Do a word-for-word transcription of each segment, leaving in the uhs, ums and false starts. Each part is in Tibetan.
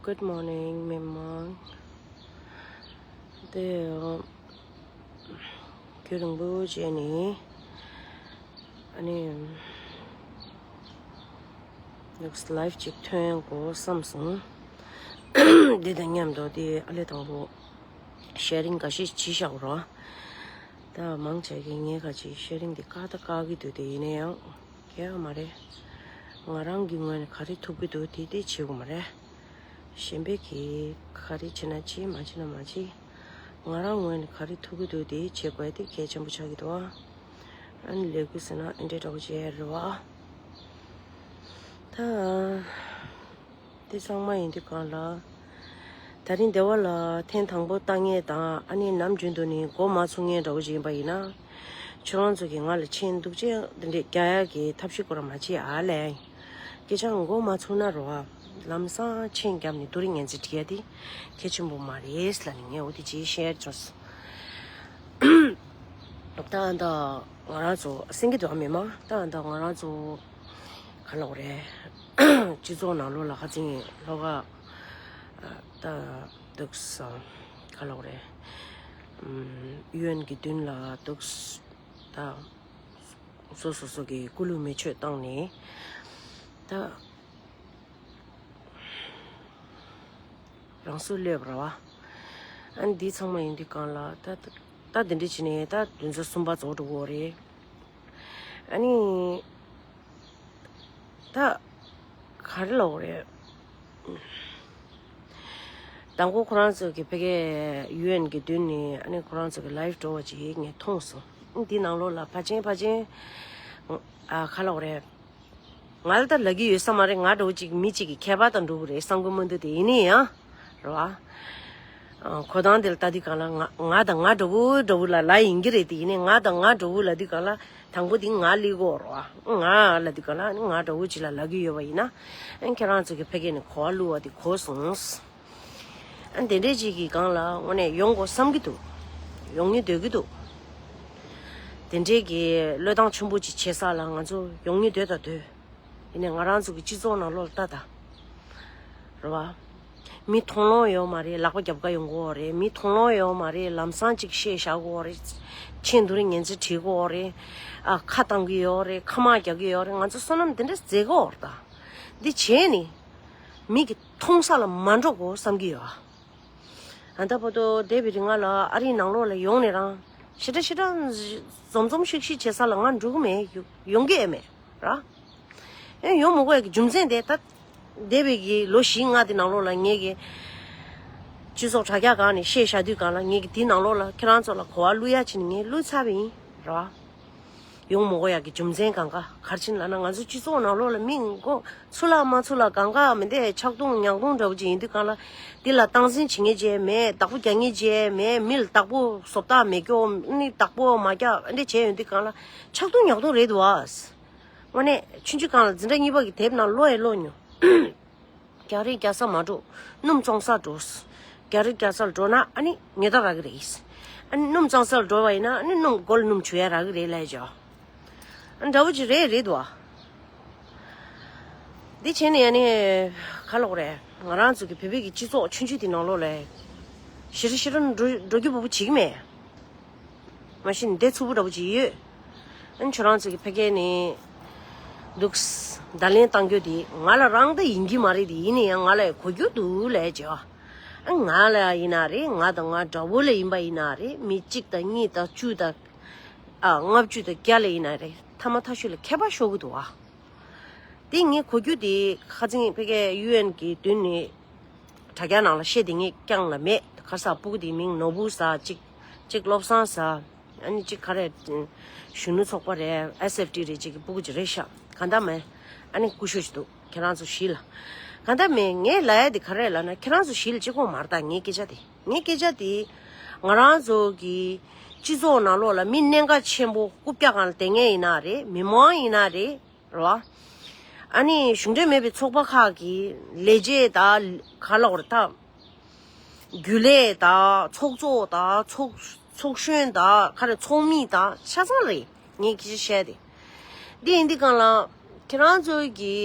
Good morning, མི་མང་། དེ་རྒྱུན་རིང་པོ་རྗེས་ནས་ཨ་ནི་ལུགས་ལའིབ་ཅིག་ཐོན་དགོས་བསམ་སོང་། འདི་དང་མཉམ་དུ་དེ་ཨ་ལས་དང་པོ་ཤེ་རིང་འགའ་ཤས་བྱས་བཞག་རོགས། ད་མང་ཆེ་གིས་ངས་ག་ཅིག་ཤེ་རིང་འདི་བཀག་ད་བཀག་གི་འདུག་དེ་ཡིན་ན་ཡང་། གལ་མ་རེད། ང་རང་གི་ངོས་ནས་ག་རེ་ཐུབ་ཀྱི་འདུག་དེ་དེ་བྱེད་དགོས་མ་རེད། གཞན་པས་གིས་ག་རེ་བྱེད་ན་བྱེད། མ་བྱེད་ན་མ་བྱེད། ང་རང་ངོས་ནས་ག་རེ་ཐུབ་ཀྱི་འདུག་དེ་བྱེད་དགོས་དེ་གལ་ཆེན་པོ་ཆགས་ཀྱི་འདུག་ཨ། ཨ་ནི་ལས་འགུལ་ཟེར་ན་ཨེ་འདྲས་འདྲ་བོ་བྱས་རེད་བ། ད། དེ་ཚང་མ་ཡིན་དུས་གང་ལ། ད་རིང་སྡེ་བ་ལ་ཐེངས་དང་པོ་ལྟ་མཁན་དང་ཨ་ནི་ནམ་རྒྱུན་དུ་ནི་མགོ་མ་ཚོས་མཁན་འདྲ་བོ་ཅིག་ཡིན་པ་ཡིན་ན། ཁྱོད་རང་ཚོ་གིས་ང་ལ་མཆན་འདུག་ཅེས་འདི་འདྲས་རྒྱག་ཡག་གི་ཐབས་ཤེས་ཁོ་རང་མ་བྱེད་ཨ་ལས། སྐད་ཆ་མགོ་མ་ཚོས་ན་རོ་ཨ། ལམ་སང་མཆན་བརྒྱབ་ནས་རྡོ་རིང་ངན་ཚིག་བྲིས་ཡ་དེ་གལ་ཆེན་པོ་མ་རེད་ལབ་ནས་ངས་འོ་དེ་ཅིག་བཤད་བྱུང་། ད་ད་ང་རང་ཚོ་སེང་གེ་འདྲ་མེད་མ་ད་ད་ང་རང་ཚོ། ག་ལབ་རེད། སྤྱི་ཚོགས་ནང་ལོགས་ལ་ཁ་ཚིག་ལྷོ་ཁ་ད་འདུག་ས་ག་ལབ་རེད། ཡུ་ཨེན་གྱི་མདུན་ལ་འདུག་ད་སོ་སོ་སོ་གི་སྐུ་ལུས་མེ་མཆོད་བཏང་ནས་ད་རང་སྲོག་བློས་པ་ར་བ། ཨ་ནི་འདི་ཚང་མ་ཡིན་དུས་གང་ལ་ད་ད་འདི་འདྲ་བྱས་ནས་ད་བདུན་ཚོད་གསུམ་པ་རྫོགས་འགྲོ་གི་ཡོད་རེད། ཨ་ནི། ད། ག་རེ་ལབ་དགོས་རེད། དང་པོ་ཁོ་རང་ཚོ་གི་ཕ་གིའི་ཡུ་ཨེན་གྱི་མདུན་ནས་ཨ་ནི་ཁོ་རང་ཚོ་གི་ལའིབ་འགྲོ་བ་ཅིག་ངས་མཐོང་སོང་། འདི་ནང་ལོགས་ལ་ཕལ་ཆེར་ཕལ་ཆེར། ཨ་ག་ལབ་དགོས་རེད། ང་ལ་ད་ལབ་ཀྱི་ཡོད་ས་མ་རེད། ང་འདྲ་བོ་ཅིག་མི་གཅིག་གི་ཁྱད་པར་དང་འགྲོ་གི་རེད་བསམ་གི་མི་འདུག་དེ་ཡིན་ནའི་ཡང་། རེད་བ། ཨ། གོ་སྟངས་དེ་ལ་ལྟ་དུས་གང་ལ་ང་ང་དང་ང་འདྲ་བོ་འདྲ་བོ་ལ་ལབ་ཡིན་གྱི་རེད། དེ་ཡིན་ནའི་ང་དང་ང་འདྲ་བོ་ལབ་དུས་གང་ལ་དང་པོ་དེ་ང་སླེབས་ཀྱི་ཡོད་རེད་བ། ང་ལབ་དུས་གང་ལ་ང་འདྲ་བོ་ཅིག་ལ་ལབ་ཀྱི་ཡོད་པ་ཡིན་ན། ཨ། ཁྱེད་རང་ཚོ་གི་ཕ་གི་ནས་གོ་བ་བླུགས་པ་དེ་གོ་སོང་། ཨ། དེ་འདྲས་ཅིག་གི་སྒང་ལ་དངོས་གནས་ཡོང་དགོས་བསམ་གྱི་འདུག་ཡོང་སྙིང་འདོད་ཀྱི་འདུག་དེ་འདྲས་ཀྱི་བློས་བཏང་ཆེན་པོ་ཅིག་བྱེད་ས་ལ་ང་ཚོ་ཡོང་སྙིང་འདོད་དང་འདོད། ཡིན་ནའི་ང་རང་ཚོ་གི་སྤྱི་ཚོགས་ནང་ལོགས་ལ་ལྟ་དང་། རེད་བ། མི་མཐོང་ལོང་ཡོད་མ་རེད། ལག་པ་རྒྱབ་ཀ་ཡོང་གི་ཡོད་རེད། མི་མཐོང་ལོང་ཡོད་མ་རེད། ལམ་སང་ཅིག་བཤད་བཞག་གི་ཡོད་རེད། མཆན་རྡོ་རིང་ངན་ཚིག་བྲིས་གི་ཡོད་རེད། ཨ། ཁ་བཏང་གི་ཡོད་རེད། ཁ་དམག་རྒྱག་གི་ཡོད་རེད། ང་ཚོ་བསོད་ནམས་དེ་འདྲ་མཛད་གི་ཡོད་རེད་ད། འདི་བྱས་ནས་མི་གི་མཐོང་ས་ལ་མ་འགྲོ་དགོས་བསམ་གྱི་ཡོད། ཨ། ད་བར་དུ་འདས་པའི་རིང་ང་ལ་ཨ་རིའི་ནང་ལོགས་ལ་ཡོང་ནས་རང་ཞེ་དྲག་ཞེ་དྲག་འཛོམས་འཛོམས་ཤིག་ཤིག་བྱེད་ས་ལ་ང་འགྲོ་གི་མེད། ཡོང་གི་ཡོད་མེད་ར། ཨེ། ཡོང་མི་དགོས་ཡ་གི་རྒྱུ་མཚན་དེ་ད། འདས་པའི་གི་ལོ་བཞི་ལྔ་དེ་ནང་ལོགས་ལ་ངས་གི་སྤྱི་ཚོགས་དྲ་རྒྱ་སྒང་ནས་བཤད་བཞག་དུས་སྒང་ལ་ངས་གི་དེ་ནང་ལོགས་ལ་ཁྱེད་རང་ཚོ་ལ་གོ་བ་བླུག་ཡ་བྱས་ནས་ངས་བླུགས་ཚར་བ་ཡིན་ར། ཡོང་མི་དགོས་ཡ་གི་རྒྱུ་མཚན་གང་ག་ག་རེ་བྱས་ནས་ལབ་ན། ང་ཚོ་སྤྱི་ཚོགས་ནང་ལོགས་ལ་མི་མགོ་ཚུགས་ལ་མ་ཚུགས་ལ་གང་ག་མི་འདི་ཆག་རྡུང་ཉག་རྡུང་འདྲ་བོ་ཅིག་ཡིན་དུས་སྒང་ལ། འདི་ལ་སྟངས་འཛིན་བྱེད་མཁན་ཅིག་མེད། བདག་པོ་རྒྱག་མཁན་ཅིག་མེད། མི་ལ་བདག་པོ་བཟོ་ལྟ་མེད་སྐྱོ་ནི་བདག་པོ་མ་རྒྱག་འདི་བྱས་ཡོང་དུས་སྒང་ལ་ཆག་རྡུང་ཉག་རྡུང་རེད་འདུག་ཨ། དངོས་གནས་ཆུང་ཆུང་སྒང་ལ་འཛིན་གྲྭ་གཉིས་པ་གི་དེབ་ནང་ཀློག་ཡང་ཀློག་མྱོང་། རྒྱག་རེས་རྒྱག་ས་མ་འགྲོ། སྣུམ་བཙོང་སར་འགྲོ། རྒྱག་རེས་རྒྱག་སར་འགྲོ་ན་ཨ་ནི་ཉེས་རྡུང་རག་གི་རེད། ཨ་ནི་སྣུམ་བཙོང་སར་འགྲོ་བ་ཡིན་ན་ཨ་ནི་སྣུམ་སྒོར་སྣུམ་བྱུག་ཡ་རག་གི་རེད་ལབ་ཡ་ཅིག་ཨ། འདྲ་བོ་ཅིག་རེད་རེད་འདུག་ཨ། འདི་བྱས་ནས་ཨ་ནི་ག་ལབ་དགོས་རེད། ང་རང་ཚོ་གི་བོད་པའི་གི་སྤྱི་ཚོགས་ཆུང་ཆུང་དེ་ནང་ལོགས་ལ་ཞེ་དྲག་ཞེ་དྲག་འགྲོ་འགྲོ་རྒྱུ་བུ་བུ་བྱེད་ཀྱི་མེད། མ་གཞི་ནས་བདེ་ཚུགས་པོ་འདྲ་པོ་ཅིག་ཡོད། ཨ་ནི་ཁྱོད་རང་ཚོ་གི་ཕ་གི་ནས་འདུག་བརྡ་ལན་བཏང་རྒྱུ་དེ་ང་ལ་རང་ད་ཡིན་གྱི་མ་རེད་དེ། ཡིན་ན་ཡང་ང་ལ་གོ་རྒྱུ་འདུག་ལབ་བྱས། ཨ། ང་ལ་ཡིན་ན་རེད། ང་དང་ང་འདྲ་བོ་ལ་ཡིན་པ་ཡིན་ན་རེད། མི་གཅིག་དང་གཉིས་དང་བཅུ་དང་། ཨ། ལྔ་བཅུ་དང་བརྒྱ་ལ་ཡིན་ན་རེད། ཐ་མ་ཐ་ཤོས་ལ་ཁྱད་པར་ཤོར་གི་འདུག་ཨ། དེ་ངས་གོ་རྒྱུ་དེ་ཁ་སང་ཕ་གི་ཡུ་ཨེན་གྱི་མདུན་ནས། དྲ་རྒྱ་ནང་ལ་བཤད་དེ་ངས་རྐྱང་ལ་མེད། ག་རེ་ཟེར། སྤུ་གུ་དེའི་མིང་ནོར་བུ་ཟེར། གཅིག་གཅིག་བློ་བཟང་ཟེར། ཨ་ནི་གཅིག་ག་རེ། གཞོན་ནུ་ཚོགས་པ་རེད། ཨེས་ཨེཕ་ཊི་རེད། གཅིག་གི་སྤུ་གུ་ཅིག་རེད་ཤག་གང་ལྟར་མེད། ཨ་ནི་སྐུ་ཞབས་ཅིག་འདུག་ཁྱེད་རང་ཚོ་ཞིག་ལ། གང་ལྟར་མེད། ངས་ལབ་ཡ་དེ་ག་རེ་ལབ་ན། ཁྱེད་རང་ཚོ་ཞིག་ལ་གཅིག་གོ་མ་རེད་ད། ངའི་སྐད་ཆ་དེ། ངའི་སྐད་ཆ་དེ། ང་རང་ཚོ་གི་སྤྱི་ཚོགས་ནང་ལོགས་ལ་མི་གནད་འགག་ཆེན་པོ་རྐུབ་བཀྱག་སྒང་ལ་བསྡད་མཁན་ཡིན་ན་རེད། མི་མང་ཡིན་ན་རེད། རེད་བ། ཨ་ནི་གཞུང་འབྲེལ་མེད་པའི་ཚོགས་པ་ཁག་གི་ལས་བྱེད་དང་། ག་ལབ་དགོས་རེད་ད། རྒྱུན་ལས་དང་། ཚོགས་གཙོ་དང་། ཚོགས་ཚོགས་གཞོན་དང་། ག་རེ། ཚོགས་མི་དང་ཆ་ཚང་རེད། ངས་སྐད་ཆ་བཤད་དེ། འདི་ཡིན་དུས་སྒང་ལ་ཁྱེད་རང་ཚོའི་གི་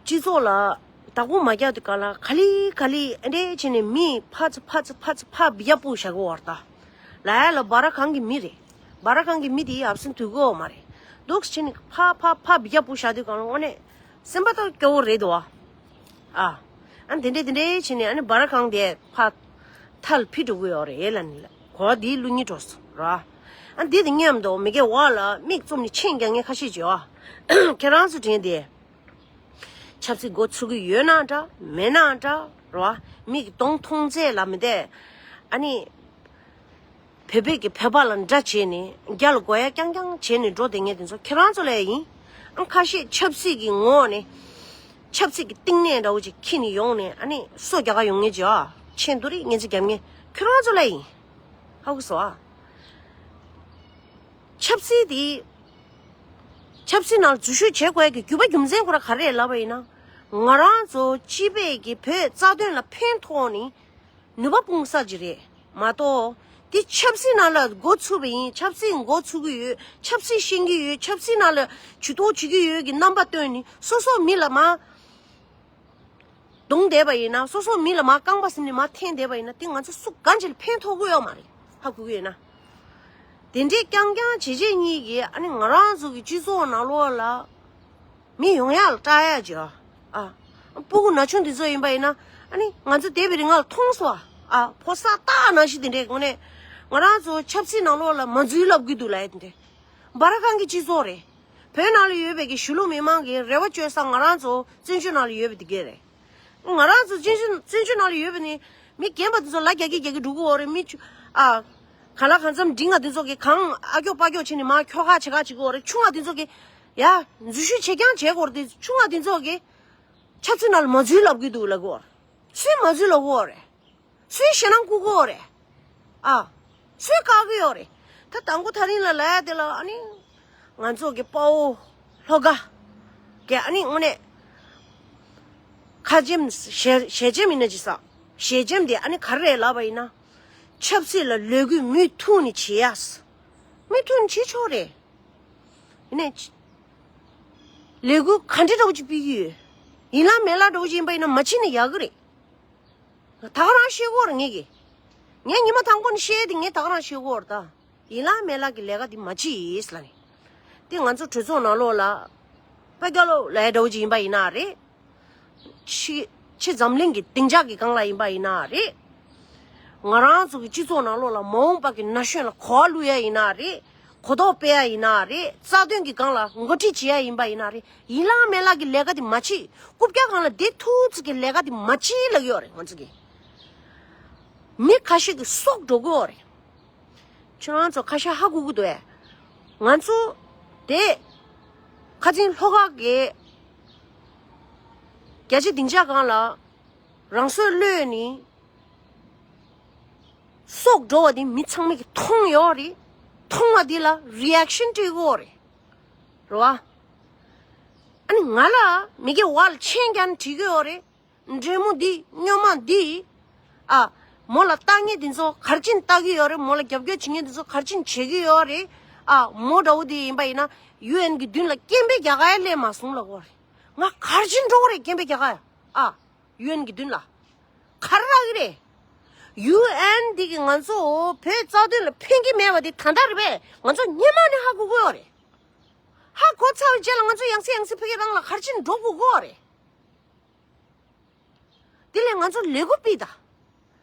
སྤྱི་ཚོགས་ལ་ བདག་པོ་མ་རྒྱག་དུས་ག་ལ་ག་ལི་ག་ལི་ཨེ་འདྲས་བྱས་ནས་མི་ཕར་ཚུར་ཕར་ཚུར་ཕར་ཚུར་ཕར་བརྒྱབ་སྤུག་བཞག་གི་ཡོད་རེད་ད། ལ་ཡ་ལ་སྦ་ར་གང་གི་མི་རེད། སྦ་ར་གང་གི་མི་དེ་ཡབ་སྲས་འདུག་གི་ཡོད་མ་རེད། འདུག་སེ་བྱས་ནས་ཕར་ཕར་ཕར་བརྒྱབ་སྤུག་བཞག་དུས་ག་ལ་དངོས་གནས་སེམས་པ་ད་སྐྱོ་བོ་རེད་འདུག་ཨ། ཨ། ཨ་དེ་འདྲས་དེ་འདྲས་བྱས་ནས་ཨ་ནི་སྦ་ར་གང་དེ་ཕར་མཐར་ཕུད་འགྲོ་གི་ཡོད་རེད་ལ་ནི་ལ་གོ་བ་དེའི་བློ་ཉིད་འགྲོ་སོང་ར། ཨ་འདི་དེ་སྙམ་དུ་མི་དགེ་བ་ལ་མིག་བཙུམ་ནས་མཆན་རྒྱག་མཁན་ཁ་ཤས་ཅིག་ཡོད་ཨ། ཁྱེད་རང་ཚོ་དྲན་དེ། ཆབ་སྲིད་འགོ་ཚུགས་ཀྱི་ཡོད་ན་འདྲ་མེད་ན་འདྲ་རོ། མིག་གི་གདོང་མཐོང་ཚད་ལ་མི་བལྟས། ཨ་ནི། བོད་པའི་གི་བོད་པ་ལ་འདྲ་བྱས་ནས་རྒྱ་ལ་དགོས་ཡ་རྐྱང་རྐྱང་བྱས་ནས་འགྲོ་བསྡད་མཁན་དེ་ཚོ་ཁྱེད་རང་ཚོ་ལ་ཡིན། ཨ་ཁ་ཤས་ཆབ་སྲིད་ཀྱི་ངོ་ནས། ཆབ་སྲིད་ཀྱི་གཏིང་ནས་འདྲ་བོ་ཅིག་འཁྱེར་ནས་ཡོང་ནས་ཨ་ནི་སོ་རྒྱག་ག་ཡོང་མཁན་ཅིག་ཨ། མཆན་དུ་རིགས་ངན་ཚིག་རྒྱབ་མཁན་ཁྱེད་རང་ཚོ་ལ་ཡིན། ཧ་གོ་སོང་ཨ། ཆབ་སྲིད་དེ། ཆབ་སྲིད་ནང་འཛུལ་ཞུགས་བྱེད་དགོས་ཀྱི་རྒྱུ་བ་རྒྱུ་མཚན་ཁོ་ར་ག་རེ་ལབ་པ་ཡིན་ན། ང་རང་ཚོ་སྤྱི་པའི་གི་བོད་རྩ་དོན་ལ་ཕན་ཐོགས་ནི་ནུས་པ་སྤུངས་ས་ཅིག་རེད་མ་གཏོགས། དེ་ཆབ་སྲིད་ནང་ལ་འགོ་ཚུགས་པ་ཡིན། ཆབ་སྲིད་འགོ་ཚུགས་ཀྱི་ཡོད། ཆབ་སྲིད་ཤེས་ཀྱི་ཡོད། ཆབ་སྲིད་ནང་ལ་ཇུས་གཏོགས་བྱེད་ཀྱི་ཡོད་ཀྱི་རྣམ་པ་སྟོན་ནི་སོ་སོ་མི་ལ་མ། གདོང་བསྡད་པ་ཡིན་ན། སོ་སོ་མི་ལ་མ་རྐང་པ་ཟིན་ནས་མ་འཐེན་བསྡད་པ་ཡིན་ན། དེ་ང་ཚོ་སུ་གང་ཅིག་ལ་ཕན་ཐོགས་ཀྱི་ཡོད་མ་རེད། ཧ་གོ་གི་ཡོད་ན། དེ་འདྲའི་རྐྱང་རྐྱང་བྱེད་བྱེད་གཉིས་ཀྱིས་ཨ་ནི་ང་རང་ཚོ་གི་སྤྱི་ཚོགས་ནང་ལོགས་ལ་མི་ཡོང་ཡག་ལ་སྐྲག་ཡག་ཅིག་ཨ། སྤུ་གུ་ན་ཆུང་དེ་ཚོ་ཡིན་པ་ཡིན་ན་ཨ་ནི་ང་ཚོ་བསྡད་པའི་རིང་ལ་མཐོང་སོང་ཨ། ཕོ་གསར་རྟགས་ནང་བཞིན་དེ་འདྲའི་དངོས་གནས་ང་རང་ཚོ་ཆབ་སྲིད་ནང་ལོགས་ལ་མ་འཛུལ་ལབ་གི་འདུག་ལབ་ཡ་དེ་འདྲའི། སྦ་ར་གང་གི་སྤྱི་ཚོགས་རེད། བོད་ནང་ལ་ཡོད་པའི་གི་གཞིས་ལུས་མི་མང་གི་རེ་བ་བཅོལ་ས་ང་རང་ཚོ་བཙན་བྱོལ་ནང་ལ་ཡོད་པ་དེ་གས་རེད། ང་རང་ཚོ་བཙན་བྱོལ་བཙན་བྱོལ་ནང་ལ་ཡོད་པ་ནི་མི་རྒན་པ་དེ་ཚོ་ལ་རྒྱག་གི་རྒྱག་གི་འགྲོ་གི་ཡོད་རེད། མི་ཆུ་ཨ། གང་ལ་གང་འཚམ་འབྲིང་ང་དེ་ཚོ་གི་གང་ཨ་ཀྱོག་པ་ཀྱོག་བྱས་ནས་མ་ཁྱོ་ག་བྱེད་ག་བྱེད་གི་ཡོད་རེད། ཆུང་ང་དེ་ཚོ་གི་ཡ་འཛུལ་ཞུགས་བྱེད་རྐྱང་བྱེད་གི་ཡོད་རེད། དེ་ཆུང་ང་དེ་ཚོ་གི་ཆབ་སྲིད་ནང་ལ་མ་འཛུལ་ལབ་གི་འདུག་ལབ་གི་ཡོད་རེད། སུས་མ་འཛུལ་ལབ་གི་ཡོད་རེད། སུའི་ཞེད་སྣང་བསྐུལ་གི་ཡོད་རེད། ཨ། སུས་བཀག་གི་ཡོད་རེད། ད་དང་པོ་ཐག་རིང་ལ་ལབ་ཡ་དེ་ལ་ཨ་ནི། ང་ཚོ་གི་དཔའ་བོ་ལྷོ་ཁ་གི་ཨ་ནི་དངོས་གནས་ཁ་ཆེམས་ཞལ་ཞལ་ཆེམས་ཡིན་ན་ཅི་ས། ཞལ་ཆེམས་དེ་ཨ་ནི་ག་རེ་རེད་ལབ་པ་ཡིན་ན། ཆབ་སྲིད་ལ་ལས་འགུལ་མུ་མཐུད་ནས་བྱེད་ཡ། མུ་མཐུད་ནས་བྱེད་ཆོག་རེད། ཡིན་ནའི། ལས་འགུལ་ག་འདྲ་འདྲ་བོ་ཅིག་སྤེལ་གྱི་ཡོད། ཡིན་ལ་མེད་ལ་འདྲ་བོ་ཅིག་ཡིན་པ་ཡིན་ན་མ་བྱེད་ན་ཡག་གི་རེད། ད་ག་རང་ཤེས་ཀྱི་ཡོད་རེད་ངས་ཀྱི། ངས་ཉི་མ་དང་པོ་ནས་བཤད་དེ་ངས་ད་ག་རང་ཤེས་ཀྱི་ཡོད་རེད་ད། ཡིན་ལ་མེད་ལ་གི་ལས་ཀ་འདི་མ་བྱེད་ལབ་ནས། དེ་ང་ཚོ་གྲོས་ཚོགས་ནང་ལོགས་ལ། དཔའ་རྒྱལ་ལོ་ལས་འདྲ་བོ་ཅིག་ཡིན་པ་ཡིན་ན་རེད། ཕྱི་ཕྱི་འཛམ་གླིང་གི་སྡིངས་ཆ་གི་སྒང་ལ་ཡིན་པ་ཡིན་ན་རེད། ང་རང་ཚོ་གི་སྤྱི་ཚོགས་ནང་ལོགས་ལ་མ་འོངས་པ་གི་ན་གཞོན་ལ་གོ་བ་བླུག་ཡ་ཡིན་ན་རེད། གོ་རྟོགས་སྤེལ་ཡ་ཡིན་ན་རེད། རྩ་དོན་གྱི་སྒང་ལ་འགོ་ཁྲིད་བྱེད་ཡ་ཡིན་པ་ཡིན་ན་རེད། ཡིན་ལ་མེད་ལ་གི་ལས་ཀ་དེ་མ་བྱེད། རྐུབ་བཀྱག་སྒང་ལ་བསྡད་ཐུབ་ཚོད་ཀྱི་ལས་ཀ་དེ་མ་བྱེད་ལབ་ཀྱི་ཡོད་རེད་ང་ཚོ་གི། མི་ཁ་ཤས་ཀྱི་སྲོག་འགྲོ་གི་ཡོད་རེད། ཁྱོད་རང་ཚོ་ཁ་ཤས་ཧ་གོ་གི་འདུག་ཨེ། ང་ཚོ་དེ་ཁ་ཆེམས་ལྷོ་ཁ་གི་རྒྱ་ཆེ་སྡིངས་ཆ་སྒང་ལ་རང་སྲོག་བློས་ནི། སྲོག་འགྲོ་བ་དེ་མི་ཚང་མས་ཀྱི་མཐོང་ཡོད་རེད། མཐོང་བ་དེ་ལ་རི་ཨེག་ཤན་སྤྲད་ཀྱི་ཡོད་རེད། རེད་བ། ཨ་ནི་ང་ལ་མི་དགེ་བ་ལ་མཆན་རྒྱག་ནས་བྲིས་ཀྱི་ཡོད་རེད། འདྲེ་མོ་འདི་སྨྱོན་མ་འདི། ཨ། མོ་ལ་ལྟ་མཁན་འདི་ཚོ་ག་རེ་བྱས་ནས་ལྟ་གི་ཡོད་རེད། མོ་ལ་རྒྱབ་སྐྱོར་བྱེད་མཁན་འདི་ཚོ་ག་རེ་བྱས་ནས་བྱེད་ཀྱི་ཡོད་རེད། ཨ། མོ་འདྲ་བོ་འདི་ཡིན་པ་ཡིན་ན་ཡུ་ཨེན་གྱི་མདུན་ལ་སྐད་འབོད་རྒྱག་ག་ཡ་སླེབས་མ་སོང་ལབ་ཀྱི་ཡོད་རེད། ང་ག་རེ་བྱས་ནས་འགྲོ་གི་རེད་སྐད་འབོད་རྒྱག་ག་ཡ། ཨ། ཡུ་ཨེན་གྱི་མདུན་ལ། ག་རེ་རག་གི་རེད། ཡུ་ཨེན་འདི་གིས་ང་ཚོ་བོད་རྩ་དོན་ལ་ཕན་གྱི་མེད་པ་འདི་ད་ལྟ་རེད་པས། ང་ཚོ་སྔོན་མ་ནས་ཧ་གོ་གི་ཡོད་རེད། ཧ་གོ་ཚར་བའི་རྗེས་ལ་ང་ཚོ་ཡང་སེ་ཡང་སེ་ཕ་གི་རང་ལ་ག་རེ་བྱས་ནས་འགྲོ་དགོས་ཀྱི་ཡོད་རེད། དེ་ལས་ང་ཚོ་ལས་འགུལ་སྤེལ་ད།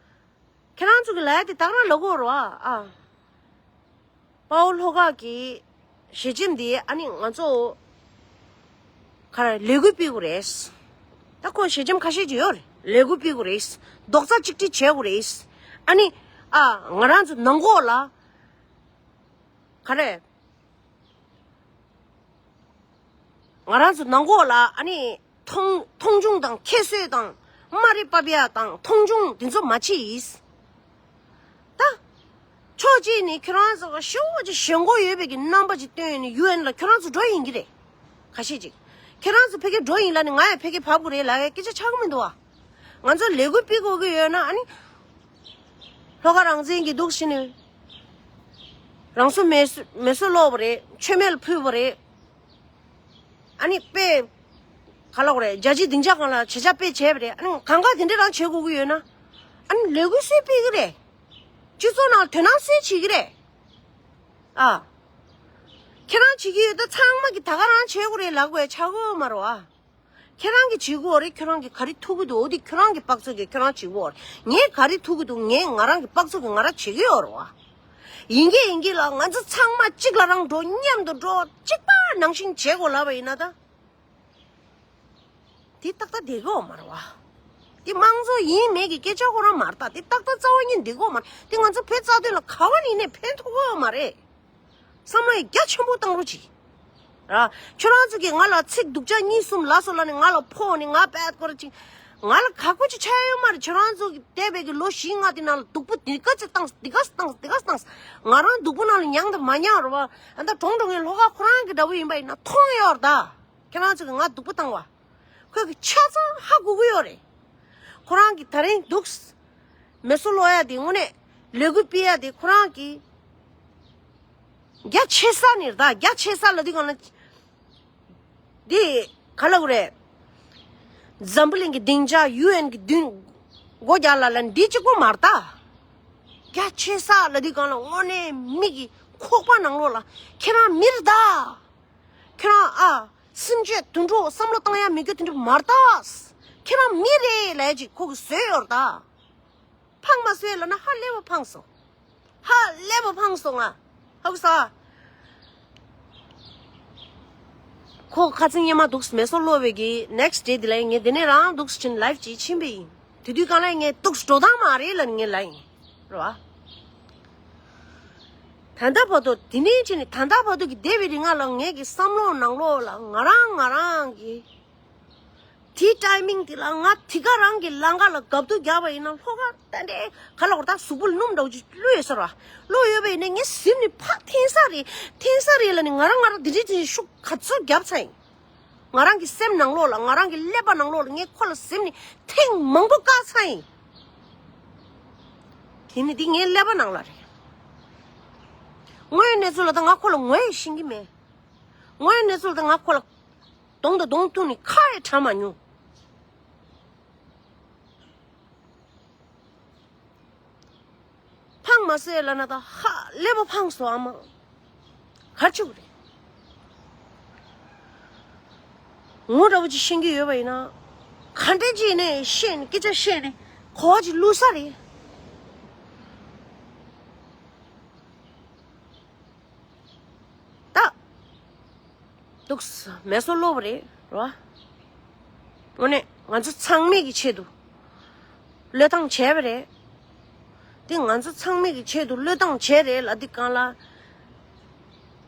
ཁྱེད་རང་ཚོ་གི་ལས་དེ་ད་ག་རང་ལབ་ཀྱི་ཡོད་རེད་བ། ཨ། དཔའ་བོ་ལྷོ་ཁ་གི་ཞལ་ཆེམས་དེ་ཨ་ནི་ང་ཚོ་ག་རེ་ལས་འགུལ་སྤེལ་དགོས་རེད། ད་ཁོ་ཞལ་ཆེམས་ཁ་ཤས་ཅིག་ཡོད་རེད། ལས་འགུལ་སྤེལ་དགོས་རེད། རྡོག་རྩ་གཅིག་སྒྲིལ་བྱེད་དགོས་རེད། ཨ་ནི་ཨ་ང་རང་ཚོ་ནང་ཁོག་ལ་ག་རེ། ང་རང་ཚོ་ནང་ཁོག་ལ་ཨ་ནི་མཐོང་མཐོང་ཆུང་དང་ཁྱད་གསོད་དང་དམའ་རིས་ཕབ་ཡ་དང་མཐོང་ཆུང་དེ་ཚོ་མ་བྱེད། ད་ཕྱོགས་གཅིག་ནས་ཁྱོད་རང་ཚོ་ཞེ་པོ་ཅིག་ཞེན་ཁོག་ཡོད་པའི་གི་རྣམ་པ་ཅིག་སྟོན་ནས་ཡུ་ཨེན་ལ་ཁྱོད་རང་ཚོ་འགྲོ་ཡིན་གྱི་རེད། ཁ་ཤས་ཅིག་ཁྱེད་རང་ཚོ་ཕ་གིར་འགྲོ་ཡིན་ལབ་ནས་ང་ཡང་ཕ་གིར་བབས་དགོས་རེད་ལབ་ཡ་སྐད་ཆ་ཆགས་ཀྱི་མི་འདུག་བ། ང་ཚོ་ལས་འགུལ་སྤེལ་དགོས་ཀྱི་ཡོད་ན་ཨ་ནི། ལྷོ་ཁ་རང་བཙན་གྱི་འདུག་ཟེར་ནས། རང་སྲོག་མེ་སྲོ་མེ་སྲོག་བློག་པ་རེད། མཆོད་མེ་ལ་ཕུལ་བ་རེད། ཨ་ནི་དཔེ་ ག་ལབ་དགོས་རེད། རྒྱལ་སྤྱིའི་སྡིངས་ཆ་སྒང་ལ་བྱ་བྱ་དཔེ་བྱས་པ་རེད། ཨ་ནི་གང་ག་དེ་འདྲ་རང་བྱེད་དགོས་ཀྱི་ཡོད་ན། ཨ་ནི་ལས་འགུལ་སུས་སྤེལ་གི་རེད། སྤྱི་ཚོགས་ནང་དོ་སྣང་སུས་བྱེད་ཀྱི་རེད། ཨ། ཁྱེད་རང་བྱེད་ཀྱི་ཡོད་ད། ཚང་མ་གི་ད་ག་རང་བྱེད་དགོས་རེད་ལབ་དགོས་ཡ་ཆགས་ཀྱི་ཡོད་མ་རེད་བ། ཁྱེད་རང་གིས་བྱེད་དགོས་རེད། ཁྱོད་རང་གིས་ག་རེ་ཐུག་གི་འདུག་འོ་དེ་ཁྱོད་རང་གི་དཔག་ཚོད་ཀྱིས་ཁྱོད་རང་བྱེད་དགོས་རེད། ངས་ག་རེ་ཐུག་གི་འདུག་ངས་ང་རང་གི་དཔག་ཚོད་ཀྱིས་ང་རང་བྱེད་ཀྱི་ཡོད་རེད་བ། ཡིན་གྱི་ཡིན་གྱི་ལ་ང་ཚོ་ཚང་མ་གཅིག་ལ་རང་འགྲོ། མཉམ་དུ་འགྲོ། གཅིག་པ་ནང་བཞིན་བྱེད་དགོས་ལབ་པ་ཡིན་ན་ད། དེ་ཏག་ཏག་བསྡད་ཀྱི་ཡོད་མ་རེད་བ། དེ་དམངས་གཙོ་ཡིན་མེད་ཀྱི་སྐད་ཆ་ཁོ་རང་མ་རེད་ད། དེ་ཏག་ཏག་རྩ་བ་ཉིད་བསྡད་ཀྱི་ཡོད་མ་རེད། དེ་ང་ཚོ་བོད་རྩ་དོན་ལ་ག་བ་ནས་ནས་ཕན་ཐོགས་ཀྱི་ཡོད་མ་རེད། བསམ་བློ་ཡི་རྒྱ་ཆེན་པོ་བཏང་རོགས་གྱིས། ར། ཁྱོད་རང་ཚོ་གིས་ང་ལ་ཚིག་སྡུག་ཅག་གཉིས་གསུམ་ལབ་སོང་ལབ་ནས་ང་ལ་ཕོག་ནས་ང་བད་སྐོར་ཅིག་ང་ལ་ཁག་པོ་ཅིག་ཆགས་ཡོད་མ་རེད། ཁྱོད་རང་ཚོ་གིས་འདས་པའི་གི་ལོ་བཞི་ལྔ་དེ་ནང་ལ་སྡུག་པོ་འདི་ག་ཚོད་བཏང་འདི་ག་ཚོད་བཏང་འདི་ག་ཚོད་བཏང་། ང་རང་སྡུག་པོ་ནང་ལ་མྱངས་དང་མ་མྱངས་རེད་བ། ཨ་ད་གྲོང་གྲོང་གི་ལྷོ་ཁ་ཁོ་རང་གི་འདྲ་བོ་ཡིན་པ་ཡིན་ན་མཐོང་ཡོད་རེད་ད། ཁྱེད་རང་ཚོ་གིས་ང་སྡུག་པོ་བཏང་བ། ཁོས་གི་ཆ་ཚང་ཧ་གོ་གི་ཡོད་རེད། ཁོ་རང་གི་ད་རིང་འདུག་མེ་སོ་ལོག་ཡ་དེ་དངོས་གནས་ལས་འགུལ་སྤེལ་ཡ་དེ་ཁོ་རང་གི་རྒྱ་ཆེ་ས་ནས་རེད་ད། རྒྱ་ཆེ་ས་ལ་དེ་གང་ལ་དེ་ག་ལབ་དགོས་རེད། འཛམ་བུ་གླིང་གི་སྡིངས་ཆ་ཡུ་ཨེན་གི་མདུན་སྒོ་རྒྱག་ལ་ལ་འདི་གཅིག་པོ་མ་རེད་ད། རྒྱ་ཆེ་ས་ལ་དེ་གང་ལ་དངོས་གནས་མི་གི་ཁོག་པ་ནང་ལོགས་ལ་ཁྱེད་རང་མི་རེད་ད། ཁྱོད་རང་ཨ། སེམས་ཅན་དུད་འགྲོ་བསམ་བློ་བཏང་ཡ་མི་རྒྱུ་དེ་འདྲ་མ་རེད་ད། ཁྱེད་རང་མི་རེད་ལབ་ཅིག་ཁོ་གིས་བཟོས་ཡོད་རེད་ད། ཕངས་མ་བཟོས་ལབ་ན་ཧ་ལས་པ་ཕངས་སོང་། ཧ་ལས་པ་ཕངས་སོང་ང་། ཧ་གོ་ས། ཁོ་ཁ་སང་སྔོན་མ་འདུག་མེ་སོ་ལོག་པའི་གི་ནེག་སི་ཌེ་དེ་ལ་ངས་དེ་ནས་རང་འདུག་ཕྱིན་ལའིབ་ཅིག་ཕྱིན་པ་ཡིན། དེ་དུས་གང་ལ་ངས་འདུག་འགྲོ་སྟངས་མ་རེད་ལབ་ནས་ངས་ལབ་ཡིན། རེད་བ། ད་ལྟ་བར་དུ་དེ་ནས་ཕྱིན་ནས་ད་ལྟ་བར་དུ་གི་འདས་པའི་རིང་ང་ལ་ངས་ཀྱི་བསམ་བློ་ནང་ལོགས་ལ་ང་རང་ང་རང་གི་དེའི་ཊའི་མིང་དེ་ལ་ང་དེ་ག་རང་གི་ལམ་ཁ་ལ་གབ་ཏུ་རྒྱག་པ་ཡིན་ན་ལྷོ་ཁ་ཏན་ཏན་ག་ལ་གོ་ད་གཟུགས་པོ་སྣུམ་འདྲ་བོ་ཅིག་བླུགས་ཡོད་ས་ར་བླུགས་ཡོད་པ་ཡིན་ན་ངའི་གཟིམ་ནས་ཕར་འཐེན་ས་རེད། འཐེན་ས་རེད་ལབ་ནས་ང་རང་ང་རང་དེ་འདྲའི་དེ་ཤུགས་ག་ཚོད་བརྒྱབ་ཚར་ཡིན། ང་རང་གི་སེམས་ནང་ལོགས་ལ་ང་རང་གི་ཀླད་པ་ནང་ལོགས་ལ་ངས་ཁོ་ལ་གཟིམ་ནས་ཐེངས་མང་པོ་བཀག་ཚར་ཡིན། དེ་ནི་འདི་ངའི་ཀླད་པ་ནང་ལ་རེད། དངོས་ཡོད་གནས་ཚུལ་ལ་ད་ང་ཁོ་ལ་ངོ་ཡི་ཤེས་ཀྱི་མེད། དངོས་ཡོད་གནས་ཚུལ་ལ་ད་ང་ཁོ་ལ་གདོང་དང་གདོང་ཐུག་ནས་ཁ་ཡི་གྲགས་མ་མྱོང་། ཕངས་མ་སོས་ལབ་ན་ད་ཧ་ལས་པ་ཕངས་སོང་ཨ་མ། ག་རེ་བྱེད་དགོས་རེད། ངོ་འདྲ་བོ་ཅིག་ཤེས་ཀྱི་ཡོད་པ་ཡིན་ན། ག་འདྲ་ཅིག་ནས་བཤད་ནས་སྐད་ཆ་བཤད་ནས་གོ་བ་ཅིག་བླུགས་ས་རེད། ད། འདུག་མེ་སོ་ལོག་པ་རེད་རོ། དངོས་གནས་ང་ཚོ་ཚང་མས་ཀྱི་ཆེད་དུ་བློས་བཏང་བྱས་པ་རེད། དེ་ང་ཚོ་ཚང་མས་ཀྱི་ཆེད་དུ་བློས་བཏང་བྱས་རེད་ལ་འདི་གང་ལ།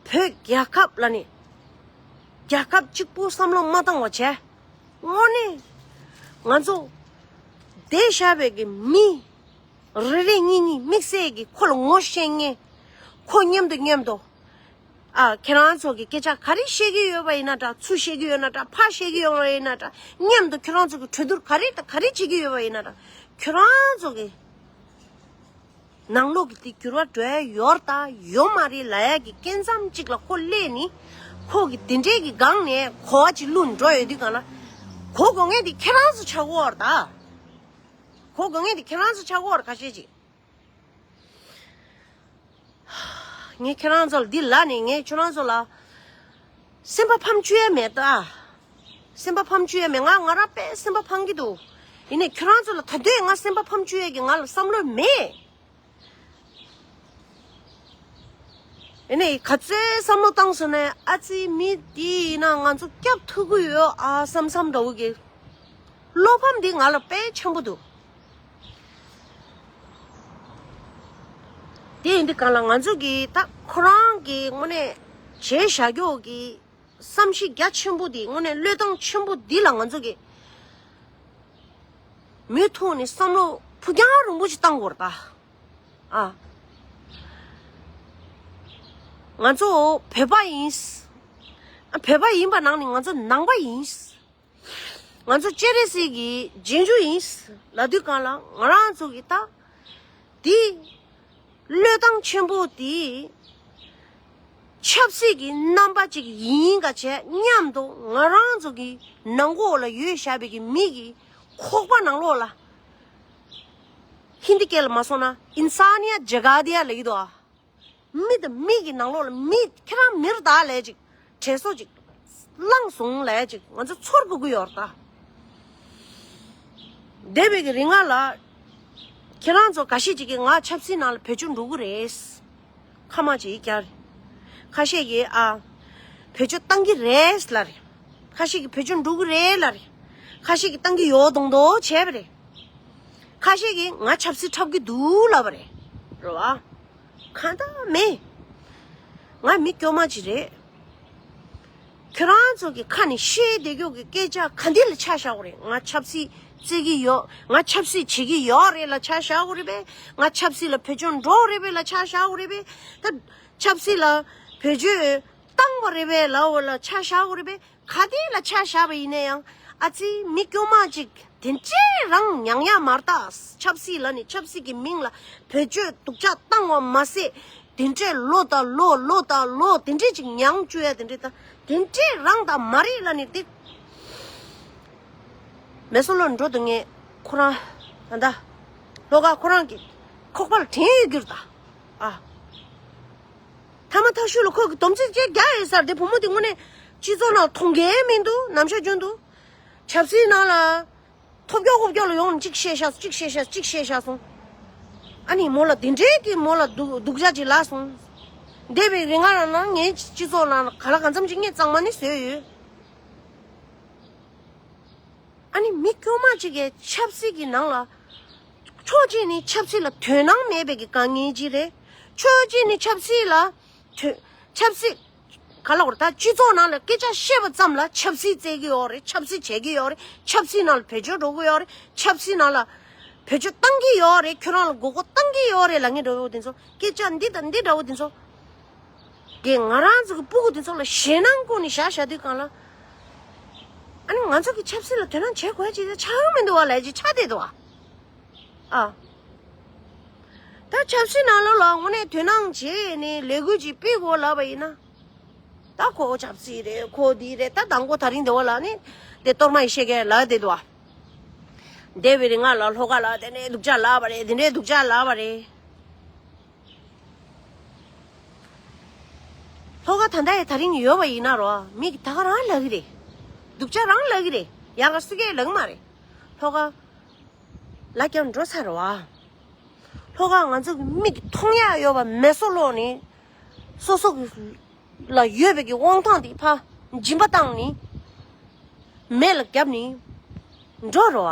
བོད་རྒྱལ་ཁབ་ལ་ནི་རྒྱལ་ཁབ་གཅིག་པུ་བསམ་བློ་མ་བཏང་བ་བྱས། དངོས་གནས་ང་ཚོ་བསྡད་བཞག་པའི་གི་མི། རེ་རེ་གཉིས་གཉིས་དམིགས་བསལ་གྱི་ཁོ་ལ་ངོ་ཤེས་མཁན། ཁོ་མཉམ་དུ་མཉམ་དུ། ཨ་ཁྱེད་རང་ཚོ་གི་སྐད་ཆ་ག་རེ་བཤད་ཀྱི་ཡོད་པ་ཡིན་ན་འདྲ་ཚུར་བཤད་ཀྱི་ཡོད་ན་འདྲ་ཕར་བཤད་ཀྱི་ཡོད་པ་ཡིན་ན་འདྲ་མཉམ་དུ་ཁྱེད་རང་ཚོ་གི་གྲོས་བསྡུར་ག་རེ་དང་ག་རེ་བྱེད་ཀྱི་ཡོད་པ་ཡིན་ན་འདྲ་ཁྱེད་རང་ཚོ་གི་ནང་ལོགས་ཀྱི་དེ་འགྱུར་བ་འགྲོ་ཡ་ཡོད་རེད་ད་ཡོད་མ་རེད་ལབ་ཡ་གི་སྐད་མཚམས་གཅིག་ལ་ཁོ་སླེབས་ནི་ཁོ་གི་དེ་འདྲའི་གི་སྒང་ནས་གོ་བ་ཅིག་བླུགས་ནས་འགྲོ་ཡོད་དུས་གང་ལ་གོ་དགོས་མཁན་དེ་ཁྱེད་རང་ཚོ་ཆགས་ཀྱི་ཡོད་རེད་ད། གོ་དགོས་མཁན་དེ་ཁྱེད་རང་ཚོ་ཆགས་ཀྱི་ཡོད་རེད་ཁ་ཤས་ཅིག་ངས་ཁྱེད་རང་ཚོ་ལ་འདི་ལབ་ནས་ངས་ཁྱེད་རང་ཚོ་ལ་སེམས་པ་ཕམ་བཅུག་ཡ་མེད་ད། སེམས་པ་ཕམ་བཅུག་ཡ་མེད། ང་ང་རང་དཔེ་སེམས་པ་ཕམ་གྱི་འདུག་ཡིན་ནའི་ཁྱེད་རང་ཚོ་ལ་ད་དུང་ང་སེམས་པ་ཕམ་བཅུག་ཡ་གི་ང་ལ་བསམ་བློ་མེད། ཡིན་ནའི་ག་ཚོད་བསམ་བློ་བཏང་སོང་ནའི་ཨ་ཙི་མི་འདི་ཡིན་ན་ང་ཚོ་སྐྱབས་ཐུབ་ཀྱི་ཡོད་ཨ་བསམ་བསམ་འདྲ་བོ་གི་བློ་ཕམ་འདི་ང་ལ་དཔེ་ཆེན་པོ་འདུག་དེ་ཡིན་དུས་གང་ལ་ང་ཚོ་གི་ད་ཁོ་རང་གི་དངོས་གནས་བྱས་བཞག་རྒྱུ་གི་བསམ་གཞིག་རྒྱ་ཆེན་པོ་འདི་དངོས་གནས་བློས་བཏང་ཆེན་པོ་འདི་ལ་ང་ཚོ་གི་མུ་མཐུད་ནས་བསམ་བློ་ཕུགས་རྒྱང་རིང་པོ་ཞིག་བཏང་དགོས་རེད་ད། ཨ། ང་ཚོ་བོད་པ་ཡིན། ཨ། བོད་པ་ཡིན་པ་ནང་ནས་ང་ཚོ་ནང་པ་ཡིན། ང་ཚོ་སྤྱན་རས་གཟིགས་ཀྱི་རྗེས་འཇུག་ཡིན་ལབ་དུས་གང་ལ་ང་རང་ཚོ་གི་ད་འདི་བློས་བཏང་ཆེན་པོ་འདི་ ཆབ་སྲིད་ཀྱི་རྣམ་པ་གཅིག་ཡིན་ག་བྱས་མཉམ་དུ་ང་རང་ཚོ་གི་ནང་ཁོག་ལ་ཡོད་བཞག་པའི་གི་མི་གི་ཁོག་པ་ནང་ལོགས་ལ། ཧིན་དི་སྐད་ལ་མ་སོང་ན་ཨིན་སཱ་ནི་ཡ་ཇ་ག་དི་ཡ་ལབ་ཀྱི་འདུག་ཨ། མི་དང་མི་གི་ནང་ལོགས་ལ་མི་ཁྱེད་རང་མིར་བདག་ལས་ཅིག་དྲན་གསོ་ཅིག་བླངས་སོང་ལས་ཅིག་ང་ཚོ་ཚོར་དགོས་ཀྱི་ཡོད་རེད་ད། འདས་པའི་གི་རིང་ང་ལ་ཁྱེད་རང་ཚོ་འགའ་ཤས་ཅིག་གིས་ང་ཆབ་སྲིད་ནང་ལ་བེད་སྤྱོད་འགྲོ་གི་རེད། ཁ་མ་ཅིག་རྒྱག་རེད། ཁ་ཤས་ཀྱིས་ཨ། བེད་སྤྱོད་བཏང་གི་རེད་ལབ་རེད། ཁ་ཤས་ཀྱིས་བེད་སྤྱོད་འགྲོ་གི་རེད་ལབ་རེད། ཁ་ཤས་ཀྱིས་བཏང་གི་ཡོད་མདོག་མདོག་བྱས་པ་རེད། ཁ་ཤས་ཀྱིས་ང་ཆབ་སྲིད་འཁྲབ་གི་འདུག་ལབ་པ་རེད། རེད་བ། གང་ལྟར་མེད། ང་མི་སྐྱོ་མ་ཅིག་རེད། ཁྱོད་རང་ཚོ་གི་ཁ་ནས་བཤད་བསྡད་རྒྱུ་གི་སྐད་ཆ་ག་འདི་ལ་ཆ་བཞག་དགོས་རེད། ང་ཆབ་སྲིད་རྩེ་གི་ཡོད། ང་ཆབ་སྲིད་བྱེད་ཀྱི་ཡོད་རེད་ལ་ཆ་བཞག་དགོས་རེད་པས། ང་ཆབ་སྲིད་ལ་བེད་སྤྱོད་འགྲོ་རེད་པས་ལ་ཆ་བཞག་དགོས་རེད་པས། ད་ཆབ་སྲིད་ལ་བེད་སྤྱོད་བཏང་བ་རེད་པས་ལ་འོ་ལ་ཆ་བཞག་དགོས་རེད་པས། ག་དེ་ལ་ཆ་བཞག་པ་ཡིན་ན་ཡང་ཨ་ཙི་མི་སྐྱོ་མ་ཅིག་དེ་འདྲས་རང་མྱང་ཡ་མ་རེད་ད། ཆབ་སྲིད་ལ་ནི་ཆབ་སྲིད་ཀྱི་མིང་ལ་བེད་སྤྱོད་སྡུག་ཅག་བཏང་བ་མ་ཟད། དེ་འདྲས་ལོ་དང་ལོ་ལོ་དང་ལོ་དེ་འདྲས་ཅིག་མྱང་བཅུག་ཡ་དེ་འདྲས་ད་དེ་འདྲས་རང་ད་མ་རེད་ལ་ནི་དེ། མེ་སོ་ལོ་འགྲོ་དུ་ངས་ཁོ་རང་ད་ད་ལྷོ་ཁ་ཁོ་རང་གི་ཁོག་པ་ལ་དྲན་ཡོད་རྒྱུ་རེད་ད། ཨ། ཐ་མ་ཐག་ཤུལ་ལ་ཁོས་ཀྱི་སྡོམ་ཚིག་ཅིག་རྒྱག་ཡོད་ས་རེད་དེ། བུ་མོ་དེ་དངོས་གནས་སྤྱི་ཚོགས་ནང་མཐོང་གི་མི་འདུག་ནམ་ཞག་རྒྱུན་དུ་ཆབ་སྲིད་ནང་ལ་ཐོབ་སྐྱོ་ཁོབ་སྐྱོ་ལ་ཡོང་ནས་གཅིག་བཤད་ཤག་གཅིག་བཤད་ཤག་གཅིག་བཤད་ཤག་སོང་། ཨ་ནི་མོ་ལ་དེ་འདྲའི་གི་མོ་ལ་སྡུག་སྡུག་ཅག་ཅིག་ལབ་སོང་། འདས་པའི་རིང་ང་རང་ནང་ངའི་སྤྱི་ཚོགས་ནང་ལ་ག་ལ་གང་འཚམ་ཅིག་ངས་གཙང་མ་ནི་བཟོས་ཡོད། ཨ་ནི་མི་སྐྱོ་མ་ཅིག་གིས་ཆབ་སྲིད་ཀྱི་ནང་ལ། ཕྱོགས་གཅིག་ནི་ཆབ་སྲིད་ལ་དོ་སྣང་མེད་པའི་གི་དཀའ་ངལ་ཅིག་རེད། ཕྱོགས་གཅིག་ནི་ཆབ་སྲིད་ལ་དོ། ཆབ་སྲིད། ག་ལ་བར་ད་སྤྱི་ཚོགས་ནང་ལ་སྐད་ཆ་བཤད་པ་ཙམ་ལ་ཆབ་སྲིད་བཙལ་གི་ཡོད་རེད། ཆབ་སྲིད་བྱེད་ཀྱི་ཡོད་རེད། ཆབ་སྲིད་ནང་ལ་བེད་སྤྱོད་འགྲོ་གི་ཡོད་རེད། ཆབ་སྲིད་ནང་ལ་བེད་སྤྱོད་བཏང་གི་ཡོད་རེད། ཁྱོད་རང་ལ་མགོ་སྐོར་བཏང་གི་ཡོད་རེད་ལབ་མཁན་འདྲ་བོ་དེ་ཚོ་སྐད་ཆ་འདི་དང་འདི་འདྲ་བོ་དེ་ཚོ། དེ་ང་རང་ཚོ་གི་སྤུ་གུ་དེ་ཚོ་ལ་ཞེད་སྣང་བསྐུར་ནས་བཞག་བཞག་དུས་གང་ལ། ཨ་ནི་ང་ཚོ་གི་ཆབ་སྲིད་ལ་དོ་སྣང་བྱེད་དགོས་ཅིག་ཆགས་མི་འདུག་བ་ལས་ཅིག་ཆགས་བསྡད་འདུག་བ། ཨ། ད་ཆབ་སྲིད་ནང་ལོགས་ལ་དངོས་གནས་དོ་སྣང་བྱས་ནས་ལས་འགུལ་ཅིག་སྤེལ་དགོས་ལབ་པ་ཡིན་ན། ད་ཁོ་ཆབ་སྲིད་རེད། ཁོ་འདི་རེད། ད་དང་པོ་ད་རིང་འདི་བ་ལ་ནི་དེ་གཏོར་མ་ཡི་ཤེས་མཁན་ལབ་བསྡད་འདུག་བ། འདས་པའི་རིང་ང་ལ་ལྷོ་ཁ་ལ་དེ་འདྲའི་སྡུག་ཅག་ལབ་པ་རེད། དེ་འདྲའི་སྡུག་ཅག་ལབ་པ་རེད། ལྷོ་ཁ་ད་ལྟ་ཡི་ད་རིང་ཡོད་པ་ཡིན་ན་རོ། མིག་ད་ག་རང་ལབ་གི་རེད། སྡུག་ཅག་རང་ལབ་གི་རེད། ཡ་ག་སུ་གས་ལབ་གི་མ་རེད། ལྷོ་ཁ་ལ་ཀྱང་འགྲོ་ཚར་རོ། ལྷོ་ཁ་ང་ཚོ་གི་མིག་མཐོང་ཡ་ཡོད་པ་མེ་སོ་ལོག་ནི། སོ་སོ་གི་ལ་ཡོད་པའི་གི་དབང་ཐང་དེ་ཕ་སྦྱིན་པ་བཏང་ནི། མེ་ལ་བརྒྱབ་ནི། འགྲོ་རོ།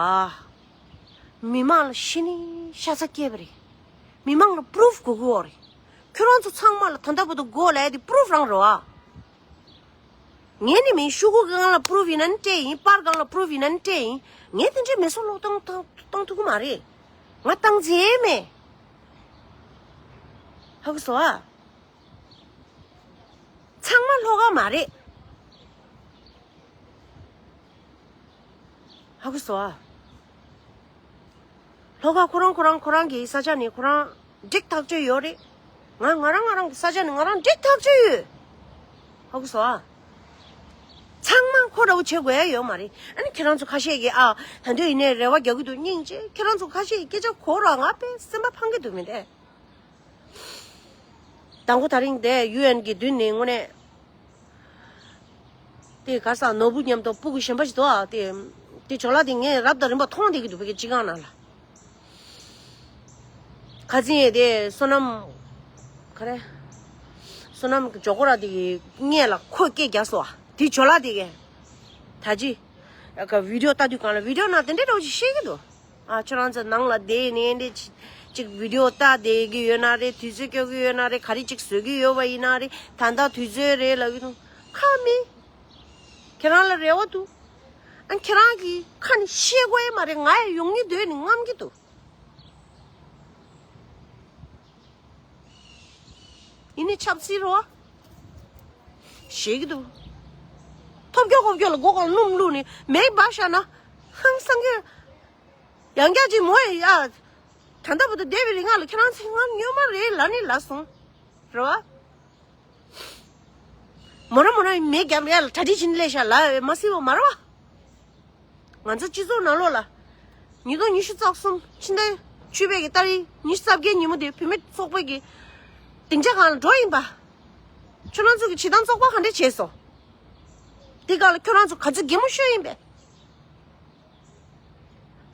མི་མང་ལ་ཤི་ནི་ཤ་ཚ་སྐྱེས་པ་རེད། མི་མང་ལ་པུ་རུབ་དགོས་ཀྱི་ཡོད་རེད། ཁྱོད་རང་ཚོ་ཚང་མ་ལ་ད་ལྟ་བར་དུ་དགོས་ལབ་ཡ་དེ་པུ་རུབ་རང་རེད་བ། ངས་ནི་མིན་ཤོག་གུ་སྒང་ལ་པུ་རུབ་ཡིན་ན་ནི་སྤྲད་ཡིན། པར་སྒང་ལ་པུ་རུབ་ཡིན་ན་ནི་སྤྲད་ཡིན། ངས་དེ་འདྲའི་མེ་སོ་ལོག་བཏང་བཏང་བཏང་ཐུབ་ཀྱི་མ་རེད། ང་བཏང་རྩིས་མེད། ཧ་གོ་སོང་ཨ། ཚང་མ་ལྷོ་ཁ་མ་རེད། ཧ་གོ་སོང་ཨ། ལྷོ་ཁ་ཁོ་རང་ཁོ་རང་ཁོ་རང་གི་ས་ཆ་ནས་ཁོ་རང་འགྲིག་ཐག་ཆོད་ཡོད་རེད། ང་ང་རང་ང་རང་གི་ས་ཆ་ནས་ང་རང་འགྲིག་ཐག་ཆོད་ཡོད། ཧ་གོ་སོང་ཨ། ཚང་མ་ཁོ་འདྲ་བོ་བྱེད་དགོས་ཡ་ཡོད་མ་རེད། ཨ་ནི་ཁྱེད་རང་ཚོ་ཁ་ཤས་ཀྱིས་ཨ་ད་དུང་ཡིན་ནའི་རེ་བ་རྒྱག་གི་འདུག་སྙིང་རྗེ། ཁྱེད་རང་ཚོ་ཁ་ཤས་ཀྱིས་སྐད་ཆ་གོ་རོགས། ང་དཔེ་སེམས་པ་ཕངས་ཀྱི་འདུག་མི་འདས། དང་པོ་ད་རིང་དེ་ཡུ་ཨེན་གྱི་མདུན་ནས་དངོས་གནས། དེ་ག་ས་ནོར་བུ་མཉམ་དུ་སྤུ་གུ་གཞན་པ་ཞིག་འདུག་ཨ། དེ་དེ་ཇོ་ལགས་དེ་ངས་རབ་དང་རིམ་པ་མཐོང་བསྡད་ཀྱི་འདུག་བོད་ཀྱི་སྤྱི་ཁང་ནང་ལ། ཁ་སང་ཡས་དེ་བསོད་ནམས། ག་རེ། བསོད་ནམས་ཀྱི་ཇོ་ཁོ་ར་དེ་གི་སྔས་ལ་ཁོས་སྐད་རྒྱག་སོང་ཨ། དེ་ཇོ་ལགས་དེ་གས། ད་ཅི། ཨ་ཀ་བི་ཌི་ཡོ་ལྟ་དུས་གང་ལ་བི་ཌི་ཡོ་ནང་དེ་འདྲའི་འདྲ་བོ་ཞིག་བཤད་ཀྱི་འདུག་ཨ་ཁྱོད་རང་ཚོ་ནང་ལ་བསྡད་ནས་འདི་ཅིག་ཅིག་བི་ཌི་ཡོ་ལྟ་བསྡད་ཀྱི་ཡོད་ན་རེད། དུས་ཚོད་སྐྱོ་གི་ཡོད་ན་རེད། ག་རེ་ཅིག་བཟོ་གི་ཡོད་པ་ཡིན་ན་རེད། ད་ལྟ་དུས་ཚོད་རེད་ལབ་ཀྱི་འདུག་ཁ་མི། ཁྱེད་རང་ལ་རེ་བ་འདུག་ཨ་ཁྱེད་རང་གིས་ཁ་ནས་བཤད་དགོས་ཡ་མ་རེད། ང་ཡང་ཡོང་གི་འདོད་ནས་རྔམ་གྱི་འདུག་ཡིན་ནའི་ཆབ་སྲིད་རོ། ཞེད་ཀྱི་འདུག་ཐོབ་སྐྱོ་ཁོབ་སྐྱོ་ལ་མགོ་སྐོར་སྣུམ་བླུགས་ནས་མེ་འབར་བཞག་ན། ཧང་སང་གི། ཡང་བསྐྱར་ཅིག་མོ་ཡ་ཡ། ད་ལྟ་བར་དུ་འདས་པའི་རིང་ང་ལ་ཁྱེད་རང་ཚེ་སྔ་མོ་སྨྱོན་མ་རེད་ལབ་ནས་ལབ་སོང་། རེད་བ། མོ་ར་མོ་ར་མེ་རྒྱབ་ཡ་ལ་གྲ་སྒྲིག་བྱེད་ནས་སླེབས་ཤག་ལབ་ཡོད་མ་སྲིད་པ་མ་རེད་བ། ང་ཚོ་སྤྱི་ཚོགས་ནང་ལོགས་ལ། ཉིས་སྟོང་ཉི་ཤུ་རྩ་གསུམ་ཕྱི་ཟླ་བཅུ་པའི་གི་ཏ་རིག་ཉི་ཤུ་རྩ་བརྒྱད་ཉིན་མོ་དེ་བུད་མེད་ཚོགས་པའི་གི་སྡིངས་ཆ་སྒང་ལ་འགྲོ་ཡིན་པ། ཁྱོད་རང་ཚོ་གི་བྱེད་སྟངས་བཙོག་པ་ག་འདྲས་བྱས་སོང་། དེ་སྒང་ལ་ཁྱོད་རང་ཚོ་ག་ཚོད་གད་མོ་ཤོར་ཡིན་པས།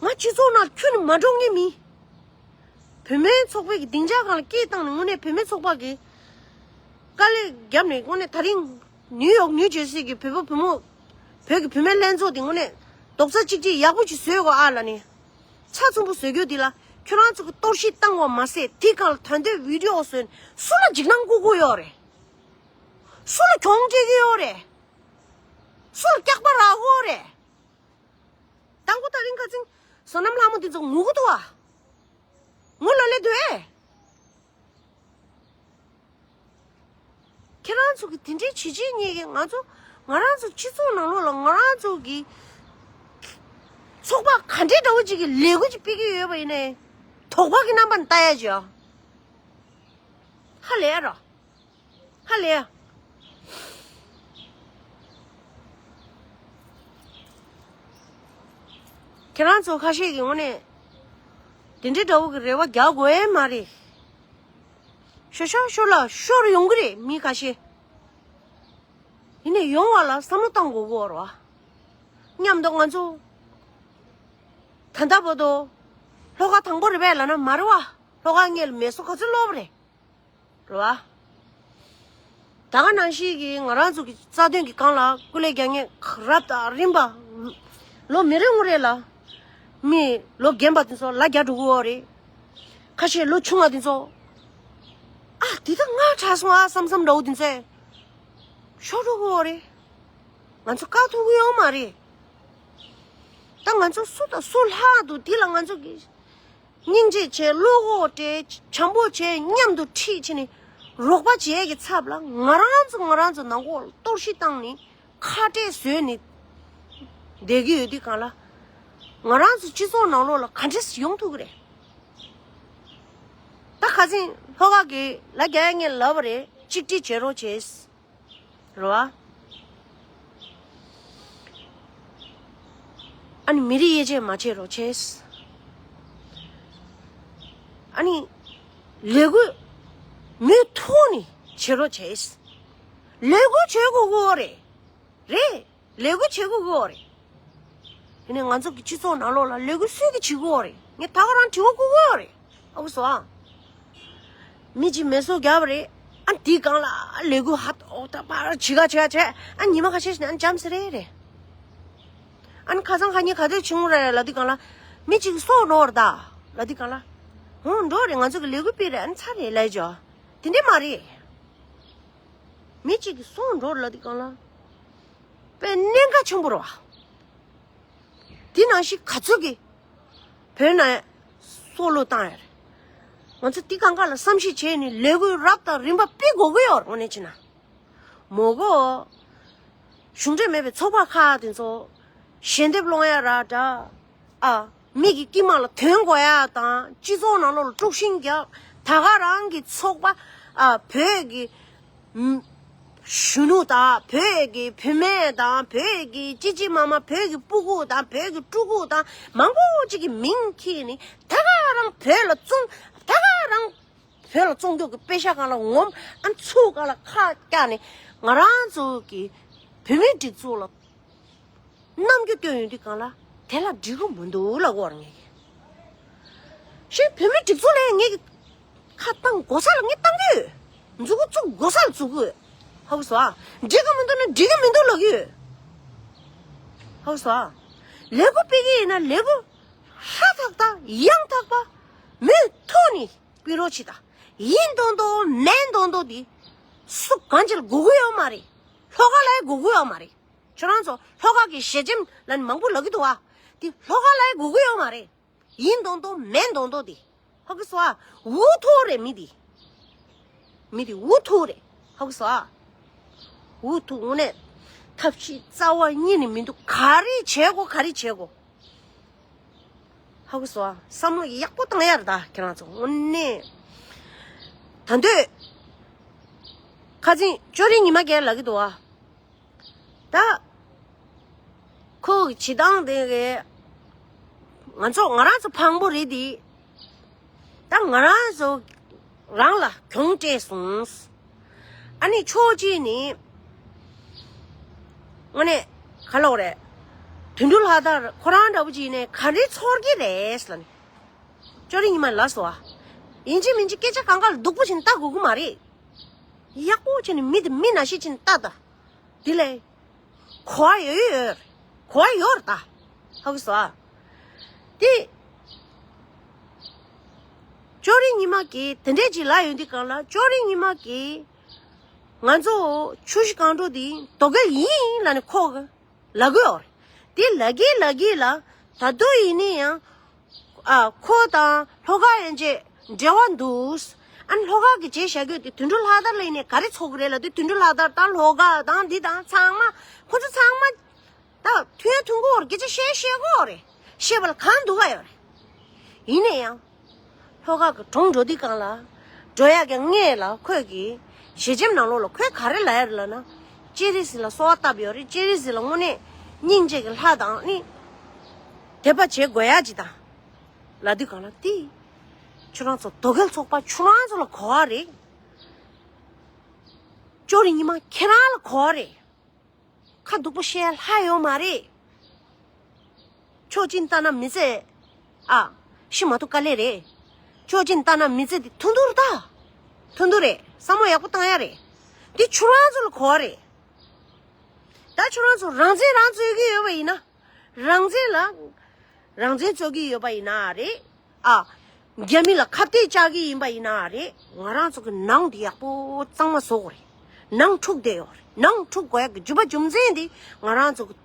ང་སྤྱི་ཚོགས་ནང་ཁྱོན་ནས་མ་འགྲོ་མཁན་མིན། བུད་མེད་ཚོགས་པའི་གི་སྡིངས་ཆ་སྒང་ལ་སྐད་བཏང་ནས་དངོས་གནས་བུད་མེད་ཚོགས་པ་གི་དཀའ་ལས་བརྒྱབ་ནས་དངོས་གནས་ད་རིང་ནིའུ་ཡོག་ནིའུ་ཇར་སི་གི་བོད་པ་བུ་མོ། བོད་ཀྱི་བུད་མེད་ལྷན་ཚོགས་དེ་དངོས་གནས་རྡོག་རྩ་གཅིག་སྒྲིལ་ཡག་པོ་ཅིག་བཟོས་དགོས་ཨ་ལ་ནི། ཚགས་ཚུད་པོ་བཟོ་རྒྱུ་འདི་ལ་ཁྱོད་རང་ཚོ་གི་གཏོར་བཤིག་བཏང་བ་མ་ཟད་དེ་སྒང་ལ་ད་ལྟའི་བི་ཌི་ཡོ་བཟོས་ནས་སུ་ལ་འཇིགས་སྣང་བསྐུལ་གྱི་ཡོད་རེད། སུ་ལ་གྱོང་སྤྲད་ཀྱི་ཡོད་རེད། སུ་ལ་སྐྱག་པ་རག་གི་ཡོད་རེད། དང་པོ་ད་རིང་ཁ་སང་བསོད་ནམས་ལྷ་མོ་འདི་ཚོ་ངུ་གི་འདུག་ཨ། ངུ་ལ་ལས་འདུག་ཨེ། ཁྱེད་རང་ཚོ་གི་དེ་འདྲའི་བྱེད་བྱེད་ཉེས་ཀྱི་ང་ཚོ་ང་རང་ཚོ་སྤྱི་ཚོགས་ནང་ལོགས་ལ་ང་རང་ཚོ་གི་ཚོགས་པ་ག་འདྲའི་འདྲ་བོ་ཅིག་གི་ལས་འགུལ་ཅིག་སྤེལ་གྱི་ཡོད་པ་ཡིན་ནའི་དོགས་པ་གི་རྣམ་པ་ནས་ལྟ་ཡ་ཅིག་ཨ། ཧ་ལས་ར། ཧ་ལས། ཁྱེད་རང་ཚོ་ཁ་ཤས་ཀྱི་ངོས་ནས་དེ་འདྲའི་འདྲ་བོ་གི་རེ་བ་རྒྱག་དགོས་ཡས་མ་རེད། ཤོར་ཤོར་ཤོར་ལ་ཤོར་ཡོང་གི་རེད་མི་ཁ་ཤས། ཡིན་ནས་ཡོང་བ་ལ་བསམ་བློ་བཏང་དགོས་ཀྱི་ཡོད་རེད་བ། མཉམ་དུ་ང་ཚོ་ད་ལྟ་བར་དུ་ལྷོ་ཁ་དང་པོ་རེད་པས་ལབ་ན་མ་རེད་བ། ལྷོ་ཁ་ངས་མེ་སོ་ག་ཚོད་སློག་པ་རེད། རེད་བ། ད་ག་ནང་བཞིན་གྱི་ང་རང་ཚོ་གི་རྩ་དོན་གྱི་སྒང་ལ་སྐུ་ལས་རྒྱག་མཁན་རབ་དང་རིམ་པ། ལོ་མི་རེ་ངོ་རེ་ལ། མི་ལོ་རྒན་པ་དེ་ཚོ་ལ་རྒྱ་འགྲོ་གི་ཡོད་རེད། ཁ་ཤས་ལོ་ཆུང་བ་དེ་ཚོ། ཨ་དེ་ད་ང་དྲག་སོང་ཨ་བསམ་བསམ་འདྲ་བོ་དེ་ཚོས། ཤོར་འགྲོ་གི་ཡོད་རེད། ང་ཚོ་བཀག་ཐུབ་ཀྱི་ཡོད་མ་རེད། ད་ང་ཚོ་སུ་དང་སུ་ལྷག་འདུག་དེ་ལ་ང་ཚོ་གི་སྙིང་རྗེ་བྱས་བློ་ཁོག་སྤྲད་བྱམས་པོ་བྱས་མཉམ་དུ་ཁྲིད་བྱས་ནས་རོགས་པ་བྱས་ཀྱི་ཚབ་ལ་ང་རང་ཚོ་ང་རང་ཚོ་ནང་ཁོག་ལ་གཏོར་བཤིག་བཏང་ནས་ཁ་བྲལ་བཟོས་ནས་བསྡད་ཀྱི་ཡོད་དུས་གང་ལ་ང་རང་ཚོ་སྤྱི་ཚོགས་ནང་ལོགས་ལ་ག་འདྲས་ཡོང་ཐུབ་ཀྱི་རེད། ད་ཁ་སང་ལྷོ་ཁ་གི་ལ་རྒྱ་ཡ་ངས་ལབ་པ་རེད་གཅིག་སྒྲིལ་བྱེད་རོགས་བྱས། རེད་བ། ཨ་ནི་མི་རིགས་དབྱེ་འབྱེད་མ་བྱེད་རོགས་བྱས། ཨ་ནི་ལས་འགུལ་མུ་མཐུད་ནས་བྱེད་རོགས་བྱས། ལས་འགུལ་བྱེད་དགོས་ཀྱི་ཡོད་རེད། རེད། ལས་འགུལ་བྱེད་དགོས་ཀྱི་ཡོད་རེད། དེ་ནས་ང་ཚོ་གི་སྤྱི་ཚོགས་ནང་ལོགས་ལ་ལས་འགུལ་སུས་ཀྱིས་བྱེད་དགོས་རེད། ངས་ད་ག་རང་དྲི་བ་བཀོད་དགོས་རེད། ཨ་ཁུ་སོ་ཨ། མི་གཅིག་མེ་སོ་བརྒྱབ་པ་རེད། ཨ་འདི་སྒང་ལ་ལས་འགུལ་ཧ་ཏོག་ཏག་ཕར་བྱེད་ག་བྱེད་ག་བྱས། ཨ་ཉི་མ་ཁ་ཤས་ཤིག་ནས་ཨ་འཇམ་ཟེར་རེད་རེད། ཨ་ནི་ཁ་སང་ཁ་ཉིན་ག་དུས་ཕྱིན་རེད་ལབ་དུས་སྒང་ལ། མི་གཅིག་གིས་སྲོག་འགྲོ་བ་རེད་ད། ལབ་དུས་སྒང་ལ། འོ་འགྲོ་རེད། ང་ཚོ་གི་ལས་འགུལ་སྤེལ་རེད། ཨ་ནི་ཚར་རེད་ལབ་ཡ་ཅིག་ཡོད། དེ་འདྲས་མ་རེད། མི་གཅིག་གིས་སྲོག་འགྲོ་ལབ་དུས་སྒང་ལ། དཔེ་གནད་འགག་ཆེན་པོ་རེད་བ། དེ་ནང་བཞིན་ག་ཚོད་ཀྱིས་བོད་ནང་སྲོག་བློས་བཏང་ཡོད་རེད། ང་ཚོ་དེ་སྒང་ག་ལ་བསམ་གཞིག་བྱས་ནས་ལས་འགུལ་རབ་དང་རིམ་པ་སྤེལ་དགོས་ཀྱི་ཡོད་རེད། དངོས་གནས་བྱས་ན། མོ་གོ་གཞུང་འབྲེལ་མེད་པའི་ཚོགས་པ་ཁག་དེ་ཚོ་ཞལ་འདེབས་སློང་ཡ་ར་འདྲ། ཨ། མི་གི་དཀྱིལ་མ་ལ་དོན་གོ་ཡ་དང་སྤྱི་ཚོགས་ནང་ལོགས་ལ་དཀྲུག་ཤིང་རྒྱབ། ད་ག་རང་གི་ཚོགས་པ། ཨ། བོད་ཀྱི་གཞོན་ནུ་དང་བོད་ཀྱི་བུད་མེད་དང་བོད་ཀྱི་ཅི་ཅི་མ་མ་བོད་ཀྱི་སྤུ་གུ་དང་བོད་ཀྱི་ཕྲུ་གུ་དང་མང་པོ་ཅིག་གི་མིང་ཁྱེར་ནས་ད་ག་རང་བོད་ལ་བཙོང་། ད་ག་རང་བོད་ལ་བཙོང་རྒྱུ་གི་པེ་ཤ་སྒང་ལ་ངོམ། ཨ་ཚུགས་སྒང་ལ་ཁ་བཀྱག་ནས་ང་རང་ཚོ་གི་བུད་མེད་སྒྲིག་འཛུགས་ལ་རྣམ་འགྱུར་སྟོན་ཡོང་དུས་སྒང་ལ་དེ་ལ་འགྲིག་གི་མི་འདུག་ལབ་ཀྱི་ཡོད་རེད་ངས་ཀྱི། ཞེས་བུད་མེད་སྒྲིག་འཛུགས་ལ་ངས་ཀྱི་ཁ་བཏང་དགོས་ས་ལ་ངས་བཏང་གི་ཡོད། མཛུབ་གུ་བཙུགས་དགོས་ས་ལ་བཙུགས་ཀྱི་ཡོད། ཧ་གོ་སོང་ཨ། འགྲིག་གི་མི་འདུག་ན་འགྲིག་གི་མི་འདུག་ལབ་ཀྱི་ཡོད། ཧ་གོ་སོང་ཨ། ལས་འགུལ་སྤེལ་གྱི་ཡིན་ན་ལས་འགུལ་ཧྲ་ཐག་ཐག་ཡང་དག་པ་མུ་མཐུད་ནས་སྤེལ་རོགས་བྱེད་དང་། ཡིན་མདོག་མདོག་མིན་མདོག་མདོག་དེ་སུ་གང་ཅིར་དགོས་ཀྱི་ཡོད་མ་རེད། ལྷོ་ཁ་ལ་ཡང་དགོས་ཀྱི་ཡོད་མ་རེད། ཁྱོད་རང་ཚོ་ལྷོ་ཁ་གི་ཞལ་ཆེམས་ལ་ནི་མང་པོ་ལབ་ཀྱི་འདུག་བ། དེ་ལྷོ་ཁ་ལ་ཡང་དགོས་ཀྱི་ཡོད་མ་རེད། ཡིན་མདོག་མདོག་མིན་མདོག་མདོག་དེ། ཧ་གོ་སོང་ཨ། འུ་ཐུག་རེད་མི་དེ། མི་དེ་འུ་ཐུག་རེད། ཧ་གོ་སོང་ཨ། འུ་ཐུག་དངོས་གནས་ཐབས་ཤེས་རྩ་བ་ཉིད་ནས་མི་འདུག་ག་རེ་བྱེད་དགོས་ག་རེ་བྱེད་དགོས། ཧ་གོ་སོང་ཨ། བསམ་བློ་ཡག་པོ་བཏང་ཡ་རེད་ད་ཁྱེད་རང་ཚོ་དངོས་གནས། ད་འདོད། ཁ་སང་ཅོ་རི་ཉི་མ་རྒན་ལབ་ཀྱི་འདུག་ཨ། ད་ཁོ་གི་བྱེད་སྟངས་དེ་གས་ང་ཚོ་ང་རང་ཚོ་ཕངས་པོ་རེད་དེ། ད་ང་རང་ཚོ་རང་ལ་གྱོང་སྤྲད་སོང་། ཨ་ནི་ཕྱོགས་གཅིག་ནས་དངོས་གནས་ག་ལོག་རེད། དོན་གྲུབ་ལྷ་དར་ཁོ་རང་འདྲ་བོ་ཅིག་ནས་ག་རེ་ཚོར་གི་རེད་ལབ་ནས། ཅོ་རི་ཉི་མ་ལ་སོ་ཨ། ཡིན་གཅིག་མིན་གཅིག་སྐད་ཆ་གང་ག་ལ་སྡུག་པོ་བྱས་ནས་ལྟ་དགོས་ཀྱི་མ་རེད། ཡག་པོ་བྱས་ནས་མི་དེ་མི་ནང་བཞིན་བྱས་ནས་ལྟ་ད། དེ་ལས། གོ་བ་ཡོད་ཡོད་རེད། གོ་བ་ཡོད་རེད་ད། ཧ་གོ་སོང་ཨ། དེ། ཅོ་རི་ཉི་མ་གིས་དེ་འདྲས་ཅིག་ལབ་ཡོང་དུས་སྒང་ལ་ཅོ་རི་ཉི་མ་གིས། ང་ཚོ་ཆུ་བཞི་སྒང་དྲུག་འདི་རྡོ་རྒྱལ་ཡིན་ལབ་ནས་ཁོ་གིས་ལབ་གི་ཡོད་རེད། དེ་ལབ་གི་ལབ་གི་ལ་ད་དུང་ཡིན་ན་ཡང་། ཨ་ཁོ་དང་ལྷོ་ཁ་ཡན་ཆད་འབྲེལ་བ་འདུག་ཨ་ནི་ལྷོ་ཁ་གི་བྱས་བཞག་གི་ཡོད་དེ་དོན་གྲུབ་ལྷ་དར་ལ་ཡིན་ནས་ག་རེ་ཚོར་གི་རེད་ལབ་དུས་དོན་གྲུབ་ལྷ་དར་དང་ལྷོ་ཁ་དང་འདི་དང་ཚང་མ་ཁོ་ཚོ་ཚང་མ། ད་ཐུག་ཡ་ཐུག་གི་ཡོད་རེད། སྐད་ཆ་བཤད་བཤད་གི་ཡོད་རེད། བཤད་པ་ལ་གང་འདུག་ག་ཡོད་རེད། ཡིན་ན་ཡང་། ལྷོ་ཁ་གི་གྲོངས་འགྲོ་དུས་སྒང་ལ། འགྲོ་ཡག་གི་སྔོན་ལ་ཁོས་ཀྱི་ཞལ་ཆེམས་ནང་ལོགས་ལ་ཁོས་ག་རེ་ལབ་ཡ་རེད་ལབ་ན། སྤྱན་རས་གཟིགས་ལ་གསོལ་བ་བཏབ་ཡོད་རེད། སྤྱན་རས་གཟིགས་ལ་དངོས་གནས་སྙིང་རྗེ་གི་ལྷ་དང་ནི། དད་པ་བྱེད་དགོས་ཡ་ཅིག་དང་། ལབ་དུས་སྒང་ལ་དེ། ཁྱོད་རང་ཚོ་རྡོ་རྒྱལ་ཚོགས་པ་ཁྱོད་རང་ཚོ་ལ་གོ་བ་རེད། ཅོ་རི་ཉི་མ་ཁྱེད་རང་ལ་གོ་བ་རེད། ཁ་སྡུག་པོ་བཤད་ལྷ་ཡོད་མ་རེད། ཕྱོགས་གཅིག་ལྟ་ན་མི་ཚེ། ཨ། ཤི་མ་ཐུབ་དཀའ་ལས་རེད། ཕྱོགས་གཅིག་ལྟ་ན་མི་ཚེ་འདི་ཐུང་ཐུང་རེད་ད། ཐུང་ཐུང་རེད། བསམ་བློ་ཡག་པོ་བཏང་ཡ་རེད། འདི་ཁྱོད་རང་ཚོ་ལ་གོ་བ་རེད། ད་ཁྱོད་རང་ཚོ་རང་བཙན་རང་རྩོད་ཀྱི་ཡོད་པ་ཡིན་ན། རང་བཙན་ལ། རང་བཙན་རྩོད་ཀྱི་ཡོད་པ་ཡིན་ན་རེད། ཨ། རྒྱ་མི་ལ་ཁ་གཏད་བཅག་གི་ཡིན་པ་ཡིན་ན་རེད། ང་རང་ཚོ་གི་ནང་དེ་ཡག་པོ་གཙང་མ་བཟོ་དགོས་རེད། ནང་འཁྲུག་བསྡད་ཡོད་རེད། ནང་འཁྲུག་དགོས་ཡག་གི་རྒྱུ་བ་རྒྱུ་མཚན་དེ་ང་རང་ཚོ་གི་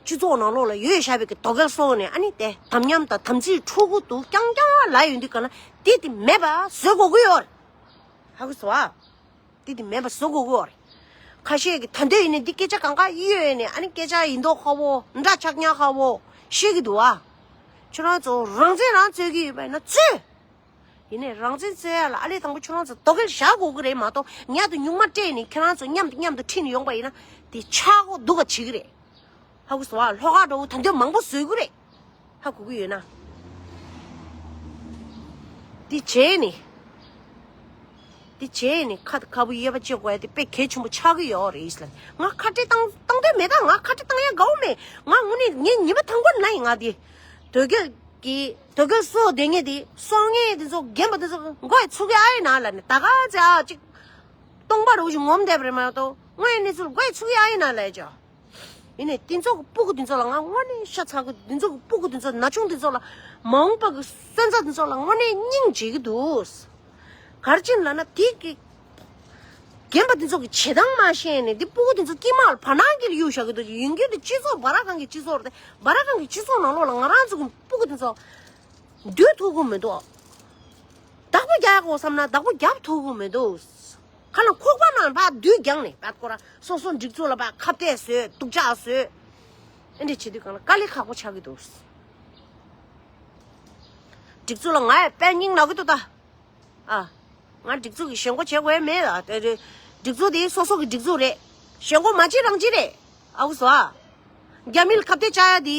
སྤྱི་ཚོགས་ནང་ལོགས་ལ་ཡོད་བཞག་པའི་གི་རྡོ་རྒྱལ་སོགས་ནས་ཨ་ནི་དེ་དམ་ཉམས་དང་དམ་ཚིག་འཁྲུག་གི་འདུག་རྐྱང་རྐྱང་ལབ་ཡོང་དུས་ག་ལ་དེ་དེ་མེད་པ་བཟོ་དགོས་ཀྱི་ཡོད་རེད། ཧ་གོ་སོང་ཨ། དེ་དེ་མེད་པ་བཟོ་དགོས་ཀྱི་ཡོད་རེད། ཁ་ཤས་ཀྱིས་ད་འདོད་ཡིན་ནས་འདི་སྐད་ཆ་གང་ག་གཡོས་ནས་ཨ་ནི་སྐད་ཆ་ཡིན་མདོག་ཁ་བོ་འདྲ་ཆགས་ཉག་ཁ་བོ་བཤད་ཀྱི་འདུག་ཨ། ཁྱོད་རང་ཚོ་རང་བཙན་རང་རྩོད་ཀྱི་ཡོད་པ་ཡིན་ན་རྩོད། ཡིན་ནས་རང་བཙན་རྩོད་ཡ་ལ་ཨ་ལས་དང་པོ་ཁྱོད་རང་ཚོ་རྡོ་རྒྱལ་བཞག་དགོས་ཀྱི་རེད་མ་གཏོགས་ཉག་དང་སྨྱུག་མ་སྤྲད་ནས་ཁྱེད་རང་ཚོ་མཉམ་དུ་མཉམ་དུ་ཁྲིད་ནས་ཡོང་པ་ཡིན་ན་དེ་ཆག་སྒོ་འདུག་ག་བྱེད་ཀྱི་རེད། ཧ་གོ་སོང་ཨ། ལྷོ་ཁ་འགྲོ་བོ་ད་འདོད་མང་པོ་བཟོས་ཀྱི་རེད། ཧ་གོ་གི་ཡོད་ན། འདི་བྱས་ནས། འདི་བྱས་ནས་ཁ་དང་ཁ་བུ་དབྱེ་བ་བྱེད་དགོས་ཡ་དེ་དཔེ་གལ་ཆེན་པོ་ཆགས་ཀྱི་ཡོད་རེད་ལ། ང་ཁ་བྲལ་བཏང་བཏང་འདོད་མེད་ད། ང་ཁ་བྲལ་བཏང་ཡ་དགའ་བོ་མེད། ང་དངོས་གནས་ངའི་ཉི་མ་དང་པོ་ན་ཡིན་ང་དེ། དོལ་རྒྱལ་གྱི་དོལ་རྒྱལ་སོགས་དེ་ངས་དེ་སོང་ངས་དེ་ཚོ་རྒན་པ་དེ་ཚོ་མགོ་ཡི་ཚུགས་ཡ་ཡིན་ན་ལ་ནི་ད་ག་ཚེ་ཨ་ཅིག་སྟོང་པ་རུ་ཞིག་ངོམ་བསྡད་པ་རེད་མ་གཏོགས་དངོས་ཡོད་གནས་ཚུལ་མགོ་ཡི་ཚུགས་ཡ་ཡིན་ན་ལས་ཅོ། ཡིན་ནའི་དེ་ཚོ་གི་སྤུ་གུ་དེ་ཚོ་ལ་ང་དངོས་གནས་ཤ་ཚ་གི། དེ་ཚོ་གི་སྤུ་གུ་དེ་ཚོ་ན་ཆུང་དེ་ཚོ་ལ་མ་འོངས་པ་གི་སོན་རྩ་དེ་ཚོ་ལ་དངོས་གནས་སྙིང་རྗེ་གི་འདུག་ག་རེ་བྱས་ནས་ལབ་ན་དེ་གི་རྒན་པ་དེ་ཚོ་གི་བྱེད་སྟངས་མ་ཤེས་ནས་དེ་སྤུ་གུ་དེ་ཚོ་དཀྱིལ་མ་ལ་བར་སྣང་གི་ལ་གཡུག་བཞག་གི་འདུག་ཡིན་རྒྱུ་དེ་སྤྱི་ཚོགས་སྦ་ར་གང་གི་སྤྱི་ཚོགས་རེད་དེ། སྦ་ར་གང་གི་སྤྱི་ཚོགས་ནང་ལོགས་ལ་ང་རང་ཚོ་གི་སྤུ་གུ་དེ་ཚོ་འདུལ་ཐུབ་གི་མི་འདུག་བདག་པོ་རྒྱག་དགོས་བསམ་ན་བདག་པོ་རྒྱབ་ཐུབ་གི་མི་འདུག་ཁ་ལ་ཁོག་པ་ནང་ཕར་བསྡུས་རྒྱང་ནས་ཕར་ཁོ་རང་སོ་སོ་སྒྲིག་འཛུགས་ལ་ཕར་ཁ་གཏད་བཟོས། སྡུག་ཅག་བཟོས། ཨེ་འདྲ་བྱེད་དུས་སྒང་ལ་དཀའ་ལས་ཁག་པོ་ཆགས་ཀྱི་འདུག་སྒྲིག་འཛུགས་ལ་ང་ཡང་དཔེ་སྙིང་ནག་གི་འདུག་ད། ཨ། ང་སྒྲིག་འཛུགས་ཀྱི་ཞེན་ཁོག་བྱེད་དགོས་མེད་ལ། དེ་རེད། སྒྲིག་འཛུགས་དེ་སོ་སོ་གི་སྒྲིག་འཛུགས་རེད། ཞེན་ཁོག་མ་བྱེད་རང་བྱེད་རེད། ཨ་ཁུ་སོ་ཨ། རྒྱ་མི་ལ་ཁ་གཏད་བཅག་ཡ་དེ་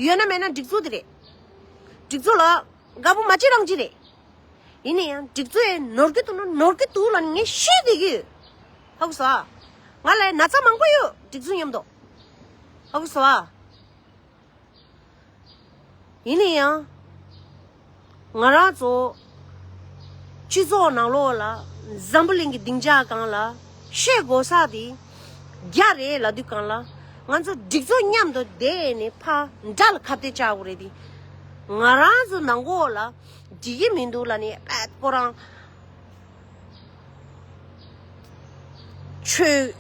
ཡོད་ན་མེད་ན་སྒྲིག་འཛུགས་དེ་རེད། སྒྲིག་འཛུགས་ལ་དགའ་པོ་མ་བྱེད་རང་བྱེད་རེད། ཡིན་ན་ཡང་སྒྲིག་འཛུགས་ཡང་ནོར་གི་འདུག་ན་ནོར་གི་འདུག་ལབ་ནས་ངས་བཤད་བསྡད་ཀྱི་ཡོད། ཧ་གོ་སོང་ཨ། ང་ལ་ན་ཚ་མང་པོ་ཡོད་སྒྲིག་འཛུགས་མཉམ་དུ། ཧ་གོ་སོང་ཨ། ཡིན་ན་ཡང་། ང་རང་ཚོ་སྤྱི་ཚོགས་ནང་ལོགས་ལ་འཛམ་བུ་གླིང་གི་སྡིངས་ཆ་སྒང་ལ་བཤད་དགོས་ས་དེ་རྒྱ་རེད་ལབ་དུས་སྒང་ལ་ང་ཚོ་སྒྲིག་འཛུགས་མཉམ་དུ་བསྡད་ནས་ཕར་དགྲ་ལ་ཁ་གཏད་བཅག་དགོས་རེད་དེ། ང་རང་ཚོ་ནང་ཁོག་ལ་འགྲིག་གི་མི་འདུག་ལབ་ནས་པད་ཁོ་རང་ཆོས་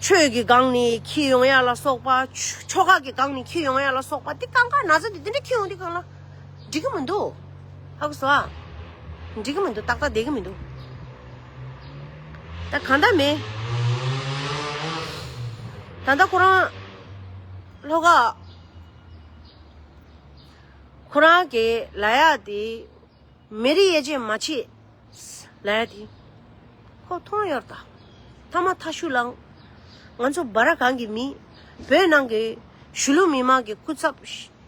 ཆོས་ཀྱི་སྒང་ནས་འཁྱེར་ཡོང་ཡ་ལ་སོགས་པ། ཆོ་ཆོ་ག་གི་སྒང་ནས་འཁྱེར་ཡོང་ཡ་ལ་སོགས་པ་འདི་གང་ག་ན་ཚ་འདི་འདི་འདྲ་འཁྱེར་ཡོང་དུས་སྒང་ལ་འགྲིག་གི་མི་འདུག་ཧ་གོ་སོང་ཨ། འགྲིག་གི་མི་འདུག་ཏག་ཏག་བསྡད་ཀྱི་མི་འདུག་ད་གང་ལྟར་མེད། ད་ལྟ་ཁོ་རང་ལྷོ་ཁ་ཁོ་རང་གི་ལབ་ཡ་དེ། མི་རིགས་དབྱེ་འབྱེད་མ་བྱེད། ལབ་ཡ་དེ། ཁོ་མཐོང་ཡོད་ད། ཐ་མ་ཐ་ཤུ་ལང་། ང་ཚོ་སྦ་ར་གང་གི་མི། བོད་ནང་གི་གཞིས་ལུས་མི་མང་གི་སྐུ་ཚབ།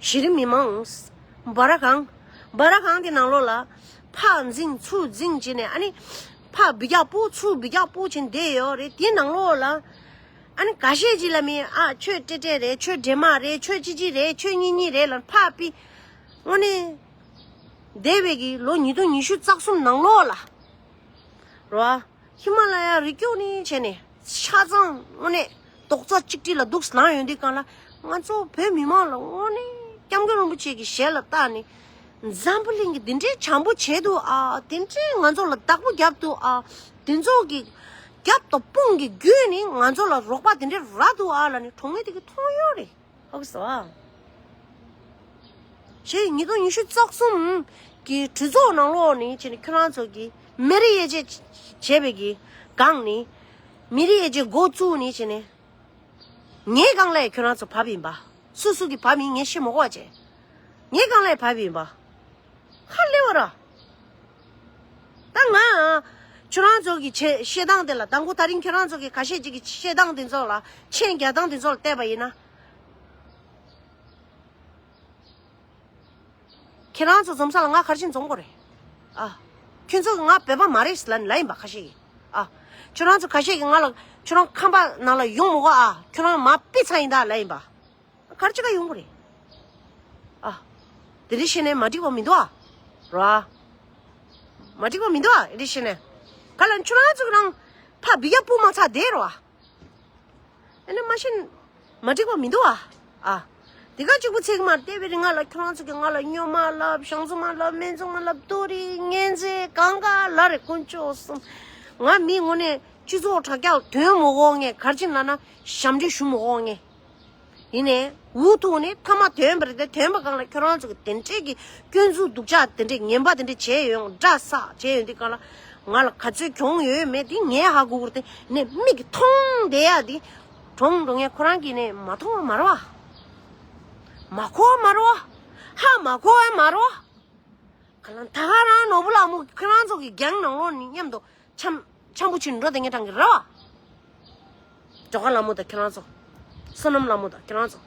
གཞི་རིམ་མི་མང་། སྦ་ར་གང་། སྦ་ར་གང་གི་ནང་ལོགས་ལ་ཕར་འཛིང་ཚུར་འཛིང་བྱས་ནས། ཨ་ནི་ཕར་འབུད་རྒྱག་སྤོ། ཚུར་འབུད་རྒྱག་སྤོ་བྱས་བསྡད་ཡོད་རེད། དེའི་ནང་ལོགས་ལ་ཨ་ནི་ཁ་ཤས་ཅིག་ལ་མི་ཨ་ཁྱོད་ཏྲེ་ཏྲེ་རེད། ཁྱོད་འདྲེ་དམག་རེད། ཁྱོད་ཅི་ཅི་རེད། ཁྱོད་གཉིས་གཉིས་རེད་ལབ་ཕར་ཕུད། དངོས་གནས་འདས་པའི་གི་ལོ་ཉིས་སྟོང་ཉི་ཤུ་རྩ་གསུམ་ནང་ལོགས་ལ་རེད་བ། ཧི་མ་ལ་ཡ་རི་རྒྱུད་ནས་བྱས་ནས་ཆ་ཚང་དངོས་གནས་རྡོག་རྩ་གཅིག་སྒྲིལ་ལ་འདུག་ལངས་ཡོང་དུས་སྒང་ལ། ང་ཚོ་བོད་མི་མང་ལ་དངོས་གནས་སྐྱབས་མགོན་རིན་པོ་ཆེ་གི་ཞལ་ལ་བལྟས་ནས། འཛམ་བུ་གླིང་གི་འདི་འདྲའི་བྱམས་པོ་བྱས་འདུག་ཨ། དེ་འདྲའི་ང་ཚོ་ལ་བདག་པོ་བརྒྱབ་འདུག་ཨ། དེ་ཚོ་གི་རྒྱབ་དང་དཔུང་གི་བརྒྱུད་ནས་ང་ཚོ་ལ་རོགས་པ་དེ་འདྲའི་རག་འདུག་ཨ་ལབ་ནས་གྲོངས་མཁན་དེ་གི་མཐོང་ཡོད་རེད། ཧོག་སོ། ཞེས་ཉིས་སྟོང་ཉི་ཤུ་རྩ་གསུམ་གྱི་གྲོས་ཚོགས་ནང་ལོགས་ནས་བྱས་ནས་ཁྱོད་རང་ཚོ་གིས་མི་རིགས་དབྱེ་འབྱེད་བྱས་པའི་གི་སྒང་ནས། མི་རིགས་དབྱེ་འབྱེད་འགོ་བཙུགས་ནས་བྱས་ནས། ངའི་སྒང་ལ་ཁྱོད་རང་ཚོ་བབས་ཡིན་པ། སུ་སུ་གིས་བབས་ཡིན་ངས་ཤེས་མ་གོ་བ་བྱས། ངའི་སྒང་ལ་བབས་ཡིན་པ། ཧ་ལས་པ་ར། ད་ང་ཁྱོད་རང་ཚོ་གི་བྱེད་བཤད་སྟངས་དེ་ལ། དང་པོ་ད་རིང་ཁྱོད་རང་ཚོ་གི་ཁ་ཤས་ཅིག་གི་བཤད་སྟངས་དེ་ཚོ་ལ། མཆན་རྒྱག་སྟངས་དེ་ཚོ་ལ་བལྟས་པ་ཡིན་ན། ཁྱེད་རང་ཚོ་འཛོམས་ས་ལ་ང་ག་རེ་བྱས་འཛོམས་དགོས་རེད། ཨ། ཁྱོད་ཚོ་གིས་ང་བོད་པ་མ་རེད་ལབ་ལབ་ཡིན་པ་ཁ་ཤས་ཀྱིས། ཨ། ཁྱོད་རང་ཚོ་ཁ་ཤས་ཀྱིས་ང་ལ། ཁྱོད་རང་ཁང་པ་ནང་ལ་ཡོང་མི་དགོས་ཨ། ཁྱོད་རང་མར་ཕུད་ཚར་ཡིན་ད་ལབ་ཡིན་པ། ག་རེ་བྱེད་ག་ཡོང་དགོས་རེད། ཨ། དེ་འདྲ་བཤད་ནས་མ་འགྲིག་པ་མི་འདུག་ཨ། ར། མ་འགྲིག་པ་མི་འདུག་ཨ། དེ་འདྲ་བཤད་ནས། ག་ལ་ཁྱོད་རང་ཚོ་གི་རང་ཕར་འབུད་རྒྱག་སྤོ་མ་ཚར་བསྡད་རོ་ཨ། ཨ་ནི་མ་ཤེས་ན་མ་འགྲིག་པ་མི་འདུག་ཨ། ཨ། དེ་ག་གཅིག་པུ་ཚིག་མ་བལྟས་པའི་རིང་ང་ལ། ཁྱོད་རང་ཚོ་གིས་ང་ལ་སྨྱོན་མ་ལབ། ཞང་ཚོ་མ་ལབ། སྨན་ཚོང་མ་ལབ། ཏུ་རི་ངན་ཚེ་གང་ག་ལ་རེ་དཀོན་མཆོག་གསུམ། ང་མི་དངོས་གནས་སྤྱི་ཚོགས་དྲ་རྒྱ་དོན་མི་དགོས་ངས། ག་རེ་བྱས་ན་ན་ཞབས་འདྲེན་ཞུ་མི་དགོས་ངས། ཡིན་ནའི་འུ་ཐུག་ནས་མཐའ་མ་དོན་པ་རེད་དེ། དོན་པ་སྒང་ལ་ཁྱོད་རང་ཚོ་གིས་དེ་འདྲས་ཀྱི་སྐྱོན་འཛུགས་སྡུག་ཅག་དེ་འདྲས་ངན་པ་དེ་འདྲས་བྱས་ཡོང་། འདྲ་ས་བྱས་ཡོང་དུས་སྒང་ལ། ང་ལ་ག་ཚོད་གྱོང་ཡོད་མེད་དེ་ངས་ཧ་གོ་གི་རེད་དེ། ནས་མིག་གིས་མཐོང་བསྡད་ཡ་དེ། གྲོངས་འགྲོ་མཁན་ཁོ་རང་གིས་ནས་མ་མཐོང་བ་མ་རེད་བ། མ་གོ་བ་མ་རེད་བ། ཧ་མ་གོ་བ་མ་རེད་བ། ག་ལ་ད་ག་རང་ནོར་བུ་ལྷ་མོ་ཁྱོད་རང་ཚོ་གི་རྒྱང་ནང་ལོགས་ནས་མཉམ་དུ་འཆམ་འཆམ་པོ་བྱེད་འགྲོ་དེ་ངས་དྲང་གི་རེད་བ། ཇོ་ཁ་ལྷ་མོ་དང་ཁྱེད་རང་ཚོ། བསོད་ནམས་ལྷ་མོ་དང་ཁྱེད་རང་ཚོ།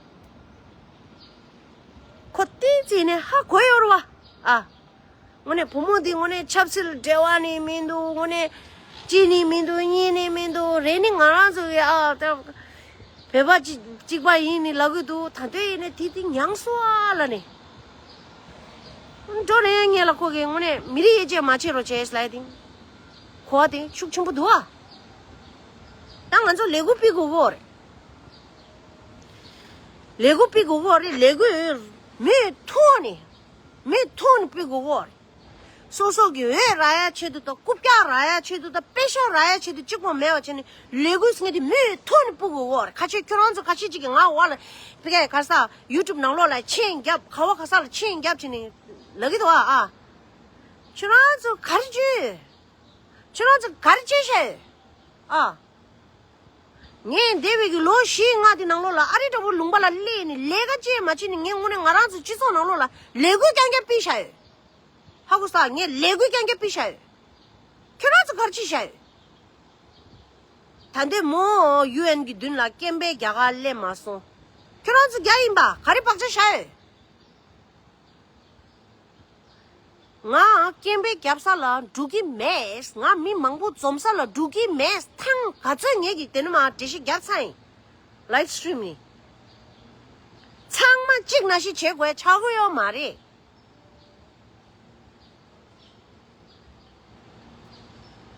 ཁོ་ཏི་ཙི་ནས་ཧ་གོ་ཡོད་རེད་བ། ཨ། དངོས་གནས་བུ་མོ་འདི་དངོས་གནས་ཆབ་སྲིད་འབྲེལ་བ་ནི་མི་འདུག་དངོས་གནས་གཅིག་ནི་མི་འདུག་གཉིས་ནི་མི་འདུག་རེ་ནི་ང་རང་ཚོ་གི་ཨ། ད་བོད་པ་གཅིག་གཅིག་པ་ཡིན་ནི་ལབ་གི་འདུག་ད་དུང་ཡིན་ནི་དེ་དེ་མྱངས་སོང་ཨ་ལབ་ནས། འགྲོ་རན་ངེས་ལ་ཁོ་གིས་དངོས་གནས་མི་རིགས་དབྱེ་འབྱེད་མ་བྱེད་རོགས་བྱས་ལབ་ཡ་དེ། གོ་བ་དེ་ཤུགས་ཆེན་པོ་འདུག་ཨ། ད་ང་ཚོ་ལས་འགུལ་སྤེལ་དགོས་ཀྱི་ཡོད་རེད། ལས་འགུལ་སྤེལ་དགོས་ཀྱི་ཡོད་རེད། ལས་འགུལ་མུ་མཐུད་ནས། མུ་མཐུད་ནས་སྤེལ་དགོས་ཀྱི་ཡོད་རེད། སོ་སོ་གི་འོས་རག་ཡ་ཆེད་དུ་དང་། རྐུབ་བཀྱག་རག་ཡ་ཆེད་དུ་དང་། པེ་ཤག་རག་ཡ་ཆེད་དུ་གཅིག་པོ་མེད་པ་བྱས་ནས་ལས་འགུལ་ཟེར་མཁན་དེ་མུ་མཐུད་ནས་སྤེལ་དགོས་ཀྱི་ཡོད་རེད། ཁ་ཆེ་ཁྱོད་རང་ཚོ་ཁ་ཤས་ཅིག་གིས་ང་འོག་ལ་ཕ་གིའི་ག་ས་ཡུ་ཊུབ་ནང་ལོགས་ལ་མཆན་རྒྱབ། ག་བ་ག་ས་ལ་མཆན་རྒྱབ་བྱས་ནས་ལབ་ཀྱི་འདུག་ཨ། ཨ། ཁྱོད་རང་ཚོ་ག་རེ་བྱས། ཁྱོད་རང་ཚོ་ག་རེ་བྱས་ཤག་ཨ། ངས་འདས་པའི་གི་ལོ་བཞི་ལྔ་དེ་ནང་ལོགས་ལ་ཨ་རི་འདྲ་བོ་ལུང་པ་ལ་སླེབས་ནས་ལས་ཀ་ཅིག་མ་བྱས་ནས། ངས་དངོས་གནས་ང་རང་ཚོ་སྤྱི་ཚོགས་ནང་ལོགས་ལ་ལས་འགུལ་རྐྱང་རྐྱང་སྤེལ་བཞག་ཡོད། ཧ་གོ་སོང་། ངས་ལས་འགུལ་རྐྱང་རྐྱང་སྤེལ་བཞག་ཡོད། ཁྱོད་རང་ཚོ་ག་རེ་བྱས་བཞག་ཡོད། ད་ལྟའི་མོ་ཡུ་ཨེན་གི་མདུན་ལ་སྐད་འབོད་རྒྱག་ག་སླེབས་མ་སོང་། ཁྱོད་རང་ཚོ་རྒྱག་ཡིན་པ། ག་རེ་བག་ཆགས་བཞག་ཡོད། ང་སྐད་འབོད་རྒྱབ་ས་ལ་འགྲོ་གི་མེད། ང་མི་མང་པོ་འཛོམས་ས་ལ་འགྲོ་གི་མེད། ཐེངས་ག་ཚོད་ངེད་ཀྱིས་དེ་ནས་མར་འགྲེལ་བཤད་རྒྱབ་ཚར་ཡིན། ལའིབ་སི་ཊི་རིམ་ནི་ཚང་མ་གཅིག་ནང་བཞིན་བྱེད་དགོས་ཆགས་ཀྱི་ཡོད་མ་རེད།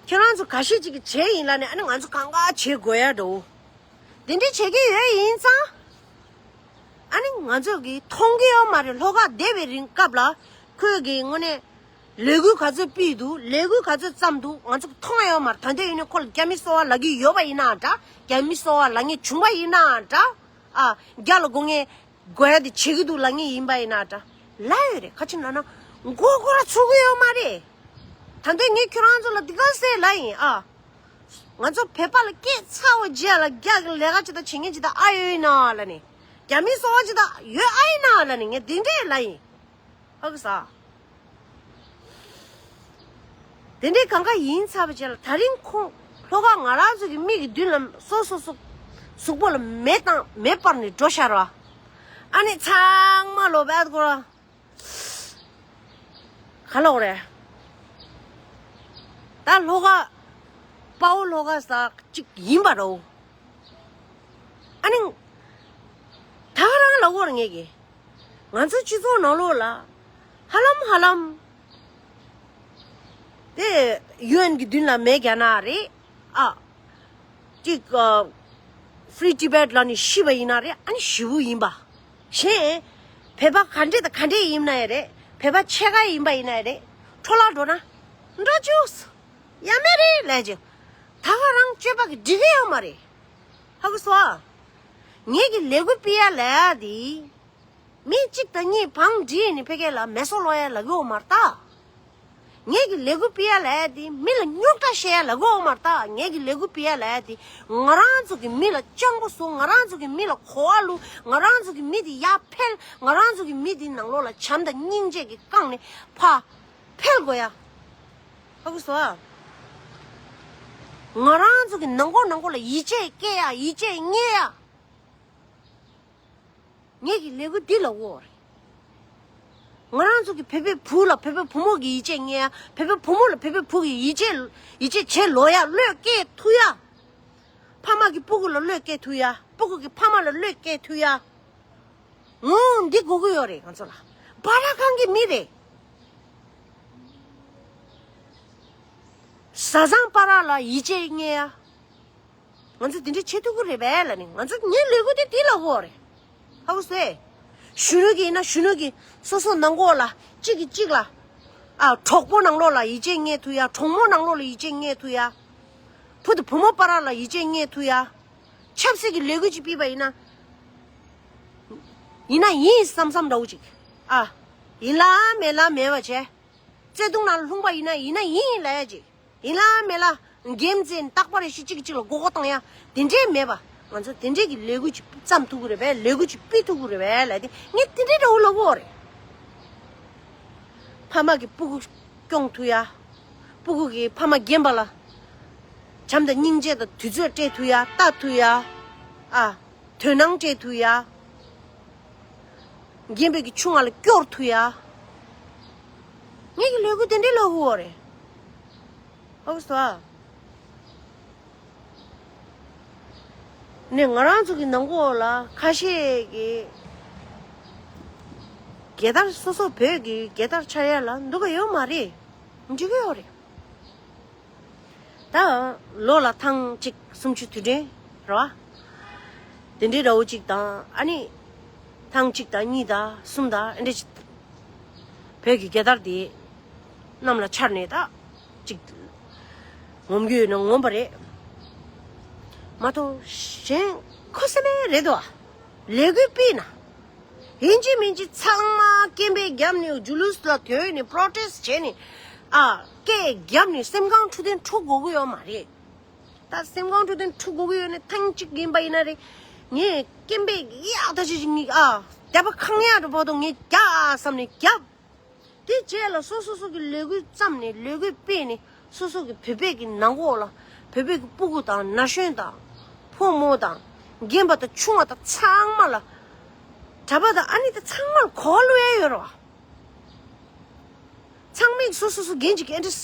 ཁྱེད་རང་ཚོ་ཁ་ཤས་ཅིག་གིས་བྱས་ཡིན་ལབ་ནས། ཨ་ནི་ང་ཚོ་གང་ག་བྱེད་དགོས་ཡ་འགྲོ། དེ་འདྲ་བྱེད་ཀྱི་ཡོད་ཡིན་ཙང་། ཨ་ནི་ང་ཚོ་གིས་མཐོང་གི་ཡོད་མ་རེད། ལྷོ་ཁ་བསྡད་པའི་རིང་སྐབས་ལ་ཁོས་གི་དངོས་གནས་ལས་འགུལ་ག་ཚོད་སྤེལ་འདུག་ལས་འགུལ་ག་ཚོད་བརྩམས་འདུག་ང་ཚོ་གིས་མཐོང་ཡོད་མ་རེད། ད་ལྟ་ཡིན་ནའི་ཁོ་ལ་རྒྱ་མི་གསོ་བ་ལབ་ཀྱི་ཡོད་པ་ཡིན་ན་འདྲ། རྒྱ་མི་གསོ་བ་ལབ་མཁན་བྱུང་བ་ཡིན་ན་འདྲ། ཨ། རྒྱ་ལ་སྒོ་ངའི་དགོས་ཡ་དེ་བྱེད་ཀྱི་འདུག་ལབ་མཁན་ཡིན་པ་ཡིན་ན་འདྲ། ལབ་ཡོད་རེད། ཁ་ཆེ་ན་ན་མགོ་སྐོར་ར་ཚུགས་ཀྱི་ཡོད་མ་རེད། ད་ལྟ་ངས་ཁྱོད་རང་ཚོ་ལ་འདི་ག་ཟེར་ལབ་ཡིན་ཨ། ང་ཚོ་བོད་པ་ལ་སྐད་ཚ་བོ་རྒྱག་ལ། རྒྱ་གི་ལས་ཀ་ཅི་ད་བྱེད་མཁན་ཅི་ད་ཨ་ཡོད་ཡིན་ན་ལབ་ནས། རྒྱ་མི་གསོ་བ་ཅི་ད་ཡོད་ཨ་ཡིན་ན་ལབ་ནས་ངས་འདི་འདྲས་ལབ་ཡིན། ཨ་ཁུ་ས། དེ་འདྲའི་གང་ག་ཡིན་ཚར་བ་བྱས་ལ། ད་རིང་ཁོང་ལྷོ་ཁ་ང་རང་ཚོ་གི་མིག་གི་མདུན་ལ་སོ་སོ་སོ་ གཟུགས་པོ་ལ་མེ་བཏང་མེ་སྤར་ནས་འགྲོ་ཤར་བ། ཨ་ནི་ཚང་མ་ལོ་བད་གོ་ར། ག་ལོག་རེད། ད་ལྷོ་ཁ། དཔའ་བོ་ལྷོ་ཁ་ཟ་གཅིག་ཡིན་པ་རོ། ཨ་ནི། ད་ག་རང་ལ་འོར་ངེས་ཀྱི། ང་ཚོ་སྤྱི་ཚོགས་ནང་ལོགས་ལ། ཧ་ལམ་ཧ་ལམ། དེ་ཡུ་ཨེན་གྱི་མདུན་ལ་མེ་རྒྱག་ན་རེད། ཨ། གཅིག Free Tibet ལ་ནི་ཤི་བ་ཡིན་ན་རེད། ཨ་ནི་ཞི་བོ་ཡིན་པ། གཞན། བོད་པ་ག་འདྲེ་དང་ག་འདྲེ་ཡིན་ན་ཡང་རེད། བོད་པ་ཕྱེད་ཀ་ཡིན་པ་ཡིན་ན་ཡང་རེད། འཕྲོ་བརླག་འགྲོ་ན། འདྲ་བཅུག་ཡ་མེད་རེད་ལས་ཀྱི། ད་ག་རང་སྤྱོད་པ་གི་འགྲིག་གི་ཡོད་མ་རེད། ཧ་གོ་སོང་། ངེད་ཀྱི་ལས་འགུལ་སྤེལ་ཡ་ལས་ཡ་དེ། མི་གཅིག་དང་གཉིས་བང་བསྒྲིགས་ནས་ཕ་གི་ལ་མེ་སོ་ལོག་ཡ་ལ་གི་འོ་མར་ལྟ། ངེད་ཀྱི་ལས་འགུལ་སྤེལ་ཡ་ལ་ཡ་དེ་མི་ལ་རྙོག་དྲ་བཤད་ཡ་ལ་གི་འོ་མར་ལྟ། ངེད་ཀྱི་ལས་འགུལ་སྤེལ་ཡ་ལ་ཡ་དེ་ང་རང་ཚོ་གི་མི་ལ་སྤྱང་པོ་བཟོ། ང་རང་ཚོ་གི་མི་ལ་གོ་བ་བླུག་ང་རང་ཚོ་གི་མི་དེ་ཡར་འཕེལ། ང་རང་ཚོ་གི་མི་དེ་ནང་ལོགས་ལ་བྱམས་དང་སྙིང་རྗེ་གི་བཀང་ནས་ཕ་འཕེལ་དགོས་ཡ། ཧ་གོ་སོང་ཨ། ང་རང་ཚོ་གི་ནང་ཁོག་ནང་ཁོག་ལ་ཡིད་ཆེས་སྐྱེ་ཡ། ཡིད་ཆེས་རྙེད་ཡ། ངེད་ཀྱི་ལས་འགུལ་འདི་ལ་འོ་རེད། ང་རང་ཚོ་གི་བོད་པའི་བུ་ལ་བོད་པའི་བུ་མོ་གི་ཡིད་ཆེས་རྙེད་ཡ། བོད་པའི་བུ་མོ་ལ་བོད་པའི་བུ་གི་ཡིད་ཆེས་ཡིད་ཆེས་བྱེད་ལོ་ཡ། བློས་སྐྱེས་ཐུབ་ཡ། ཕ་མ་གི་སྤུ་གུ་ལ་བློས་སྐྱེས་ཐུབ་ཡ། སྤུ་གུ་གི་ཕ་མ་ལ་བློས་སྐྱེས་ཐུབ་ཡ། ངོ་འདི་དགོས་ཀྱི་ཡོད་རེད། ང་ཚོ་ལ་བར་ཁང་གི་མི་རེད། བཟའ་ཚང་བར་ལ་ཡིད་ཆེས་རྙེད་ཡ། ང་ཚོ་དེ་འདྲ་བྱེད་ཐུབ་ཀྱི་རེད་པས་ལབ་ནས། ང་ཚོ་ངའི་ལས་འགུལ་དེ་དེ་ལ་འོ་རེད། ཧ་གོ་སོང་ཨེ། གཞོན་ནུ་གི་ཡིན་ན་གཞོན་ནུ་གི་སོ་སོ་ནང་ཁོག་ལ་གཅིག་གིས་གཅིག་ལ། ཨ། གྲོགས་པོ་ནང་ལོགས་ལ་ཡིད་ཆེས་རྙེད་ཐུབ་ཡ། གྲོགས་མོ་ནང་ལོགས་ལ་ཡིད་ཆེས་རྙེད་ཐུབ་ཡ། བུ་དང་བུ་མོ་བར་ལ་ཡིད་ཆེས་རྙེད་ཐུབ་ཡ། ཆབ་སྲིད་ཀྱི་ལས་འགུལ་ཅིག་སྤེལ་བ་ཡིན་ན། ཡིན་ན་ཡིན་བསམ་བསམ་འདྲ་བོ་ཅིག་ཨ། ཡིན་ལ་མེད་ལ་མེད་པ་བྱས། བརྩེ་དུང་ནང་ལྷུང་པ་ཡིན་ན་ཡིན་ན་ཡིན་ལབ་ཡ་ཅིག་ཡིན་ལ་མེད་ལ་འགན་འཛིན་རྟག་པར་ཤི་གཅིག་གཅིག་ལ་མགོ་སྐོར་བཏང་ཡ་དེ་འདྲས་མེད་པ། ང་ཚོ་དེ་འདྲས་ཀྱི་ལས་འགུལ་ཅིག་བརྩམས་ཐུབ་ཀྱི་རེད་པས། ལས་འགུལ་ཅིག་སྤེལ་ཐུབ་ཀྱི་རེད་པས་ལབ་དེ་ངས་དེ་འདྲས་འདྲ་བོ་ལབ་དགོས་རེད། ཕ་མ་གི་སྤུ་གུ་སྐྱོང་ཐུབ་ཡ། སྤུ་གུ་གི་ཕ་མ་རྒན་པ་ལ་བྱམས་དང་སྙིང་རྗེ་དང་དུས་ཚོད་སྤྲད་ཐུབ་ཡ། ལྟ་ཐུབ་ཡ། ཨ། དོ་སྣང་སྤྲད་ཐུབ་ཡ། རྒན་པའི་གི་ཆུང་བ་ལ་སྐྱོར་ཐུབ་ཡ། ངེད་ཀྱི་ལས་འགུལ་དེ་འདྲའི་ལས་འགུལ་བ་རེད། ཨོ་སོ། ནས་ང་རང་ཚོ་གི་ནང་ཁོག་ལ་ཁ་ཤས་ཀྱི་རྒྱལ་དར་སོ་སོ་བོད་ཀྱི་རྒྱལ་དར་འཕྱར་ཡ་ལ་འདུག་ག་ཡོད་མ་རེད། འགྲིག་གི་ཡོད་རེད། ད་ལོ་ལ་ཐེངས་གཅིག་གསུམ་བཅུ་དུས་དྲན་རེད་བ། དེ་འདྲའི་འདྲ་བོ་གཅིག་དང་ཨ་ནི། ཐེངས་གཅིག་དང་གཉིས་དང་གསུམ་དང་ཨེ་འདྲ་ཅིག་བོད་ཀྱི་རྒྱལ་དར་དེ་གནམ་ལ་འཕྱར་ནས་ད་ཅིག་ངོམ་རྒྱུ་ཡོད་ན་ངོམ་པ་རེད། མ་གཏོགས་གཞན་ཁོ་སེམས་མེད་རེད་དོ། ལས་འགུལ་སྤེལ་ན། ཡིན་གཅིག་མིན་གཅིག་ཚང་མ་སྐད་འབོད་བརྒྱབ་ནས་ཇུ་ལུས་ལ་ཐོན་ནས་པྲོ་ཊེསི་བྱས་ནས། ཨ། སྐད་བརྒྱབ་ནས་སེམས་ཁམས་འཕྲོད་བསྟེན་འཁྲུག་དགོས་ཀྱི་ཡོད་མ་རེད། ད་སེམས་ཁམས་འཕྲོད་བསྟེན་འཁྲུག་དགོས་ཀྱི་ཡོད་ནས་ཐེངས་གཅིག་ཡིན་པ་ཡིན་ན་རེད། ངས་སྐད་འབོད་ཡག་ད་ཅི་ཞིག་ངས་ཨ། དད་པ་ཁེངས་ཡག་འགྲོ་བར་དུ་ངས་རྒྱག་བསམ་ནས་བརྒྱབ། དེ་རྗེས་ལ་སོ་སོ་སོ་གི་ལས་འགུལ་བརྩམས་ནས་ལས་འགུལ་སྤེལ་ནས་སོ་སོ་གི་བོད་པའི་གི་ནང་ཁོག་ལ་བོད་པའི་གི་སྤུ་གུ་དང་ན་གཞོན་དང་ཕོ་མོ་དང་རྒན་པ་དང་ཆུང་བ་དང་ཚང་མ་ལ་གྲྭ་པ་དང་ཨ་ནི་དང་ཚང་མ་ལ་གོ་བ་བླུག་ཡས་ཡོད་རེད་བ། ཚང་མས་སོ་སོ་སོ་འགན་ཅིག་ཨེ་འདྲ་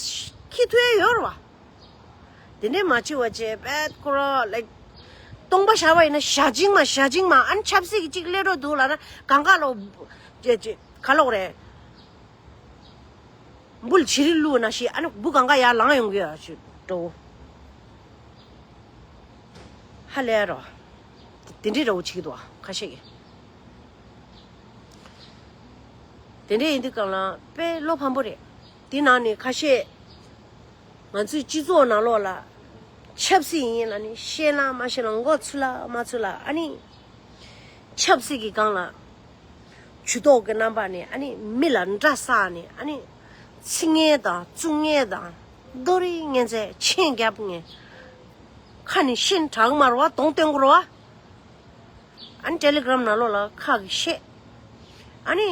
འཁྱེར་ཐུབ་ཡས་ཡོད་རེད་བ། དེ་འདྲས་མ་བྱེད་པ་བྱས་པད་ཁོ་ར་ལའིག་སྟོང་པ་བཞག་པ་ཡིན་ན་ཞག་གཅིག་མ་ཞག་གཅིག་མ་ཨ་ནི་ཆབ་སྲིད་ཀྱི་གཅིག་སླེབས་འགྲོ་འདུག་ལབ་ན་གང་ག་ལོ་ཅེ་ཅེ་ག་ལོག་རེད། འབུ་ལ་བྱི་རིལ་བླུགས་ན་ཞིག་ཨ་ནི་འབུ་གང་ག་ཡར་ལངས་ཡོང་གི་ཡོད་ཞུ་འགྲོ། ཧ་ལས་རོ། དེ་འདྲས་འདྲ་བོ་བྱེད་ཀྱི་འདུག་ཁ་ཤས་ཀྱིས། དེ་འདྲས་ཡིན་དུས་སྒང་ལ་དཔེ་བློ་ཕམ་པོ་རེད། དེ་ནང་ནས་ཁ་ཤས་ང་ཚོའི་སྤྱི་ཚོགས་ནང་ལོགས་ལ་ཆབ་སྲིད་ཡིན་ལ་ནི་ཤེས་ལ་མ་ཤེས་ལ་མགོ་ཚོས་ལ་མ་ཚོས་ལ་ཨ་ནི་ཆབ་སྲིད་ཀྱི་སྒང་ལ་ཇུས་གཏོགས་ཀྱི་རྣམ་པ་ནས་ཨ་ནི་མི་ལ་འདྲ་བསགས་ནས་ཨ་ནི་ཚིག་ངན་དང་བཙུགས་ངན་དང་རྡོ་རིང་ངན་ཚད་མཆན་རྒྱབ་ངན་ཁ་ནས་ཤིན་དྲག་མར་བ་གདོང་སྟོན་དགོས་ར་བ། ཨ་ནི་ཊེ་ལི་གྷི་རམ་ནང་ལོགས་ལ་ཁ་གིས་བཤད། ཨ་ནི་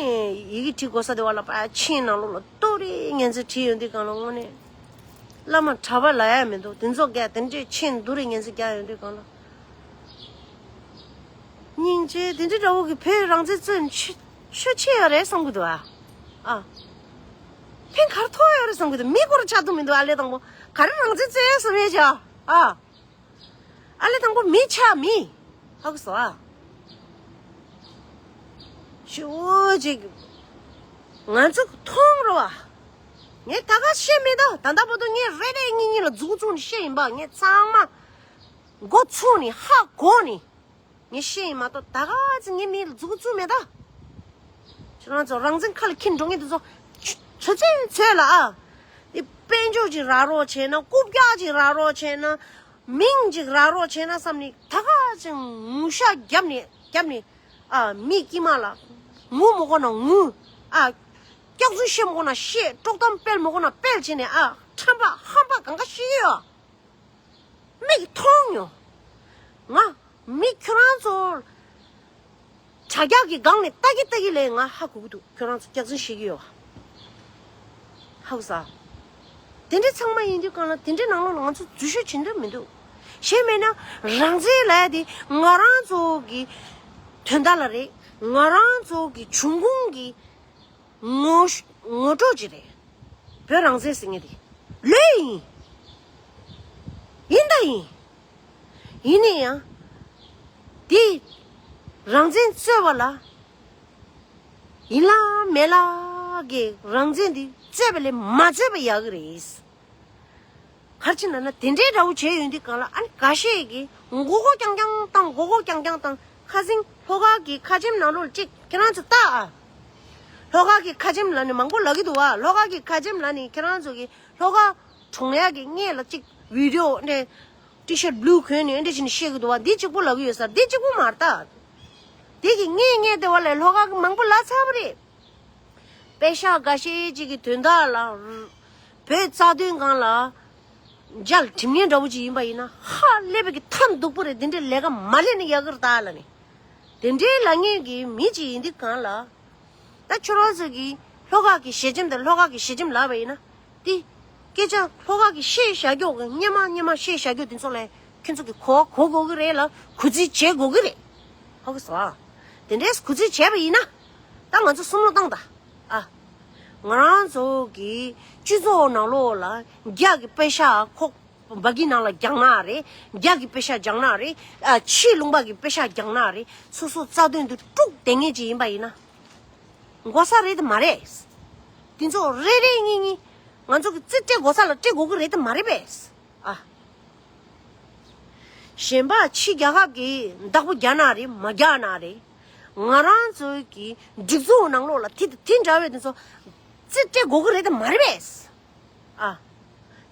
ཡི་གེ་བྲིས་དགོས་ས་དེ་བ་ལ་པ་མཆན་ནང་ལོགས་ལ་རྡོ་རིང་ངན་ཚད་བྲིས་ཡོང་དུས་སྒང་ལ་དངོས་གནས་བླ་མ་གྲྭ་པ་ལབ་ཡ་མི་འདུག་དེ་ཚོ་གས་དེ་འདྲས་མཆན་རྡོ་རིང་ངན་ཚད་རྒྱག་ཡོང་དུས་སྒང་ལ་ སྙིང་རྗེ་དེ་འདྲའི་འདྲ་བོ་གི་བོད་རང་བཙན་རྩོད་ཆོ་ཆོ་ཆེ་ཡོད་རེད་བསམ་གི་འདུག་ཨ། ཨ། ཕན་གར་ཐོགས་ཡོད་རེད་བསམ་གི་འདུག་མི་སྐོར་ཆགས་ཐུབ་མི་འདུག་ཨ་ལས་དང་པོ་ག་རེ་རང་བཙན་རྩོད་བསམ་ཡས་ཅིག་ཨ། ཨ་ལས་དང་པོ་མི་ཆགས་མི། ཧ་གོ་སོང་ཨ། ཞུ་ཅིག་ང་ཚོ་མཐོང་རོགས་ཨ། ངས་ད་ག་བཤད་མི་འདུག་ད་ལྟ་བར་དུ་ངས་རེ་རེ་གཉིས་གཉིས་ལ་མཛུབ་གུ་བཙུགས་ནས་བཤད་ཡིན་པ་ངས་ཚང་མ་མགོ་ཚུགས་ནས་ཧ་གོ་ནས། ངས་བཤད་ཡིན་མ་གཏོགས་ད་ག་ཚོད་ངས་མི་ལ་མཛུབ་གུ་བཙུགས་མེད་ད། ཁྱེད་རང་ཚོ་རང་བཙན་ཁ་ལ་འཁྱེར་འགྲོ་མཁན་དེ་ཚོ་ཆུ་ཚོད་ཚོད་ལ་ཨ། དེ་དཔལ་འབྱོར་གྱི་ར་རོགས་བྱས་ན་རྐུབ་བཀྱག་གི་ར་རོགས་བྱས་ན་མིང་གི་ར་རོགས་བྱས་ན་བསམ་ནས་ད་ག་ཚོད་ངུ་ཤ་བརྒྱབ་ནས་བརྒྱབ་ནས་ཨ་མི་དཀྱིལ་མ་ལ་ངུ་མི་དགོས་ན་ངུ་ཨ། སྐྱག་རྫུན་བཤད་མི་དགོས་ན་བཤད་དཀྲོག་གཏམ་སྤེལ་མི་དགོས་ན་སྤེལ་བྱས་ནས་ཨ་ཁྲམ་པ་ཧམ་པ་གང་ག་བཤད་ཡོད། མིག་མཐོང་མྱོང་། ང་མི་ཁྱོད་རང་ཚོ་དྲ་རྒྱ་གི་སྒང་ནས་ལྟ་གི་ལྟ་གི་ལས་ང་ཧ་གོ་གི་འདུག་ཁྱོད་རང་ཚོ་སྐྱག་རྫུན་བཤད་གི་ཡོད་བ། ཧ་གོ་ས། དེ་འདྲའི་ཚང་མ་ཡིན་དུས་གང་ལ་དེ་འདྲའི་ནང་ལོགས་ལ་ང་ཚོ་འཛུལ་ཞུགས་བྱེད་འདོད་མི་འདུག་གཞན་མེད་ན་རང་བཙན་ལབ་ཡ་དེ་ང་རང་ཚོ་གི་དོན་དག་ལ་རེད། ང་རང་ཚོ་གི་འབྱུང་ཁུངས་ཀྱི་ངོ་ངོ་སྤྲོད་ཅིག་རེད། བོད་རང་བཙན་ཟེར་མཁན་དེ་ལོས་ཡིན། ཡིན་ད་ཡིན། ཡིན་ནའི་ཡང་དེ་རང་བཙན་རྩོད་པ་ལ་ཡིན་ལ་མེད་ལ་གི་རང་བཙན་དེ་རྩོད་པ་ལས་མ་རྩོད་པ་ཡག་གི་རེད། ག་རེ་བྱས་ན་ན་དེ་འདྲའི་འདྲ་བོ་བྱས་ཡོང་དུས་གང་ལ་ཨ་ནི་འགའ་ཤས་ཀྱིས་མགོ་སྐོར་རྐྱང་རྐྱང་བཏང་མགོ་སྐོར་རྐྱང་རྐྱང་བཏང་ཁ་སང་ལྷོ་ཁ་གི་ཁ་ཆེམས་ནང་ལོགས་ལ་ཅིག་ཁྱེད་རང་ཚོ་ལྟ་ཨ། ལྷོ་ཁ་གི་ཁ་ཆེམས་ལ་ནི་མང་པོ་ལབ་ཀྱི་འདུག་བ། ལྷོ་ཁ་གི་ཁ་ཆེམས་ལ་ནི་ཁྱེད་རང་ཚོ་གི་ལྷོ་ཁ་གྲོང་ཡག་གི་སྔས་ལ་ཅིག་བི་ཌི་ཡོ་འདྲ་ཊི་ཤར་བྷི་ལུ་གོན་ནས་འདྲ་བྱས་ནས་བཤད་ཀྱི་འདུག་བ། འདི་གཅིག་པོ་ལབ་ཀྱི་ཡོད་ས་འདི་གཅིག་པོ་མ་རེད་ད། དེ་གི་སྔས་སྔས་དེ་བ་ལས་ལྷོ་ཁ་གི་མང་པོ་ལབ་ཚར་བ་རེད། པེ་ཤག་འགའ་ཤས་ཅིག་གི་དོན་དག་ལ་བོད་རྩ་དོན་སྒང་ལ་མཇལ་དྲི་མེད་འདྲ་བོ་ཅིག་ཡིན་པ་ཡིན་ན་ཧ་ལས་པའི་གི་ཐབས་སྡུག་པོ་རེད། དེ་འདྲའི་ལས་ཀ་མ་ལས་ནི་ཡག་གི་རེད་ད་ལ་ནི། དེ་འདྲའི་ལབ་མཁན་གི་མི་ཅིག་ཡིན་དུས་གང་ལ། ད་ཁྱོད་རང་ཚོ་གི་ལྷོ་ཁ་གི་ཞལ་ཆེམས་དང་ལྷོ་ཁ་གི་ཞལ་ཆེམས་ལབ་པ་ཡིན་ན། དེ་སྐད་ཆ་ལྷོ་ཁ་གི་བཤད་བཞག་རྒྱུ་གི་སྙན་མ་སྙན་མ་བཤད་བཞག་རྒྱུ་དེ་ཚོ་ལ་ཁྱོད་ཚོ་གི་གོ་བ་གོ་དགོས་གི་རེད་ལ་གུས་བརྩི་བྱེད་དགོས་གི་རེད། ཧ་གོ་སོང་ཨ། དེ་འདྲས་གུས་བརྩི་བྱས་པ་ཡིན་ན། ད་ང་ཚོ་བསམ་བློ་བཏང་ད། ཨ། ང་རང་ཚོ་གི་སྤྱི་ཚོགས་ནང་ལོགས་ལ་རྒྱ་གི་པེ་ཤག་ཁོག་འབའ་གི་ནང་ལ་རྒྱག་ན་རེད། རྒྱ་གི་པེ་ཤག་རྒྱག་ན་རེད། ཨ། ཕྱི་ལུང་པ་གི་པེ་ཤག་རྒྱག་ན་རེད། སོ་སོ་རྩ་དོན་དུ་དཀྲུག་བསྡད་མཁན་ཅིག་ཡིན་པ་ཡིན་ན། དགོས་ས་རེད་དམ་མ་རེད། དེ་ཚོ་རེ་རེ་གཉིས་གཉིས་ང་ཚོ་གི་རྩིས་སྤྲད་དགོས་ས་ལ་སྤྲད་དགོས་གི་རེད་དམ་མ་རེད་པས། ཨ། གཞན་པ་ཕྱི་རྒྱལ་ཁབ་ཀྱིས་བདག་པོ་རྒྱག་ན་རེད་མ་རྒྱག་ན་རེད། ང་རང་ཚོའི་གི་སྒྲིག་འཛུགས་ནང་ལོགས་ལ་དེ་དེ་འདྲ་བའི་དེ་ཚོ་རྩིས་སྤྲད་དགོས་གི་རེད་དམ་མ་རེད་པས། ཨ།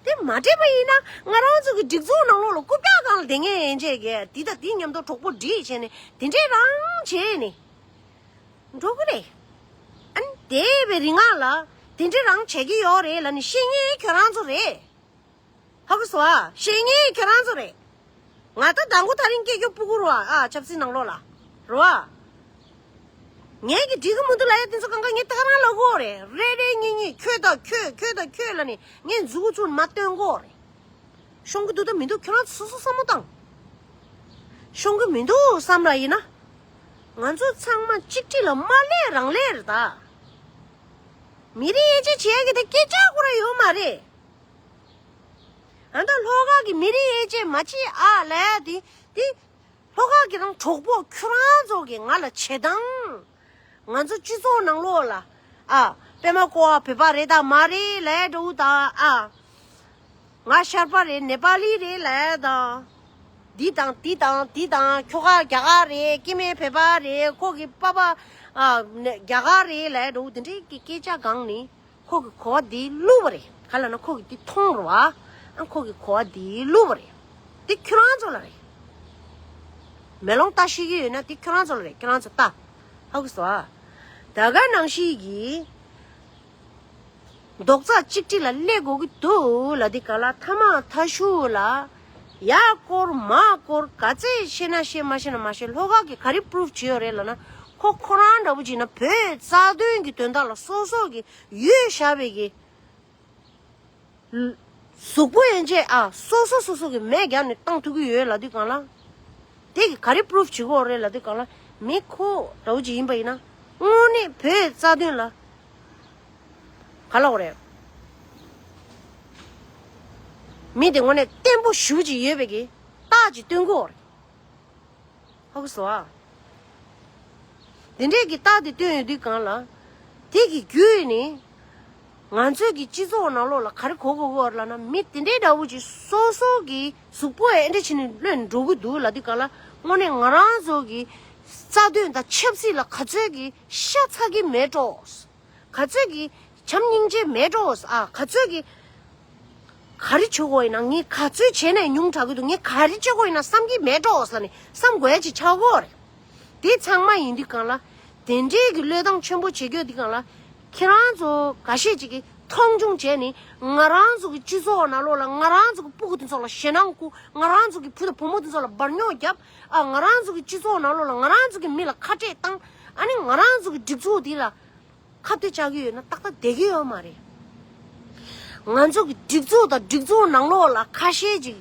དེ་མ་སྤྲད་པ་ཡིན་ན་ང་རང་ཚོ་གི་སྒྲིག་འཛུགས་ནང་ལོགས་ལ་རྐུབ་བཀྱག་སྒང་ལ་བསྡད་མཁན་ཡན་ཆད་ཀྱིས་དེ་དང་དེ་མཉམ་དུ་གྲོགས་པོ་སྒྲིག་བྱས་ནས་དེ་འདྲས་རང་བྱས་ནས་འགྲོ་གི་རེད། ཨ་ནི་འདས་པའི་རིང་ལ་དེ་འདྲས་རང་བྱེད་ཀྱི་ཡོད་རེད་ལབ་ནས་བཤད་མཁན་ཁྱོད་རང་ཚོ་རེད། ཧ་གོ་སོང་ཨ། བཤད་མཁན་ཁྱོད་རང་ཚོ་རེད། ང་ད་དང་པོ་ད་རིང་སྐད་སྐྱོ་སྤུ་གུ་རུ་ཨ་ཨ་ཆབ་སྲིད་ནང་ལོགས་ལ་རུ་ཨ། ངས་ཀྱི་འགྲིག་གི་མི་འདུག་ལབ་ཡ་དེ་ཚོ་གང་ག་ངས་ད་ག་རང་ལབ་དགོས་རེད། རེ་རེ་གཉིས་གཉིས་ཁྱོད་དང་ཁྱོད་ཁྱོད་དང་ཁྱོད་ལབ་ནས་ངས་མཛུ་གུ་བཙུགས་མ་སྟོན་དགོས་རེད། ཤོང་གི་འདུག་ད་མི་འདུག་ཁྱོད་རང་ཚོ་སོ་སོ་བསམ་བློ་བཏང་། ཤོང་གི་མི་འདུག་བསམ་ལ་ཡིན་ན། ང་ཚོ་ཚང་མ་གཅིག་སྒྲིལ་ལ་མ་སླེབས་རང་སླེབས་རེད་ད། མི་རིགས་དབྱེ་འབྱེད་བྱེད་ཡ་གི་ད་སྐད་ཆ་ཁོ་རང་ཡོད་མ་རེད། ཨ་ད་ལྷོ་ཁ་གི་མི་རིགས་དབྱེ་འབྱེད་མ་བྱེད་ཨ་ལས་དེ་དེ་ལྷོ་ཁ་གི་རང་གྲོགས་པོ་ཁྱོད་རང་ཚོ་གི་ང་ལ་བྱེད་སྟངས། ང་ཚོ་སྤྱི་ཚོགས་ནང་ལོགས་ལ་ཨ་པད་མ་ཀོ་བ་བོད་པ་རེད་དང་མ་རེད་ལས་འགྲོ་དང་ཨ་ང་ཤར་པ་རེད་ནེ་པ་ལི་རེད་ལས་དང་འདི་དང་འདི་དང་འདི་དང་ཁྱོ་ག་རྒྱ་གར་རེད་སྐྱེ་དམན་བོད་པ་རེད་ཁོ་གི་པ་པ་ཨ་རྒྱ་གར་རེད་ལས་འགྲོ་དེ་འདྲའི་གི་སྐད་ཆ་གང་ནི། ཁོ་གི་གོ་བ་འདི་བླུགས་པ་རེད། ག་ལ་ན་ཁོ་གི་འདི་མཐོང་རུ་བ། ཨ་ཁོ་གི་གོ་བ་འདི་བླུགས་པ་རེད། འདི་ཁྱོད་རང་ཚོ་ལ་རེད། མེ་ལོང་ལྟ་ཤེས་ཀྱི་ཡོད་ན་འདི་ཁྱོད་རང་ཚོ་ལ་རེད། ཁྱོད་རང་ཚོ་ལྟ། ཧ་གོ་སོང་ཨ། ད་ག་ནང་བཞིན་གྱི་རྡོག་རྩ་གཅིག་སྒྲིལ་ལ་སླེབས་དགོས་ཀྱི་འདུག་ལ་འདི་ག་ལ་ཐ་མག་ཐ་ཤུ་ལ། ཡར་སྐོར་མར་སྐོར་ག་ཚད་ཤེས་ན་ཤེས་མ་ཤེས་ན་མ་ཤེས་ལྷོ་ཁ་གི་ག་རེ་པུ་རུབ་བྱེད་ཡོད་རེད་ལབ་ན་ཁོ་ཁོ་རང་འདྲ་པོ་བྱས་ན་བོད་རྩ་དོན་གྱི་དོན་དག་ལ་སོ་སོ་གི་ཡོད་བཞག་པའི་གི་གཟུགས་པོ་ཡན་ཆད་ཨ་སོ་སོ་སོ་སོ་གི་མེ་བརྒྱབ་ནས་བཏང་ཐུབ་ཀྱི་ཡོད་ལབ་དུས་གང་ལ། དེ་གི་ག་རེ་པུ་རུབ་བྱེད་དགོས་རེད་ལབ་དུས་གང་ལ། མི་ཁོ་འདྲ་བོ་ཅིག་ཡིན་པ་ཡིན་ན། དངོས་གནས་བོད་རྩ་དོན་ལ་ག་ལབ་དགོས་རེད། མི་དེ་དངོས་གནས་བརྟན་པོ་ཞེ་པོ་ཅིག་ཡོད་པའི་གི་རྟགས་ཅིག་སྟོན་དགོས་རེད། ཧ་གོ་སོང་ཨ། དེ་འདྲས་ཀྱི་རྟགས་དེ་སྟོན་ཡོང་དུས་གང་ལ། དེ་གི་བརྒྱུད་ནས་ང་ཚོའི་གི་སྤྱི་ཚོགས་ནང་ལོགས་ལ་ག་རེ་གོ་དགོས་ཀྱི་ཡོད་རེད་ལབ་ན། མི་དེ་འདྲའི་འདྲ་བོ་ཅིག་སོ་སོ་གི་གཟུགས་པོ་ཡང་ཨེ་འདྲ་བྱས་ནས་གློད་ནས་འགྲོ་གི་འདུག་ལབ་དུས་གང་ལ། དངོས་གནས་ང་རང་ཚོ་གི་རྩ་དོན་དང་ཆབ་སྲིད་ལ་ག་ཚོད་ཀྱི་ཤ་ཚ་གི་མེད་འགྲོ། ག་ཚོད་ཀྱི་བྱམས་སྙིང་རྗེ་མེད་འགྲོ། ཨ། ག་ཚོད་ཀྱི་ག་རེ་བྱེད་དགོས་ཡིན་ན། ངས་ག་ཚོད་བྱས་ནས་ཉུང་དྲགས་ཀྱི་འདུག་ངས་ག་རེ་བྱེད་དགོས་ཡིན་ན་བསམ་གྱི་མེད་འགྲོ་ཟེར་ནས་བསམ་དགོས་ཡ་ཅིག་ཆགས་ཀྱི་ཡོད་རེད། དེ་ཚང་མ་ཡིན་དུས་གང་ལ། དེ་འདྲའི་གི་བློས་བཏང་ཆེན་པོ་བྱེད་རྒྱུ་དེ་གང་ལ། ཁྱེད་རང་ཚོ་འགའ་ཤས་ཅིག་གིས་མཐོང་ཆུང་བྱས་ནས། ང་རང་ཚོ་གི་སྤྱི་ཚོགས་ནང་ལོགས་ལ་ང་རང་ཚོ་གི་སྤུ་གུ་དེ་ཚོ་ལ་ཞེད་སྣང་བསྐུལ། ང་རང་ཚོ་གི་བུ་དང་བུ་མོ་དེ་ཚོ་ལ་འབར་རྙོག་བརྒྱབ། ཨ། ང་རང་ཚོ་གི་སྤྱི་ཚོགས་ནང་ལོགས་ལ་ང་རང་ཚོ་གི་མི་ལ་ཁ་བྲལ་བཏང་། ཨ་ནི་ང་རང་ཚོ་གི་སྒྲིག་འཛུགས་དེ་ལ་ཁ་གཏད་བཅག་གི་ཡོད་ན་ཏག་ཏག་བསྡད་ཀྱི་ཡོད་མ་རེད། ང་ཚོ་གི་སྒྲིག་འཛུགས་དང་སྒྲིག་འཛུགས་ནང་ལོགས་ལ་ཁ་ཤས་ཅིག་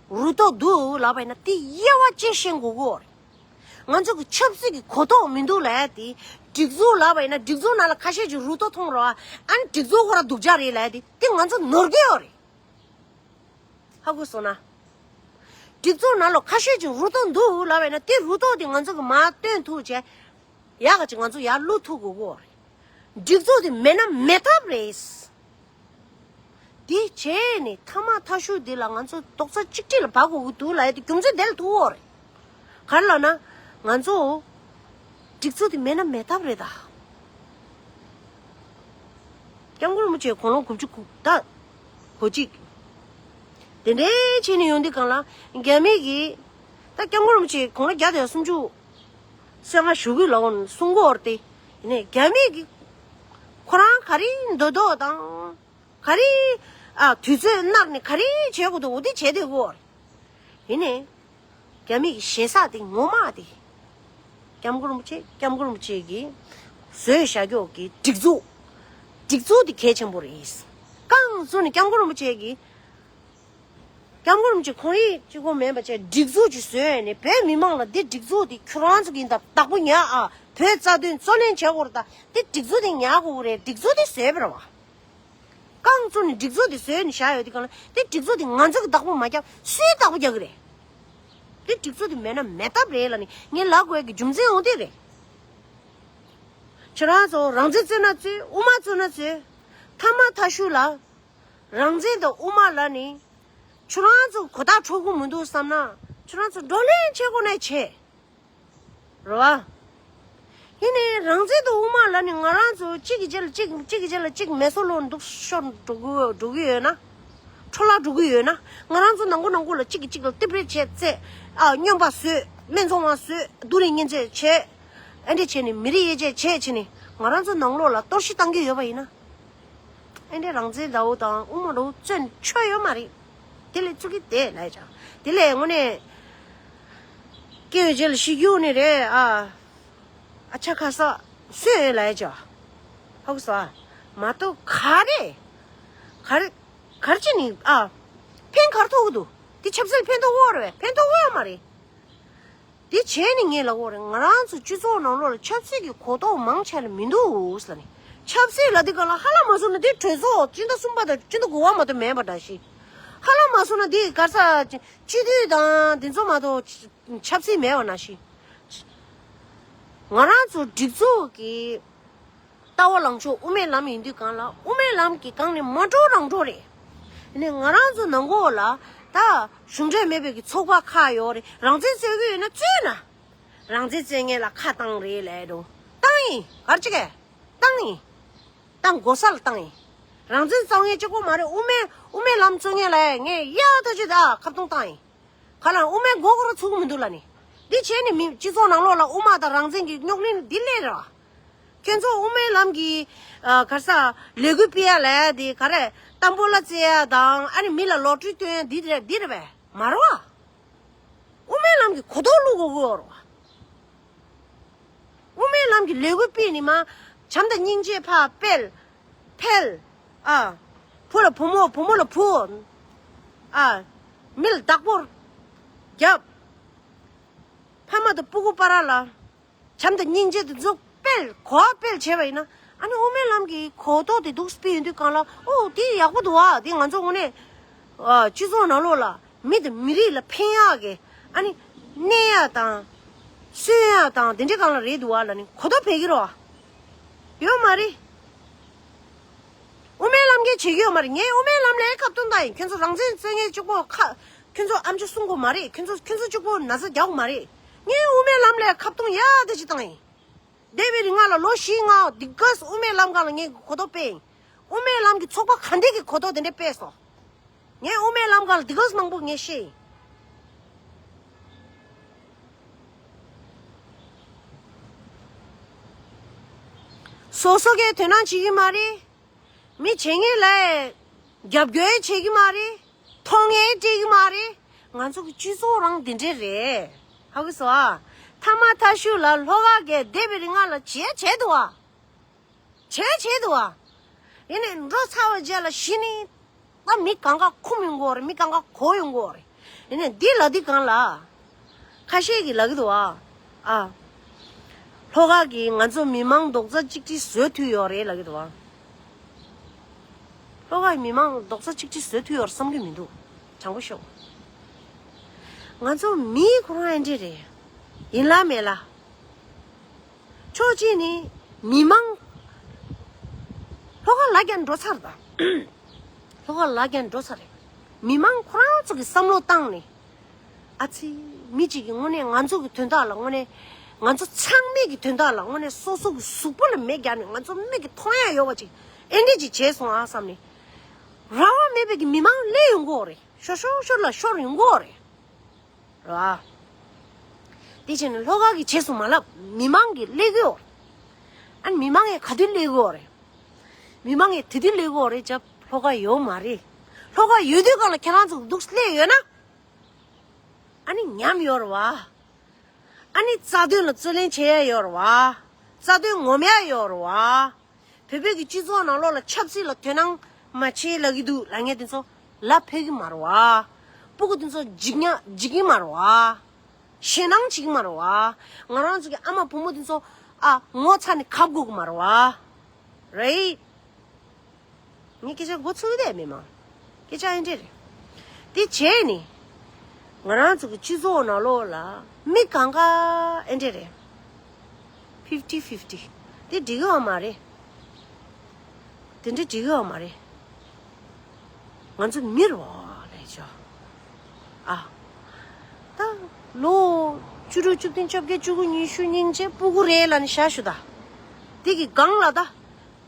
རུ་ཏོག་འདུག་ལབ་པ་ཡིན་ན། དེ་དབྱེ་བ་དཔྱད་ཤེས་དགོས་ཀྱི་ཡོད་རེད། ང་ཚོ་གི་ཆབ་སྲིད་ཀྱི་གོ་རྟོགས་མི་འདུག་ལབ་ཡ་དེ། སྒྲིག་འཛུགས་ལབ་པ་ཡིན་ན་སྒྲིག་འཛུགས་ནང་ལ་ཁ་ཤས་ཅིག་རུ་ཏོག་མཐོང་རོགས། ཨ་ནི་སྒྲིག་འཛུགས་ཁོ་རང་སྡུག་ཅག་རེད་ལབ་ཡ་དེ། དེ་ང་ཚོ་ནོར་གྱི་ཡོད་རེད། ཧ་གོ་སོང་ན། སྒྲིག་འཛུགས་ནང་ལོགས་ཁ་ཤས་ཅིག་རུ་ཏོག་འདུག་ལབ་པ་ཡིན་ན། དེ་རུ་ཏོག་དེ་ང་ཚོ་གི་མར་བཏོན་ཐུབ་བྱས། ཡག་ག་ཅིག་ང་ཚོ་ཡར་བླུག་ཐུབ་དགོས་ཀྱི་ཡོད་རེད། སྒྲིག་འཛུགས་དེ་མེད་ན་མེད་ཐབས་རེད། དེ་བྱས་ནས་ཐ་མ་ཐ་ཤུ་འདི་ལ་ང་ཚོ་རྡོག་རྩ་གཅིག་སྒྲིལ་ལ་བབས་དགོས་ཀྱི་འདུག་ལབ་ཡ་དེ་རྒྱུ་མཚན་དེ་ལ་ཐུག་ཡོད་རེད། ག་རེ་ལབ་ན། ང་ཚོ་སྒྲིག་འཛུགས་དེ་མེད་ན་མེད་ཐབས་རེད་ད། སྐྱབས་མགོན་རིན་པོ་ཆེ་དགུང་ལོ་དགུ་བཅུ་གོ་ད་གོ་གཅིག་དེ་འདྲའི་བྱས་ནས་ཡོང་དུས་གང་ལ། རྒྱ་མི་གིས་ད་སྐྱབས་མགོན་རིན་པོ་ཆེ་དགུང་ལོ་བརྒྱ་དང་སུམ་ཅུ་སོ་ལྔ་བཞུགས་ཀྱི་ལོ་གསུང་གི་ཡོད་རེད་དེ། ཡིན་ནའི་རྒྱ་མི་གིས་ཁོ་རང་ག་རེ་འདོད་འདོད་དང་། ག་རེ། ཨ། དུས་ཚོད་གནང་ནས་ག་རེ་བྱེད་དགོས་འདུག་འོ་དེ་བྱེད་བསྡད་ཀྱི་ཡོད་རེད། ཡིན་ནའི། རྒྱ་མི་གི་ཞེ་ས་དེ་ངོ་མ་དེ། སྐྱབས་མགོན་རིན་པོ་ཆེ། སྐྱབས་མགོན་རིན་པོ་ཆེ་གིས་བཟོས་བཞག་རྒྱུ་གི་སྒྲིག་འཛུགས། སྒྲིག་འཛུགས་དེ་གལ་ཆེན་པོ་རེད། རྐང་བཙུགས་ནས་སྐྱབས་མགོན་རིན་པོ་ཆེ་གིས། སྐྱབས་མགོན་རིན་པོ་ཆེ་ཁོང་ཡིག་གཅིག་པོ་མིན་པ་བྱས་སྒྲིག་འཛུགས་ཅིག་བཟོས་ནས། བོད་མི་མང་ལ་འདི་སྒྲིག་འཛུགས་འདི་ཁྱོད་རང་ཚོ་གིས་ད་བདག་པོ་ཉར་ཨ། བོད་རྩ་དོན་རྩོད་ལེན་བྱེད་དགོས་རེད་ད། འདི་སྒྲིག་འཛུགས་འདི་ཉར་དགོས་རེད། སྒྲིག་འཛུགས་འདི་བཟོས་པ་རེད་བ། རྐང་བཙུགས་ནས་སྒྲིག་འཛུགས་འདི་བཟོས་ནས་བཞག་ཡོད་དུས་གང་ལ། འདི་སྒྲིག་འཛུགས་འདི་ང་ཚོ་གིས་བདག་པོ་མ་རྒྱབ་སུས་བདག་པོ་རྒྱག་གི་རེད། འདི་སྒྲིག་འཛུགས་འདི་མེད་ན་མེད་ཐབས་རེད་ལབ་ནས་ངས་ལབ་དགོས་ཀྱི་རྒྱུ་མཚན་འོ་དེ་རེད། ཁྱོད་རང་ཚོ་རང་བཙན་རྩོད་ན་རྩོད། དབུ་མ་རྩོད་ན་རྩོད། ཐ་མ་ཐ་ཤུ་ལ། རང་བཙན་དང་དབུ་མ་ལ་ནི། ཁྱོད་རང་ཚོ་གོ་བརྡ་འཕྲོད་ཀྱི་མི་འདུག་བསམ་ན། ཁྱོད་རང་ཚོ་བགྲོ་གླེང་བྱེད་དགོས་ན་བྱེད། རེད་བ། ཡིན་ནའི་རང་བཙན་དང་དབུ་མ་ལ་ནི་ང་རང་ཚོ་གཅིག་གི་རྗེས་ལ་གཅིག་གཅིག་གི་རྗེས་ལ་གཅིག་མེ་སོར་ལོག་འདུག་ཤོར་འགྲོ་གི་འགྲོ་གི་ཡོད་ན། འཕྲོ་བརླག་འགྲོ་གི་ཡོད་ན། ང་རང་ཚོ་ནང་ཁུལ་ནང་ཁུལ་ལ་གཅིག་གིས་གཅིག་ལ་རྟེན་འབྲེལ་བྱས་རྩེད། ཨ། སྨྱོན་པ་བཟོས། སྨད་འཚོང་བ་བཟོས། སྡུག་རུས་ངན་བྱས་བྱས། ཨ་འདྲ་བྱས་ནས་མི་རིགས་དབྱེ་འབྱེད་བྱས་བྱས་ནས་ང་རང་ཚོ་ནང་ལོགས་ལ་གཏོར་བཤིག་བཏང་གི་ཡོད་པ་ཡིན་ན། ཨེ་འདྲའི་རང་བཙན་འདྲ་བོ་དང་དབུ་མ་འདྲ་བོ་བཙོན་ཆོད་ཡོད་མ་རེད། དེ་ལས་བཙུགས་ཀྱི་དེ་ལབ་ཡ་ཅག་དེ་ལས་དངོས་གནས་སྐྱེ་བའི་རྗེས་ལ་ཤི་རྒྱུ་ནི་རེད་ཨ། ཨ་ཆ་ཁ་ས་སུས་ཡོད་ལབ་ཡ་ཅག་ཧ་གོ་སོང་ཨ། མ་གཏོགས་ག་རེ། ག་རེ། ག་རེ་བྱས་ནས་ཨ། ཕན་ག་རེ་ཐོགས་ཀྱི་འདུག་དེ་ཆབ་སྲིད་ལ་ཕན་ཐོགས་ཡོད་རེད་པས། ཕན་ཐོགས་ཡོད་མ་རེད། དེ་བྱས་ནས་ངས་ལབ་དགོས་རེད། ང་རང་ཚོ་སྤྱི་ཚོགས་ནང་ལོགས་ལ་ཆབ་སྲིད་ཀྱི་གོ་རྟོགས་མང་ཆེ་ལ་མི་འདུག་ཟེར་ནས། ཆབ་སྲིད་ལབ་དུས་གང་ལ་ཧ་ལམ་མ་སོང་ན་དེ་གྲོས་ཚོགས་སྤྱི་ཟླ་གསུམ་པ་དང་སྤྱི་ཟླ་དགུ་པ་མ་གཏོགས་མེད་པ་འདྲ་ཞིག་ཧ་ལམ་མ་སོང་ན་དེ་ག་རེ་ཟེར། སྤྱི་འཐུས་དང་དེ་ཚོ་མ་གཏོགས་ཆབ་སྲིད་མེད་པ་འདྲ་ཞིག་ང་རང་ཚོ་སྒྲིག་འཛུགས་ཀྱི་ལྟ་བ་ལངས་ཕྱོགས་དབུ་མའི་ལམ་ཡིན་དུས་གང་ལ། དབུ་མའི་ལམ་གྱི་སྒང་ནས་མ་འགྲོ་རང་འགྲོ་རེད། ནས་ང་རང་ཚོ་ནང་ཁུལ་ལ་ད་གཞུང་འབྲེལ་མེད་པའི་གི་ཚོགས་པ་ཁག་ཡོད་རེད། རང་བཙན་རྩོད་ཀྱི་ཡོད་ན་རྩོད་ན། རང་བཙན་རྩོད་མཁན་ལ་ཁ་བཏང་རེད་ལབ་འགྲོ། བཏང་ཡིན། ག་རེ་བྱེད་གས། བཏང་ཡིན། བཏང་དགོས་ས་ལ་བཏང་ཡིན། རང་བཙན་རྩོད་མཁན་གཅིག་པོ་མ་རེད། དབུ་མའི་དབུ་མའི་ལམ་རྩོད་མཁན་ལ་ངས་གཡའ་ཐག་ཆོད་ད་ཁ་བཏང་བཏང་ཡིན། ག་ལ་དབུ་མའི་མགོ་སྐོར་ཚུགས་མི་འདུག་ལབ་ནི། འདི་བྱས་ནི་མི་སྤྱི་ཚོགས་ནང་ལོགས་ལ་དབུ་མ་དང་རང་བཙན་གྱི་རྙོག་གླེང་འདི་སླེབས་རེད་བ། ཁྱོད་ཚོ་དབུ་མའི་ལམ་གྱི་ཨ་ག་རེ་ཟེར་ལས་འགུལ་སྤེལ་ཡ་ལབ་ཡ་དེ་ག་རེ། དམ་པོ་ལ་རྩེ་ཡ་དང་ཨ་ནི་མི་ལ་ལོག་སྤྲོད་སྟོན་ཡ་འདི་རེད་འདི་རེད་པས་མ་རེད་བ། དབུ་མའི་ལམ་གྱི་གོ་རྟོགས་བླུག་དགོས་ཀྱི་ཡོད་རེད་བ། དབུ་མའི་ལམ་གྱི་ལས་འགུལ་སྤེལ་ནི་མ། བྱམས་དང་སྙིང་རྗེ་ཕར་སྤེལ། འཕེལ། ཨ། བུ་ལ་བུ་མོ་བུ་མོ་ལ་བུ། ཨ། མི་ལ་བདག་པོ་རྒྱབ། ཕ་མ་དང་སྤུ་གུ་བར་ལ་བྱམས་དང་སྙིང་རྗེ་དེ་ཚོ་སྤེལ་གོ་བ་སྤེལ་བྱས་པ་ཡིན་ན། ཨ་ནི་དབུ་མའི་ལམ་གྱི་གོ་རྟོགས་དེ་འདུག་སྤེལ་ཡོང་དུས་སྒང་ལ། ཨོ་དེ་ཡག་པོ་འདུག་ཨ། དེ་ང་ཚོ་དངོས་གནས་ཨ་སྤྱི་ཚོགས་ནང་ལོགས་ལ་མི་དང་མི་རིགས་ལ་ཕན་ཡག་གི། ཨ་ནི་གནས་ཡག་དང་གསོན་ཡག་དང་དེ་འདྲའི་སྒང་ལ་རེད་འདུག་ཨ་ལབ་ནི་གོ་རྟོགས་འཕེལ་གྱི་རེད་བ། ཡོད་མ་རེད། དབུ་མའི་ལམ་གྱིས་བྱེད་ཀྱི་ཡོད་མ་རེད། ངས་དབུ་མའི་ལམ་ལ་ཁ་བཏོན་བཏང་ཡིན། ཁྱོད་ཚོ་རང་བཙན་རྩོད་མཁན་གཅིག་པོ་ཁ། ཁྱོད་ཚོ་ཨམ་ཅོག་སྲུང་དགོས་མ་རེད། ཁྱོད་ཚོ་ཁྱོད་ཚོ་གཅིག་པོ་ན་ཚ་རྒྱག་དགོས་མ་རེད། ངས་དབུ་མའི་ལམ་ལ་ཁ་བཏོན་ཡག་དེ་ཅིག་བཏང་ཡིན། འདས་པའི་རིང་ང་ལ་ལོ་བཞི་ལྔ་འདི་གས་དབུ་མའི་ལམ་སྒང་ལ་ངས་གོ་རྟོགས་སྤེལ་ཡིན། དབུ་མའི་ལམ་གྱི་ཚོགས་པ་ག་འདྲས་ཀྱི་གོ་རྟོགས་དེ་འདྲས་སྤེལ་སོང་། ངས་དབུ་མའི་ལམ་སྒང་ལ་འདི་གས་མང་པོ་ངས་བཤད་ཡིན། སོ་སོ་གིས་དོ་སྣང་བྱེད་ཀྱི་མ་རེད། མི་བྱེད་མཁན་ལ་རྒྱབ་སྐྱོར་བྱེད་ཀྱི་མ་རེད། མཐོང་ངེས་སྤྲད་ཀྱི་མ་རེད། ང་ཚོ་གི་སྤྱི་ཚོགས་རང་འདི་འདྲས་རེད། ཧ་གོ་སོང་ཨ། ཐ་མ་ཐ་ཤུ་ལ་ལྷོ་ཁ་གི་འདས་པའི་རིང་ང་ལ་བྱས་བྱས་འདུག་ཨ། བྱས་བྱས་འདུག་ཨ། ཡིན་ནའི་འགྲོ་ཚར་བའི་རྗེས་ལ་གཞི་ནས་ད་མི་གང་ག་འཁུམ་ཡོང་གི་ཡོད་རེད། མི་གང་ག་གོ་ཡོང་གི་ཡོད་རེད། ཡིན་ནའི་འདི་ལབ་དུས་སྒང་ལ་ཁ་ཤས་ཀྱིས་ལབ་ཀྱི་འདུག་ཨ། ཨ། ལྷོ་ཁ་གི་ང་ཚོ་མི་མང་རྡོག་རྩ་གཅིག་སྒྲིལ་བཟོ་ཐུབ་ཡོད་རེད་ལབ་ཀྱི་འདུག་ཨ། ལྷོ་ཁ་གི་མི་མང་རྡོག་རྩ་གཅིག་སྒྲིལ་བཟོ་ཐུབ་ཡོད་རེད་བསམ་གྱི་མི་འདུག། དྲང་པོ་ཤོད། ང་ཚོ་མི་ཁོ་རང་ཨེ་འདྲས་རེད། ཡིན་ལ་མེད་ལ། ཕྱོགས་གཅིག་ནས་མི་མང་། ལྷོ་ཁ་ལ་རྒྱ་འགྲོ་ཚར་ད། ལྷོ་ཁ་ལ་རྒྱ་འགྲོ་ཚར་རེད། མི་མང་ཁོ་རང་ཚོ་གི་བསམ་བློ་བཏང་ནས། ཨ་ཙི། མི་གཅིག་གིས་དངོས་གནས་ང་ཚོ་གི་དོན་དག་ལ་དངོས་གནས། ང་ཚོ་ཚང་མས་ཀྱི་དོན་དག་ལ་དངོས་གནས་སོ་སོ་གི་གཟུགས་པོ་ལ་མེ་བརྒྱབ་ནས་ང་ཚོ་མིག་གིས་མཐོང་ཡ་ཡོད་པ་ཅིག་ཨེ་འདྲས་ཅིག་བྱས་སོང་ཨ་བསམ་ནས། རང་དབང་མེད་པའི་གི་མི་མང་སླེབས་ཡོང་གི་ཡོད་རེད། ཤོར་ཤོར་ཤོར་ལ་ཤོར་ཡོང་གི་ཡོད་རེད། རེད་བ། དེ་བྱས་ནས་ལྷོ་ཁ་གི་རྗེས་སུ་མ་ལབ། མི་མང་གི་སླེབས་ཀྱི་ཡོད་རེད། ཨ་ནི་མི་མང་ཡང་ག་དུས་སླེབས་ཀྱི་ཡོད་རེད། མི་མང་ཡང་དེ་དུས་སླེབས་ཀྱི་ཡོད་རེད། ཅབ་ལྷོ་ཁ་ཡོད་མ་རེད། ལྷོ་ཁ་ཡོད་དུས་སྒང་ལ་ཁྱེད་རང་ཚོ་འདུག་སླེབས་ཡོད་ན། ཨ་ནི་ཉམས་ཡོད་རེད་བ། ཨ་ནི་རྩ་དོན་ལ་རྩོད་ལེན་བྱེད་ཡ་ཡོད་རེད་བ། རྩ་དོན་ངོམ་ཡ་ཡོད་རེད་བ། བོད་པའི་གི་སྤྱི་ཚོགས་ནང་ལོགས་ལ་ཆབ་སྲིད་ལ་དོ་སྣང་མ་བྱེད་ལབ་ཀྱི་འདུག་ལབ་མཁན་དེ་ཚོ་ལབ་ཕོད་ཀྱི་མ་རེད་བ། སྤུ་གུ་དེ་ཚོ་འཇིགས་ཉ་འཇིགས་ཀྱི་མ་རེད་བ། ཞེད་སྣང་བྱེད་ཀྱི་མ་རེད་བ། ང་རང་ཚོ་གི་ཨ་མ་བུ་མོ་དེ་ཚོ་ཨ་ངོ་ཚ་ནས་གབ་དགོས་ཀྱི་མ་རེད་བ། རེད། ངས་སྐད་ཆ་མགོ་ཚོས་བསྡད་མེད་མ། སྐད་ཆ་ཨེ་འདྲས་རེད། དེ་བྱས་ནས། ང་རང་ཚོ་གི་སྤྱི་ཚོགས་ནང་ལོགས་ལ་མི་གང་ག་ཨེ་འདྲས་རེད། ཕིབ་ཊི་ཕིབ་ཊི། དེ་འགྲིག་གི་ཡོད་མ་རེད། དེ་འདྲས་འགྲིག་གི་ཡོད་མ་རེད། ང་ཚོ་མི་རེད་བ་ལས་ཆོག་ཨ། ད་ལོ་བཅུ་དྲུག་བཅུ་བདུན་བཅོ་བརྒྱད་བཅུ་དགུ་ཉི་ཤུ་སྙིང་རྗེ་སྤུ་གུ་རེད་ལབ་ནས་བཞག་ཞུ་ད། དེ་གི་སྒང་ལ་ད།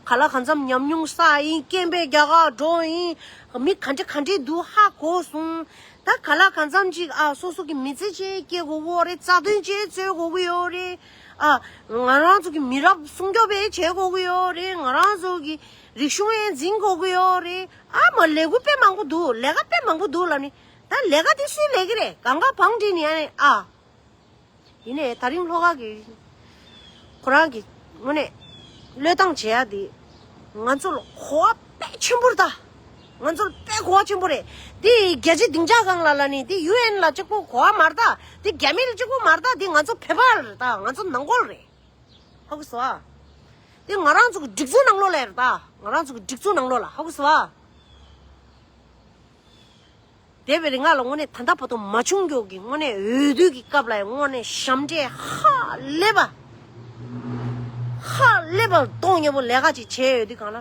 ག་ལ་གང་འཚམ་ཉམས་མྱོང་བསགས་ཡིན། སྐད་འབོད་རྒྱག་ག་འགྲོ་ཡིན། མི་ག་འདྲ་ག་འདྲས་འདུག་ཧ་གོ་སོང་། ད་ག་ལ་གང་འཚམ་ཅིག་ཨ་སོ་སོ་གི་མི་ཚེ་ཅིག་སྐྱེལ་དགོས་ཀྱི་ཡོད་རེད། རྩ་དོན་ཅིག་རྩོད་དགོས་ཀྱི་ཡོད་རེད། ཨ་ང་རང་ཚོ་གི་མི་རབས་སྲུང་སྐྱོབ་པ་བྱེད་དགོས་ཀྱི་ཡོད་རེད། ང་རང་ཚོ་གི་རིག་གཞུང་ཡང་འཛིན་དགོས་ཀྱི་ཡོད་རེད། ཨ་མ་ལས་འགུལ་དཔེ་མང་པོ་འདུག་ལས་ཀ་དཔེ་མང་པོ་འདུག་ལབ་ནི། ད་ལས་ཀ་དེ་སུས་ལས་ཀྱི་རེད། གང་ག་བང་སྒྲིག་ནི་ཨ་ནི་ཨ། ཡིན་ནའི་ད་རིང་ལྷོ་ཁ་གི་ཁོ་རང་གི་དངོས་གནས་བློས་བཏང་བྱེད་ཡ་དེ་ང་ཚོ་ལ་གོ་བ་དཔེ་ཆེན་པོ་རེད་ད། ང་ཚོ་ལ་དཔེ་གོ་བ་ཆེན་པོ་རེད། དེ་རྒྱལ་སྤྱིའི་སྡིངས་ཆ་སྒང་ལ་ལ་ནི་དེ་ཡུ་ཨེན་ལ་གཅིག་པོ་གོ་བ་མ་རེད་ད། དེ་རྒྱ་མི་ལ་གཅིག་པོ་མ་རེད་ད། དེ་ང་ཚོ་བོད་པ་རེད་ད། ང་ཚོ་ནང་ཁུལ་རེད། ཧ་གོ་སོང་ཨ། དེ་ང་རང་ཚོ་གི་སྒྲིག་འཛུགས་ནང་ལོགས་ལ་རེད་ད། ང་རང་ཚོ་གི་སྒྲིག་འཛུགས་ནང་ལོགས་ལ། ཧ་གོ་སོང་ཨ། འདས་པའི་རིང་ང་ལ་དངོས་གནས་ད་ལྟ་བར་དུ་མ་བྱུང་མགྱོགས་ཀྱི་དངོས་གནས་འོས་བསྡུ་གི་སྐབས་ལ་ཡང་དངོས་གནས་ཞབས་འདྲེན་ཧ་ལས་པ། ཧ་ལས་པ་གཏོང་མཁན་པོ་ལས་ཀ་ཅིག་བྱས་ཡོད་དུས་སྒང་ལ།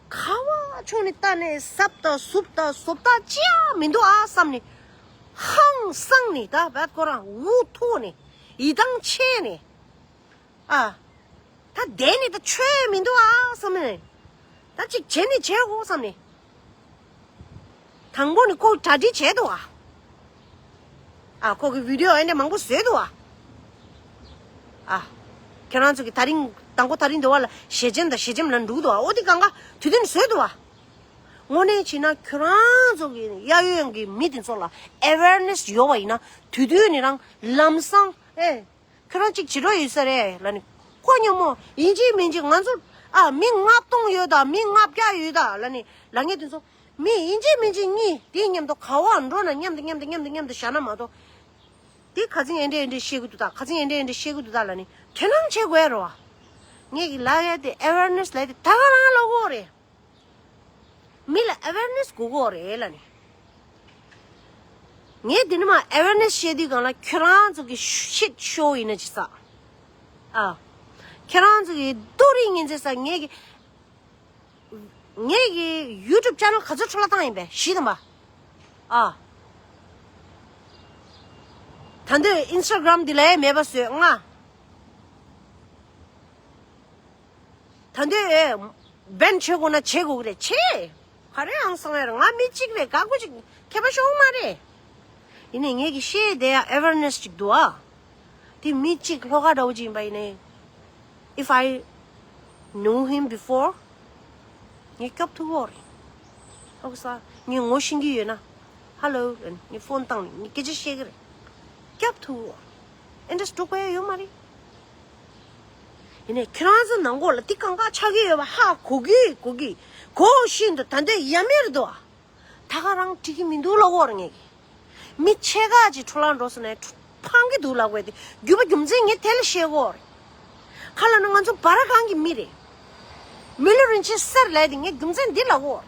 ག་བ་ཕྱོགས་ནས་ལྟ་ནས་ཟབ་དང་ཟུབ་དང་ཟོབ་དང་ཅི་ཡང་མི་འདུག་ཨ་བསམ་ནས། ཧང་སངས་ནས་ད་བད་ཁོ་རང་འུ་ཐུག་ནས་ཡིད་ཐང་ཆད་ནས། ཨ། ད་བསྡད་ནས་ད་ཆོས་མི་འདུག་ཨ་བསམ་ནས། ད་ཅིག་བྱས་ནས་བྱས་དགོས་བསམ་ནས། དང་པོ་ནས་ཁོ་གྲ་སྒྲིག་བྱས་འདུག་ཨ། ཨ་ཁོ་གི་བི་ཌི་ཡོ་ཨེ་འདྲ་མང་པོ་བཟོས་འདུག་ཨ། ཨ། ཁྱེད་རང་ཚོ་གི་ད་རིང་དང་པོ་ད་རིང་འདི་བ་ལ་ཞལ་ཆེམས་དང་ཞལ་ཆེམས་ལ་འདུག་འདུག་ཨ། ཨོ་དེ་གང་ག་དུས་སྟོན་བཟོས་འདུག་ཨ། དངོས་གནས་བྱས་ན་ཁྱོད་རང་ཚོ་གི་གཡས་གཡོན་གི་མི་དེ་ཚོ་ལ་ཨེ་ཝེར་ནེ་སི་ཡོད་པ་ཡིན་ན་དུས་སྟོན་ནས་རང་ལམ་སང་ཨེ། ཁྱོད་རང་གཅིག་བྱེད་འགྲོ་ཡོད་ས་རེད་ལབ་ནི། ཁོ་སྙམ་མོ་ཡིན་གཅིག་མིན་གཅིག་ང་ཚོ་ཨ་མི་ལྔ་སྟོང་ཡོད་ད། མི་ལྔ་བརྒྱ་ཡོད་ད་ལབ་ནི་ལབ་མཁན་དེ་ཚོ་མི་ཡིན་གཅིག་མིན་གཅིག་གཉིས་དེའི་མཉམ་དུ་ག་བ་འགྲོ་ན་མཉམ་དུ་མཉམ་དུ་མཉམ་དུ་མཉམ་དུ་བཞག་ན་མ་གཏོགས། དེ་ཁ་ཚིག་ཨེ་འདྲ་ཨེ་འདྲ་བཤད་གི་འདུག་ད། ཁ་ཚིག་ཨེ་འདྲ་ཨེ་འདྲ་བཤད་གི་འདུག་ད་ལབ་ནི་དོ་སྣང་བྱེད་དགོས་རེད་བ། ངས་ཀྱི་ལབ་ཡ་དེ་ཨེ་ཝེར་ནེ་སི་ལབ་ཡ་དེ་ད་ག་རང་ལབ་དགོས་རེད། མི་ལ་ཨེ་ཝེར་ནེ་སི་དགོས་ཀྱི་ཡོད་རེད་ལབ་ནི། ངས་འདི་ནས་མར་ཨེ་ཝེར་ནེ་སི་བཤད་དུས་སྒང་ལ་ཁྱོད་རང་ཚོ་གི་ཤིཊ་ཤོ་ཡིན་ན་ཅི་ཟེར། ཨ། ཁྱོད་རང་ཚོ་གི་ཏོ་རིགས་ངན་ཚེ་ས་ངས་ཀྱི། ངས་ཀྱི་ཡུ་ཊུབ་ཅེ་ནལ་ག་ཚོད་འཕྲོ་བརླག་བཏང་ཡིན་པས་ཤེས་དང་པ། ཨ། ད་འདོད་ཨིན་སི་ཊ་གྷ་རམ་འདི་ལ་ཡང་མེད་པ་བཟོས་ང་། ད་འདོད་བེན་བྱེད་དགོས་ན་བྱེད་དགོས་ཀྱི་རེད་བྱེད། ག་རེ་ཨང་སང་ཡ་རེད། ང་མི་གཅིག་རེད། ག་གུ་ཅིག་ཁྱད་པར་ཤོང་མ་རེད། ཡིན་ནའི་ངས་ཀྱི་བཤད་བསྡད་ཡ་ཨེ་ཝེར་ནེ་སི་ཅིག་འདུག་ཨ། དེ་མི་གཅིག་ལྷོ་ཁ་འདྲ་བོ་ཅིག་ཡིན་པ་ཡིན་ནའི། If I knew him before, ངས་སྐྱོབ་ཐུབ་ཀྱི་ཡོད་རེད། ཧོ་ས། ངས་ངོ་ཤེས་ཀྱི་ཡོད་ན། Hello ངས་ཕོན་བཏང་ནས་ངས་སྐད་ཆ་བཤད་ཀྱི་རེད། སྐྱོབ་ཐུབ་ཀྱི་ཡོད་རེད། ཨེ་འདྲ་འགྲོ་དགོས་ཡ་ཡོད་མ་རེད། ཡིན་ནའི་ཁྱེད་རང་ཚོ་ནང་ཁོག་ལ་དེ་གང་ག་ཆགས་ཀྱི་ཡོད་པ་ཧ་གོ་གི་གོ་གི་གོ་བཞིན་དུ་ད་འདོད་ཡ་མེད་རེད་དོ། ད་ག་རང་འགྲིག་གི་མི་འདུག་ལབ་ཀྱི་ཡོད་རེད་ངས་ཀྱི། མི་ཕྱེད་ཀ་ཅིག་འཕྲོ་བརླག་འགྲོ་སོང་ནས་ཕང་གི་འདུག་ལབ་དགོས་ཏེ་རྒྱུ་པ་རྒྱུ་མཚན་ངས་དེ་ལ་བཤད་ཀྱི་ཡོད་རེད། ག་ལབ་ན་ང་ཚོ་བར་སྒང་གི་མི་རེད། མི་ལོ་རིན་ཆེན་གསེར་ལས་དེ་ངས་རྒྱུ་མཚན་འདི་ལབ་ཀྱི་ཡོད་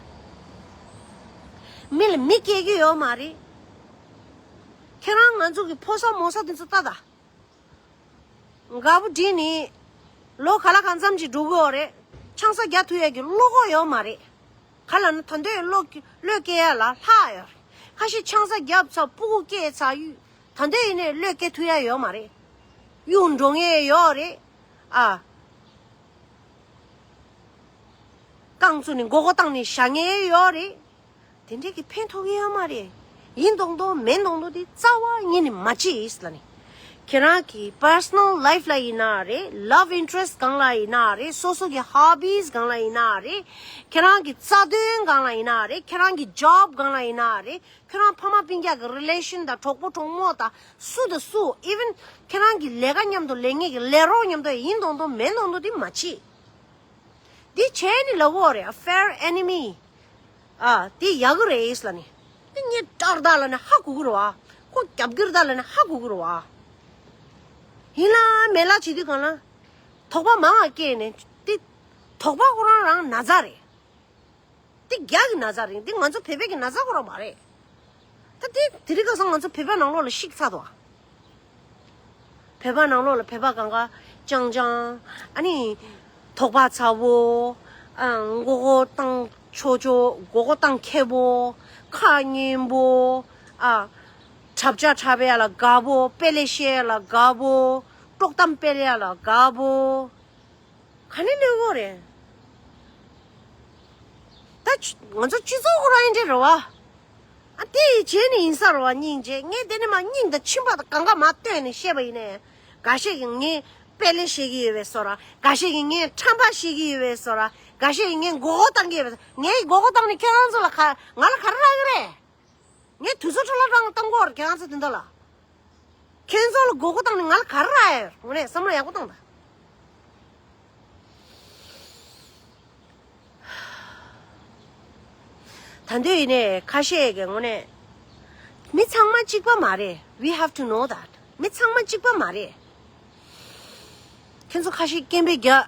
རེད། མི་ལ་མི་སྐྱེ་གི་ཡོད་མ་རེད། ཁྱེད་རང་ང་ཚོ་གི་ཕོ་གསར་མོ་གསར་དེ་ཚོ་ལྟ་ད། དགའ་པོ་བྲིས་ནི། ལོ་ག་ལ་གང་འཚམ་ཅིག་འགྲོ་གི་ཡོད་རེད། ཆང་ས་རྒྱག་ཐུབ་ཡས་ཀྱི་བློ་ཁོག་ཡོད་མ་རེད། ག་ལབ་ན་ད་འདོད་བློ་བློས་སྐྱེལ་ཡ་ལ་ལྷག་ཡོད་རེད། ཁ་ཤས་ཆང་ས་བརྒྱབ་ཚར་སྤུ་གུ་སྐྱེས་ཚར་ཡུལ་ད་འདོད་ཡིན་ནའི་བློས་སྐྱེལ་ཐུབ་ཡ་ཡོད་མ་རེད། གཡུག་འགྲོ་ངེས་ཡོད་རེད། ཨ། རྐང་བཙུགས་ནས་མགོ་སྐོར་བཏང་ནས་བཞག་ངེས་ཡོད་རེད། དེ་འདྲས་ཀྱི་ཕན་ཐོགས་ཀྱི་ཡོད་མ་རེད། ཡིན་མདོག་མདོག་མེད་མདོག་མདོག་དེ་རྩ་བ་ཉིད་ནས་མ་བྱེད་ལབ་ནི། ཁྱེད་རང་གི་པར་སོ་ནལ་ལའིཕ་ལ་ཡིན་ན་རེད། ལབ་ཨིན་ཊི་རེ་སི་སྒང་ལ་ཡིན་ན་རེད། སོ་སོ་གི་ཧོ་བིས་སྒང་ལ་ཡིན་ན་རེད། ཁྱེད་རང་གི་རྩ་དོན་སྒང་ལ་ཡིན་ན་རེད། ཁྱེད་རང་གི་ཇོབ་སྒང་ལ་ཡིན་ན་རེད། ཁྱེད་རང་ཕ་མ་སྤུན་ཀྱག་གི་རི་ལེ་ཤན་དང་གྲོགས་པོ་གྲོགས་མོ་དང་སུ་དང་སུ། ཨི་ཝན་ཁྱེད་རང་གི་ལས་ཀ་མཉམ་དུ་ལས་ངན་གྱི་ལས་རོགས་མཉམ་དུ་ཡིན་མདོག་མདོག་མེད་མདོག་མདོག་དེ་མ་བྱེད། འདི་བྱས་ནི་ལབ་ཀྱི་ཡོད་རེད། A fair enemy. ཨ། དེ་ཡག་གི་རེད་ལབ་ནི། དེ་ངས་སྐྲག་རེད་ད་ལབ་ནི་ཧ་གོ་གི་རེད་བ། ཁོ་རྒྱབ་ཀྱི་རེད་ད་ལབ་ནི་ཧ་གོ་གི་རེད་བ། ཡིན་ལ་མེད་ལ་བྱེད་དུས་གང་ལ། དོགས་པ་མང་བ་སྐྱེས་ནས་དེ། དོགས་པ་ཁོ་རང་རང་ན་ཚ་རེད། དེ་རྒྱ་གི་ན་ཚ་རེད། འདི་ང་ཚོ་བོད་པའི་གི་ན་ཚ་ཁོ་རང་མ་རེད། ད་དེ་དེ་རིང་ཁ་སང་ང་ཚོ་བོད་པ་ནང་ལོགས་ལ་ཤིག་ཚར་འདུག་བ། བོད་པ་ནང་ལོགས་ལ་བོད་པ་གང་ག་ཅང་ཅང་། ཨ་ནི། དོགས་པ་ཚ་བོ། ཨ། མགོ་སྐོར་བཏང་ཆོག་ཆོག་མགོ་སྐོར་བཏང་མཁས་པོ། ཁ་ངན་པོ། ཨ། གྲབས་ཆག་གྲབས་ཡ་ལ་དགའ་པོ། དཔེ་ལས་བཤད་ཡ་ལ་དགའ་པོ། དཀྲོག་གཏམ་སྤེལ་ཡ་ལ་དགའ་པོ། ག་ནས་ལོས་གོ་རེད། ད་ང་ཚོ་སྤྱི་ཚོགས་ཁོ་རང་ཡིན་འདྲ་རེད་བ། ཨ། དེ་ཡི་རྗེས་ནས་ཡིན་ས་རེད་བ། སྙིང་རྗེ། ངས་དེ་ནས་མར་སྙིང་དང་མཆིན་པ་དང་གང་ག་མར་བཏོན་ནས་བཤད་པ་ཡིན་ནའི། འགའ་ཤས་ཀྱིས་ངས་དཔེ་ལས་བཤད་ཀྱི་ཡོད་པའི་བཟོ་འདྲ། འགའ་ཤས་ཀྱིས་ངས་ཁྲམ་པ་བཤད་ཀྱི་ཡོད་པའི་བཟོ་འདྲ། འགའ་ཤས་ཀྱིས་ངས་མགོ་སྐོར་བཏང་གི་ཡོད་པའི་བཟོ། ངས་མགོ་སྐོར་བཏང་ནས་ཁྱེད་རང་ཚོ་ལ་ག་ང་ལ་ག་རེ་རག་གི་རེད། ངས་དུས་ཚོད་འཕྲོ་བརླག་བཏང་གཏོང་གི་ཡོད་རེད་ཁྱེད་རང་ཚོ་དེ་འདྲ་ལ། ཁྱེད་ཚོ་ལ་མགོ་སྐོར་བཏང་ནས་ང་ལ་ག་རེ་རག་ཡོད། དངོས་གནས་བསམ་བློ་ཡག་པོ་བཏང་དང་། ད་འདོད་ཡིན་ནའི་ཁ་ཤས་ཀྱི་དངོས་གནས། མི་ཚང་མ་གཅིག་པ་མ་རེད། We have to know that. མི་ཚང་མ་གཅིག་པ་མ་རེད། ཁྱེད་ཚོ་ཁ་ཤས་སྐད་འབོད་རྒྱག་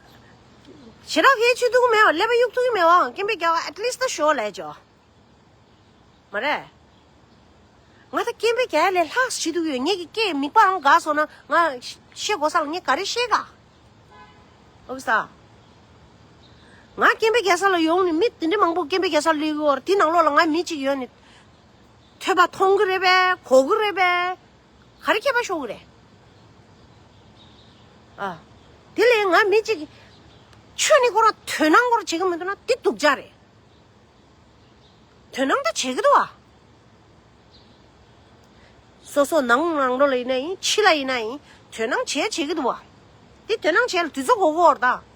ཞེ་དྲག་གལ་ཆེ་ཐུག་མེད་པ། ཀླད་པ་གཡུག་ཐུབ་ཀྱི་མེད་པའང་སྐད་འབོད་རྒྱག at least ད་ཞོག་ལས་ཅོ། མ་རེད། ང་ད་སྐད་འབོད་རྒྱག་ཡ་ལས་ལྷག་བྱེད་ཐུབ་ཀྱི་ཡོད། ངེད་ཀྱི་སྐད་མིག་པའང་འགག་སོང་ན་ང་བཤད་དགོས་ས་ལ་ངས་ག་རེ་བཤད་ག། ཨོ་ས། ང་སྐད་འབོད་རྒྱག་ས་ལ་ཡོང་ནས་མི་དེ་འདྲ་མང་པོ་སྐད་འབོད་རྒྱག་ས་ལ་སླེབས་ཀྱི་ཡོད་རེད། དེ་ནང་ལོགས་ལ་ང་མི་གཅིག་ཡོད་ནས་ཐོས་པ་མཐོང་གི་རེད་པས། གོ་གི་རེད་པས། ག་རེ་ཁྱད་པར་ཤོར་གི་རེད། ཨ། དེ་ལས་ང་མི་གཅིག་ཆོས་ནི་ཁོ་རང་དོན་སྣང་ཁོ་རང་བྱེད་ཀྱི་མི་འདུག་ན་དེ་སྡུག་ཅག་རེད། དོན་སྣང་ད་བྱེད་ཀྱི་འདུག་བ། སོ་སོ་ནང་ནང་ལོགས་ལ་ཡིན་ན་ཡིན། ཕྱི་ལ་ཡིན་ན་ཡིན། དོན་སྣང་བྱས་བྱེད་ཀྱི་འདུག་བ། དེ་དོན་སྣང་བྱས་ལ་དུས་ཚོད་འགོར་གྱི་ཡོད་རེད་ད།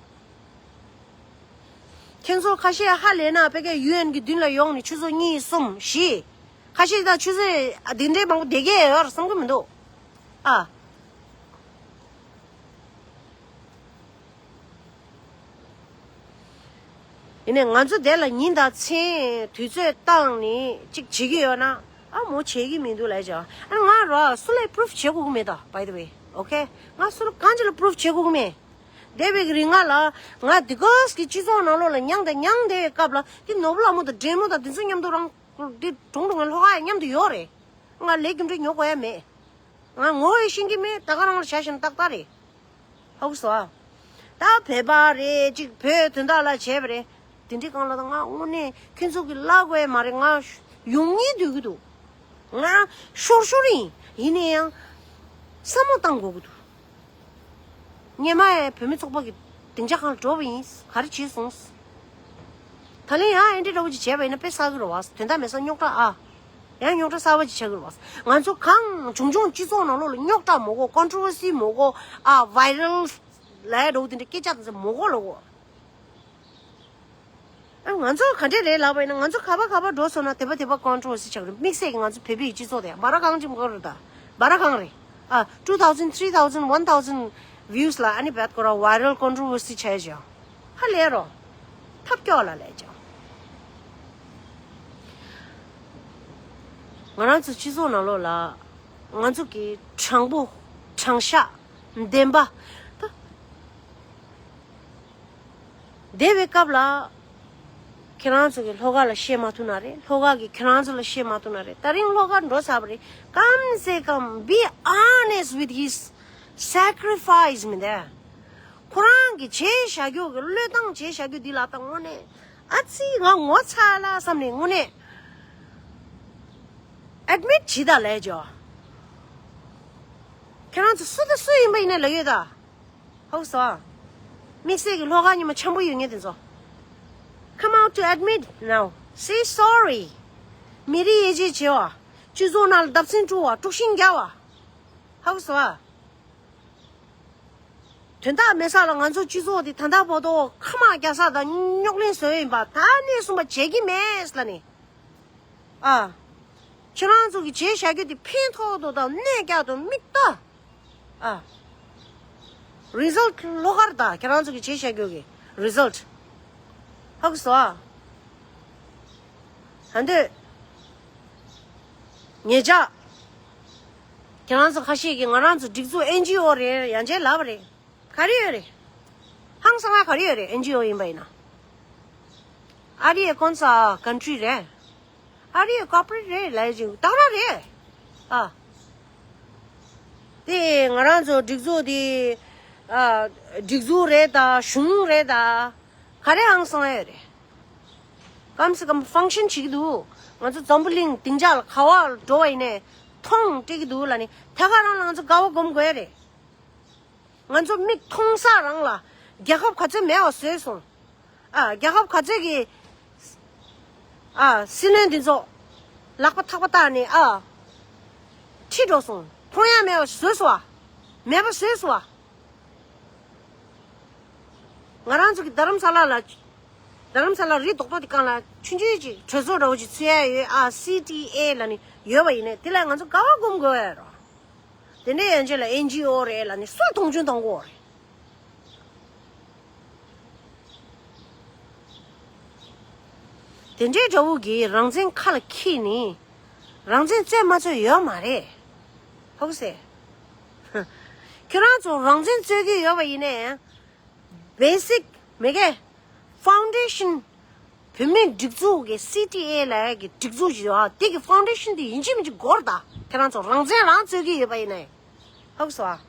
ཁྱེད་ཚོ་ཁ་ཤས་ཧ་ལས་ན་ཕ་གིའི་ཡུ་ཨེན་གྱི་མདུན་ལ་ཡོང་ནས་ཆུ་ཚོད་གཉིས་གསུམ་བཞི། ཁ་ཤས་ད་ཆུ་ཚོད་འདི་འདྲའི་མང་པོ་བསྡད་ཀྱི་ཡོད་རེད་བསམ་གྱི་མི་འདུག་ཨ། ཡིན་ནའི་ང་ཚོ་དེ་ལ་ཉིན་དང་མཚན་དུས་ཚོད་བཏང་ནས་ཅིག་བྱེད་ཀྱི་ཡོད་ན། ཨ་མོ་བྱེད་ཀྱི་མི་འདུག་ལབ་བྱས། ཨ་ང་རོ་སུ་ལ་པུ་རུབ་བྱེད་དགོས་ཀྱི་མེད་ད། by the way okay ང་སུ་ལ་གང་ཅི་ལ་པུ་རུབ་བྱེད་དགོས་ཀྱི་མེད། འདས་པའི་གི་རིང་ང་ལ་ང་འདི་གོས་ཀྱི་སྤྱི་ཚོགས་ནང་ལོགས་ལ་མྱངས་དང་མྱངས་བསྡད་པའི་སྐབས་ལ་དེ་ནོར་བུ་ལྷ་མོ་དང་འབྲས་མོ་དང་དེ་ཚོ་མཉམ་དུ་རང་དེ་གྲོང་གྲོང་གི་ལྷོ་ཁ་ཡ་མཉམ་དུ་ཡོད་རེད། ང་ལས་རྒྱུ་འབྲས་ཉོ་དགོས་ཡ་མེད། ང་ངོ་ཡི་ཤེས་ཀྱི་མེད། ད་ག་རང་ལ་བྱ་ཞིང་ཏག་ཏག་རེད། ཧོག་སོ། ད་བོད་པ་རེད་ཅིག་བོད་དོན་དག་ལ་བྱས་པ་རེད། དེ་འདྲའི་སྒང་ལ་ད་ང་དངོས་གནས་ཁྱོད་ཚོ་གི་ལབ་དགོས་ཡ་མ་རེད། ང་ཡོང་ངེས་འདོད་ཀྱི་འདུག་ང་ཤོར་ཤོར་ཡིན། ཡིན་ན་ཡང་བསམ་བློ་བཏང་དགོས་ཀྱི་འདུག་སྔོན་མ་ཡང་བོད་མི་ཚོགས་པ་གི་སྡིངས་ཆ་སྒང་ལ་འགྲོ་བ་ཡིན། ག་རེ་བྱས་སོང་། ད་ལན་ཡང་ཨེ་འདྲ་འདྲ་བོ་ཅིག་བྱས་པ་ཡིན་ན་དཔེ་བསགས་ཀྱི་རེད་བ། དོན་དག་མེད་ས་རྙོག་དྲ་ཨ། ཡང་རྙོག་དྲ་གསར་བ་ཅིག་ཆགས་ཀྱི་རེད་བ། ང་ཚོ་གང་བྱུང་བྱུང་སྤྱི་ཚོགས་ནང་ལོགས་ལ་རྙོག་དྲ་མ་དགོས། ཀོན་ཊོ་ཝར་སི་མ་དགོས། ཨ་བྷའི་རལ་ལབ་ཡ་འདྲ་བོ་དེ་འདྲ་སྐད་ཆ་དེ་ཚོ་མ་དགོས་ལབ་དགོས། ཨ་ང་ཚོ་ག་འདྲས་རེད་ལབ་པ་ཡིན་ན། ང་ཚོ་ག་པ་ག་པ་འགྲོ་སོང་ན་དེ་པ་དེ་པ་ཀོན་ཊོ་ཝར་སི་ཆགས་རེད། དམིགས་བསལ་གྱི་ང་ཚོ་བོད་པའི་སྤྱི་ཚོགས་དེ་སྦ་ར་གང་ཅིག་མ་དགོས་རེད་ད། སྦ་ར་གང་རེད། ཨ་two thousand, three thousand, one thousand views ལ་ཨ་ནི་བད་ཁོ་ར་བྷའི་རལ་ཀོན་ཊོ་ཝར་སི་ཆགས་ཡ་ཅིག་ཡོད། ཧ་ལས་རོ། ཐབས་སྐྱོ་ལ་ལས་ཅིག་ང་རང་ཚོ་སྤྱི་ཚོགས་ནང་ལོགས་ལ་ང་ཚོ་གི་དྲང་པོ་དྲང་བཞག་བདེན་པ་ད། འདས་པའི་སྐབས་ལ་ཁྱེད་རང་ཚོ་གི་ལྷོ་ཁ་ལ་བཤད་མ་ཐུབ་ན་རེད། ལྷོ་ཁ་གི་ཁྱེད་རང་ཚོ་ལ་བཤད་མ་ཐུབ་ན་རེད། ད་རིང་ལྷོ་ཁ་འགྲོ་ཚར་བ་རེད། གམ་སེ་གམ་be honest with his sacrifice མི་འདུག་ཁོ་རང་གི་བྱས་བཞག་རྒྱུ་གི་བློས་བཏང་བྱས་བཞག་རྒྱུ་འདི་ལ་ད་དངོས་གནས་ཨ་ཙི་ང་ངོ་ཚ་ལ་བསམ་ནས་དངོས་གནས་ཨེ་ཌི་མིཊ་བྱེད་ད་ལས་ཇོ། ཁྱེད་རང་ཚོ་སུ་དང་སུ་ཡིན་པ་ཡིན་ན་ལབ་ཡོད་ད། ཧོ་སོ། དམིགས་བསལ་གྱི་ལྷོ་ཁ་ཉི་མ་འཆམ་པོ་ཡོད་ངེས་དེ་ཚོ། Come out to admit now. Say sorry. མི་རིགས་དབྱེ་འབྱེད་བྱེད་བ། སྤྱི་ཚོགས་ནང་ལ་བརྡབ་གསིག་འགྲོ་བ། དཀྲུག་ཤིང་རྒྱག་བ། ཧོ་སོ། དོན་དག་མེད་ས་ལ་ང་ཚོ་སྤྱི་ཚོགས་དེ་ད་ལྟ་བར་དུ་ཁ་དམག་རྒྱག་ས་དང་རྙོག་གླེང་བཟོས་ཡིན་པ་ད་ནས་བཟུང་པ་བྱེད་ཀྱི་མེད་ལབ་ནས། ཨ། ཁྱེད་རང་ཚོ་གི་བྱས་བཞག་རྒྱུ་དེ་ཕན་ཐོགས་དོ་དང་གནོད་སྐྱེལ་དོ་མི་ལྟ། ཨ། རི་ཛལ་ལྷོ་ཁར་ད་ཁྱེད་རང་ཚོ་གི་བྱས་བཞག་རྒྱུ་གི་རི་ཛལ་ཧ་གོ་སོང་ཨ། ད་འདོད། ཉེ་ཆར། ཁྱེད་རང་ཚོ་ཁ་ཤས་ཀྱིས་ང་རང་ཚོ་སྒྲིག་འཛུགས་ཨེན་ཇི་ཨོ་རེད་ཡང་ཅན་ལབ་པ་རེད། ག་རེ་ཡོད་རེད། ཧང་སང་ང་ག་རེ་ཡོད་རེད་ཨེན་ཇི་ཨོ་ཡིན་པ་ཡིན་ན། ཨ་རི་ཡའི་ཀོན་ས་ཀན་ཊི་རི་རེད། ཨ་རི་ཡའི་ཀོར་པོ་རེཊ་རེད་ལབ་ཅིང་ད་ག་རང་རེད། ཨ། དེ་ང་རང་ཚོ་སྒྲིག་འཛུགས་དེ། ཨ། སྒྲིག་འཛུགས་རེད་ད་གཞུང་རེད་ད། ག་རེ་ཧང་སང་ཡོད་རེད། གམ་སེ་གམ་ཕང་ཤན་བྱེད་ཀྱི་འདུག་ང་ཚོ་འཛམ་བུ་གླིང་སྡིངས་ཆ་ལ་ག་བ་འགྲོ་བ་ཡིན་ནའི་མཐོང་སྤྲད་ཀྱི་འདུག་ལབ་ནས་ད་ག་རང་ལ་ང་ཚོ་དགའ་བ་སྒོམ་དགོས་རེད། ང་ཚོ་མིག་མཐོང་ས་རང་ལ་རྒྱལ་ཁབ་ག་ཚོད་མེད་པ་བཟོས་སོང་། ཨ་རྒྱལ་ཁབ་ག་ཚོད་ཀྱི་ཨ་སྲིད་བློན་འདི་ཚོ་ལག་པ་ཐག་པ་བཏགས་ནས་ཨ་ཁྲིད་འགྲོ་སོང་། མཐོང་ཡ་མེད་པ་བཟོས་སོང་བ། མེད་པ་བཟོས་སོང་བ། ང་རང་ཚོ་གི་རྡ་རམ་ས་ལ་ལ། རྡ་རམ་ས་ལ་རི་རྡོག་རྡོག་དེ་སྒང་ལ་ཆུང་ཆུང་ཅིག་གྲོས་ཚོགས་འདྲ་བོ་ཅིག་ཚུགས་ཡ་ཡོད་ཨ། སི་ཊི་ཨེ་ལབ་ནས་ཡོད་པ་ཡིན་ནའི་དེ་ལ་ང་ཚོ་དགའ་བ་སྒོམ་དགོས་ཡ་རོ། དེ་འདྲའི་ཡན་ཆད་ལ་ཨེན་ཇི་ཨོ་རེད་ལབ་ནས་སུས་མཐོང་ཆུང་གཏོང་གོ་རེད། དེ་འདྲའི་འདྲ་བོ་གིས་རང་བཙན་ཁ་ལ་འཁྱེར་ནས་རང་བཙན་རྩོད་མ་རྩོད་ཡོད་མ་རེད། ཧོ་གི་སེ། ཁྱོད་རང་ཚོ་རང་བཙན་རྩོད་ཀྱི་ཡོད་པ་ཡིན་ནའི། བེ་སིག་མེ་གེ་ཕའུན་ཌེ་ཤན། བོད་མིའི་སྒྲིག་འཛུགས་ཀྱི་སི་ཊི་ཨེ་ལབ་ཡ་གི་སྒྲིག་འཛུགས་ཤིག་ཡོད་ཨ། དེ་གི་ཕའུན་ཌེ་ཤན་དེ་ཡིན་གཅིག་མིན་གཅིག་འགོར་ད། ཁྱེད་རང་ཚོ་རང་བཙན་རང་རྩོད་ཀྱི་ཡོད་པ་ཡིན་ནའི། ཧ་གོ་སོང་ཨ།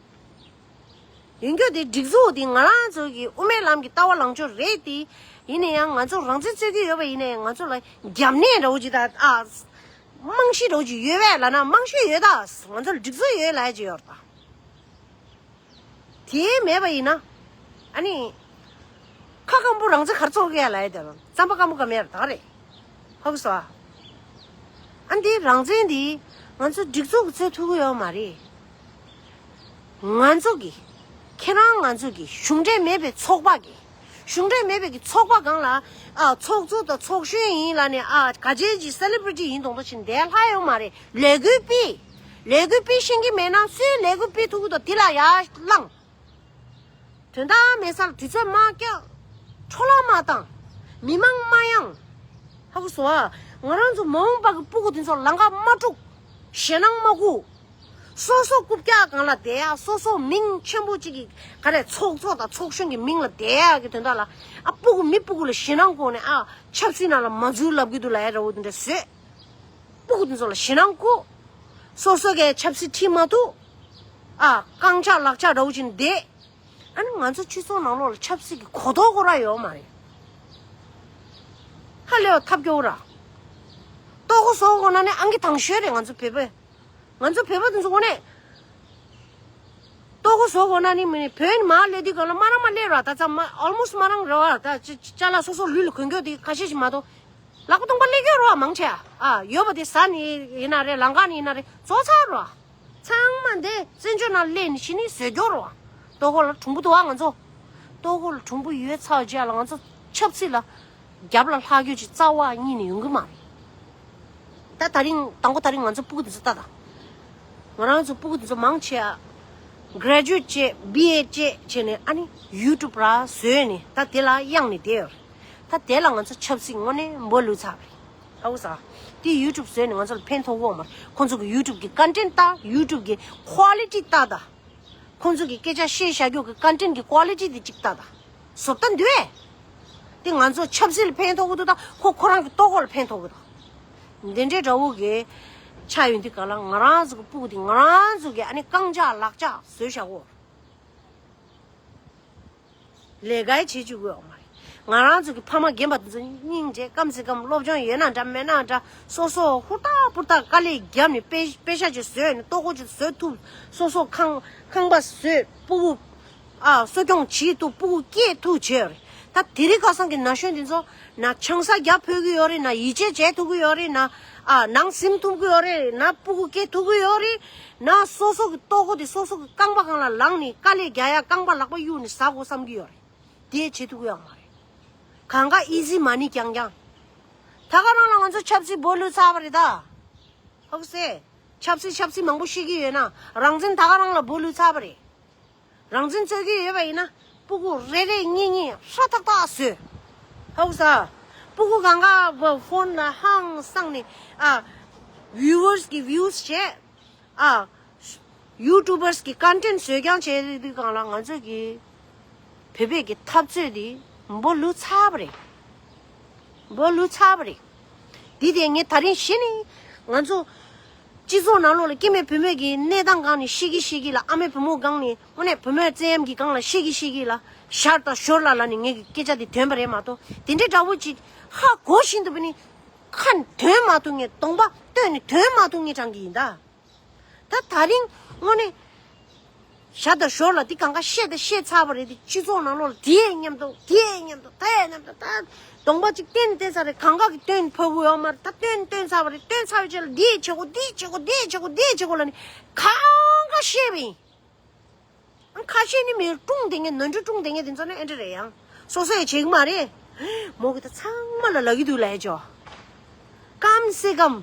ཡིན་རྒྱུ་དེ་སྒྲིག་འཛུགས་དེ་ང་རང་ཚོ་གི་དབུ་མའི་ལམ་གྱི་ལྟ་བ་ལངས་ཕྱོགས་རེད་དེ། ཡིན་ན་ཡང་ང་ཚོ་རང་བཙན་རྩོད་ཀྱི་ཡོད་པ་ཡིན་ནའི་ང་ཚོ་ལ་རྒྱབ་གནས་འདྲ་བོ་ཅིག་ད་ཨ། རྨང་གཞི་འདྲ་བོ་ཅིག་ཡོད་པས་ལབ་ན་རྨང་གཞི་ཡོད་ད། ང་ཚོ་ལ་སྒྲིག་འཛུགས་ཡོད་ལབ་ཡ་ཅིག་ཡོད་རེད་ད། དེ་མེད་པ་ཡིན་ན། ཨ་ནི། ཁ་སྐམ་པོ་རང་བཙན་ག་རེ་རྩོད་ཀྱི་ཡ་ལབ་ཡ་དེ་རང་རྩམ་པ་སྐམ་པོ་སྐམ་ཡ་རེད་ད་རེད། ཧ་གོ་སོང་ཨ། ཨ་འདི་རང་བཙན་འདི་ང་ཚོ་སྒྲིག་འཛུགས་ཀྱིས་རྩོད་ཐུབ་ཀྱི་ཡོད་མ་རེད། ང་ཚོ་གི་ཁྱེད་རང་ང་ཚོ་གི་གཞུང་འབྲེལ་མེད་པའི་ཚོགས་པ་གི་གཞུང་འབྲེལ་མེད་པའི་གི་ཚོགས་པ་སྒང་ལ་ཨ་ཚོགས་གཙོ་དང་ཚོགས་གཞོན་ཡིན་ལབ་ནས་ཨ་ག་ཅེ་ཅིག་སེ་ལི་བྷི་རི་ཊི་ཡིན་མདོག་མདོག་བྱས་བསྡད་ལྷ་ཡོད་མ་རེད། ལས་འགུལ་སྤེལ། ལས་འགུལ་སྤེལ་ཤེས་ཀྱི་མེད་ན་སུས་ལས་འགུལ་སྤེལ་ཐུབ་ཀྱི་འདུག་དེ་ལ་ཡར་ལངས། དོན་དག་མེད་སར་དུས་ཚོད་མ་བསྐྱལ། འཕྲོ་བརླག་མ་བཏང་། མི་མང་མ་གཡེང་། ཧ་གོ་སོང་ཨ། ང་རང་ཚོ་མ་འོངས་པ་གི་སྤུ་གུ་དེ་ཚོ་ལམ་ཁ་མ་དཀྲུག་ཞེད་སྣང་མ་སྐུལ། སོ་སོ་རྐུབ་བཀྱག་སྒང་ལ་བསྡད་ཡ། སོ་སོ་མིང་ཆེན་པོ་གཅིག་གི་ག་རེ་ཚོགས་གཙོ་དང་ཚོགས་གཞོན་གྱི་མིང་ལ་བསྡད་ཡ་གི་དོན་དག་ལ། ཨ་སྤུ་གུ་མི་སྤུ་གུ་ལ་ཞེད་སྣང་སྐུལ་ནས། ཨ་ཆབ་སྲིད་ནང་ལ་མ་འཛུལ་ལབ་གི་འདུག་ལབ་ཡ་འདྲ་བོ་དེ་འདྲ་བཟོས། སྤུ་གུ་དེ་ཚོ་ལ་ཞེད་སྣང་སྐུལ། སོ་སོ་གས་ཆབ་སྲིད་ཁྲིད་མ་ཐུབ། ཨ་རྐང་ཆག་ལག་ཆག་འདྲ་བོ་བྱས་ནས་བསྡད། ཨ་ནི་ང་ཚོ་སྤྱི་ཚོགས་ནང་ལོགས་ལ་ཆབ་སྲིད་ཀྱི་གོ་རྟོགས་ཁོ་རང་ཡོད་མ་རེད། ཧ་ལས་པ་ཐབས་སྐྱོ་བོ་ར། ལྟོ་གོས་བཟོ་དགོས་ན་ནི་ཨང་ཀི་དང་ཤོས་རེད། ང་ཚོ་བོད་པ། ང་ཚོ་བོད་པ་དེ་ཚོ་དངོས་གནས། ལྟོ་གོས་བཟོ་དགོས་ན་ནི་མི་ནི་བོད་ནས་མར་སླེབས་དུས་སྒང་ལ་མ་རང་མར་སླེབས་ར། ད་ཚང་མ་ཨོལ་མོ་སི་མ་རང་རེད་བ། ད་ཅ་ཅ་ཅ་ལག་སོ་སོ་ལུས་ལ་གོན་རྒྱུ་དེ་ཁ་ཤས་ཤིག་མ་གཏོགས། ལག་པ་སྟོང་པ་སླེབས་ཀྱི་ཡོད་རེད་བ། མང་ཆེ་བ། ཨ་ཡོད་པ་དེ་ཟ་ནི་ཡིན་ན་རེད། ལམ་ཁ་ནས་ཡིན་ན་རེད། བཟོ་ཚར་རེད་བ། ཚང་མ་འདི་བཙན་བྱོལ་ནང་སླེབས་ནས་གཞི་ནས་བཟོས་རྒྱུ་རེད་བ། ལྟོ་གོས་ལ་གྲུང་པོ་འདུག་བ། ང་ཚོ་ལྟོ་གོས་ལ་གྲུང་པོ་ཡོད་ཚར་བའི་རྗེས་ལ་ང་ཚོ་ཆབ་སྲིད་ལ་རྒྱབ་ལ་ལྷག་རྒྱུ་ཅིག་རྩ་བ་ཉིད་ནས་ཡོང་གི་མ་རེད། ད་དེ་རིང་དང་པོ་དེ་རིང་ང་ཚོ་སྤུ་གུ་དེ་ཚོ་ལྟ་དང་། ང་རང་ཚོ་སྤུ་གུ་དེ་ཚོ་མང་ཆེ་བ་གྷ་རེ་ཇུ་ཨེཊ་བྱས། བི་ཨེ་བྱས་བྱས་ནས་ཨ་ནི་ཡུ་ཊུབ་ར་བཟོས་ནས་ད་དེ་ལ་གཡེང་ནས་བསྡད་ཡོད་རེད། ད་དེ་ལ་ང་ཚོ་ཆབ་སྲིད་དངོས་གནས་འབུ་ལུས་ཚར་བ་རེད། ཧ་གོ་སོང་། དེ་ཡུ་ཊུབ་བཟོས་ནས་ང་ཚོ་ལ་ཕན་ཐོགས་ཀྱི་ཡོད་མ་རེད། ཁོང་ཚོ་གི་ཡུ་ཊུབ་གི་ཀོན་ཊེན་ཊི་དང་ཡུ་ཊུབ་གི་ཀོ་ལི་ཊི་ལྟ་དང་། ཁོང་ཚོ་གི་སྐད་ཆ་བཤད་བཞག་རྒྱུ་གི་ཀོན་ཊེན་ཊི་གི་ཀོ་ལི་ཊི་དེ་གཅིག་ལྟ་དང་། བཟོ་ལྟ་འདུག་ཨེ། དེ་ང་ཚོ་ཆབ་སྲིད་ལ་ཕན་ཐོགས་ཀྱི་འདུག་དང་། ཁོ་ཁོ་རང་གི་ལྟོ་གོས་ལ་ཕན་ཐོགས་ཀྱི་འདུག་འདི་འདྲའི་འདྲ་བོ་གི་ཆ་ཡོང་དུས་སྒང་ལ་ང་རང་ཚོ་གི་སྤུ་གུ་དེ་ང་རང་ཚོ་གི་ཨ་ནི་རྐང་ཆག་ལག་ཆག་བཟོས་བཞག་གོ། ལས་ཀ་བྱེད་བཅུག་གི་ཡོད་མ་རེད། ང་རང་ཚོ་གི་ཕ་མ་རྒན་པ་དེ་ཚོ་སྙིང་རྗེ། སྐམ་སེ་སྐམ་སློབ་སྦྱོང་ཡོད་ན་འདྲ་མེད་ན་འདྲ། སོ་སོ་ཧུར་ཐག་ཧུར་ཐག་དཀའ་ལས་བརྒྱབ་ནས་དཔེ་དཔེ་ཤག་ཅིག་བཟོས་ནས་ལྟོ་གོས་ཅིག་བཟོ་ཐུབ། སོ་སོ་ཁང་ཁང་པ་བཟོས། སྤུ་གུ་ཨ་གསོ་སྐྱོང་བྱེད་ཐུབ། སྤུ་གུ་སྐྱེས་ཐུབ་བྱས་ཡོད་རེད། ད་དེ་རིང་ཁ་སང་གི་ན་གཞོན་དེ་ཚོ་ན་ཆང་ས་རྒྱག་ཕོད་ཀྱི་ཡོད་རེད། ན་ཡིད་ཆེས་བྱེད་ཐུབ་ཀྱི་ཡོད་རེད། ན་ཨ་ནང་ཟིན་ཐུབ་ཀྱི་ཡོད་རེད། ན་སྤུ་གུ་སྐྱེ་ཐུབ་ཀྱི་ཡོད་རེད། ན་སོ་སོ་གི་ལྟོ་གོས་དེ་སོ་སོ་གི་རྐང་པ་སྒང་ལ་ལངས་ནས་དཀའ་ལས་རྒྱག་ཡ། རྐང་པ་ལག་པ་གཡུག་ནས་ཟ་དགོས་བསམ་གྱི་ཡོད་རེད། དེ་བྱེད་ཐུབ་ཀྱི་ཡོད་མ་རེད། གང་ག་ཨི་ཟི་མ་ནི་རྐྱང་རྐྱང་། ད་ག་རང་ལ་ང་ཚོ་ཆབ་སྲིད་འབུ་ལུས་ཚར་བ་རེད་ད། ཧ་གོ་སོང་། ཆབ་སྲིད་ཆབ་སྲིད་མང་པོ་བཤད་ཀྱི་ཡོད་ན། རང་བཙན་ད་ག་རང་ལ་འབུ་ལུས་ཚར་བ་རེད། རང་བཙན་རྩོད་ཀྱི་ཡོད་པ་ཡིན་ན་སྤུ་གུ་རེ་རེ་གཉིས་གཉིས་ཧྲ་ཐག་ཐག་བཟོས། ཧ་གོ་སོང་། སྤུ་གུ་གང་ག་ཕོན་ལ་ཧང་སངས་ནས། ཨ་ཝིའུ་ཝར་སི་གི་ཝིའུ་སི་བྱས། ཨ་ཡུ་ཊུབ་པར་སི་གི་ཀོན་ཊེན་ཊི་བཟོས་རྐྱང་བྱས་དུས་སྒང་ལ་ང་ཚོ་གི་བོད་པའི་གི་འཐབ་རྩོད་དེ་འབུ་ལུས་ཚར་བ་རེད། འབུ་ལུས་ཚར་བ་རེད། འདི་དེ་ངས་ད་རིང་གཞི་ནས་ང་ཚོ་སྤྱི་ཚོགས་ནང་ལོགས་ལ་སྐྱེ་དམན་བུད་མེད་ཀྱི་གནས་སྟངས་སྒང་ནས་བཤད་ཀྱི་བཤད་ཀྱི་ལ། ཨ་མའི་བུ་མོ་སྒང་ནས་དངོས་གནས་བུད་མེད་བཙན་གཡེམ་གྱི་སྒང་ལ་བཤད་ཀྱི་བཤད་ཀྱི་ལ། ཞར་དང་ཞོར་ལ་ལ་ནས་ངས་ཀྱི་སྐད་ཆ་དེ་འདོན་པ་རེད་མ་གཏོགས། དེ་འདྲའི་འདྲ་བོ་ཅིག་ཧ་གོ་བཞིན་དུ་བུད་ནི་ཁ་འདོན་མ་ཐུབ། ངས་གདོང་པ་སྟོན་ནས་འདོན་མ་ཐུབ་ངས་དྲང་གི་ཡིན་ད། ད་ད་རིང་དངོས་གནས་ཞར་དང་ཞོར་ལ་འདི་གང་ག་བཤད་ད་བཤད་ཚར་བ་རེད། འདི་སྤྱི་ཚོགས་ནང་ལོགས་ལ་འདི་ཡས་མཉམ་དུ་འདི་ཡས་མཉམ་དུ་ད་ཡས་མཉམ་དུ་ད་གདོང་པ་གཅིག་བསྟན་བསྟན་ཚར་རེད། གང་ག་གི་བསྟན་ཕོད་གི་ཡོད་མ་རེད། ད་བསྟན་བསྟན་ཚར་བ་རེད། བསྟན་ཚར་བའི་རྗེས་ལ་འདི་ཡས་བྱེད་དགོས། འདི་ཡས་བྱེད་དགོས། འདི་ཡས་བྱེད་དགོས། འདི་ཡས་བྱེད་དགོས་ལབ་ནས་གང་ག་བཤད་པ་ཡིན། ཁ་ཤས་ནི་མི་ཀྲུང་དེ་ངས་ནོར་འཁྲུལ་ཀྲུང་དེ་ངས་དེ་ཚོ་ནི་ཨེ་འདྲ་རེད། ཡང་སོ་སོས་བྱེད་གི་མ་རེད། མོ་གི་ད་ཚང་མ་ལ་ལབ་ཀྱི་འདུག་ལབ་ཡ་ཅོ། སྐམ་སེ་སྐམ།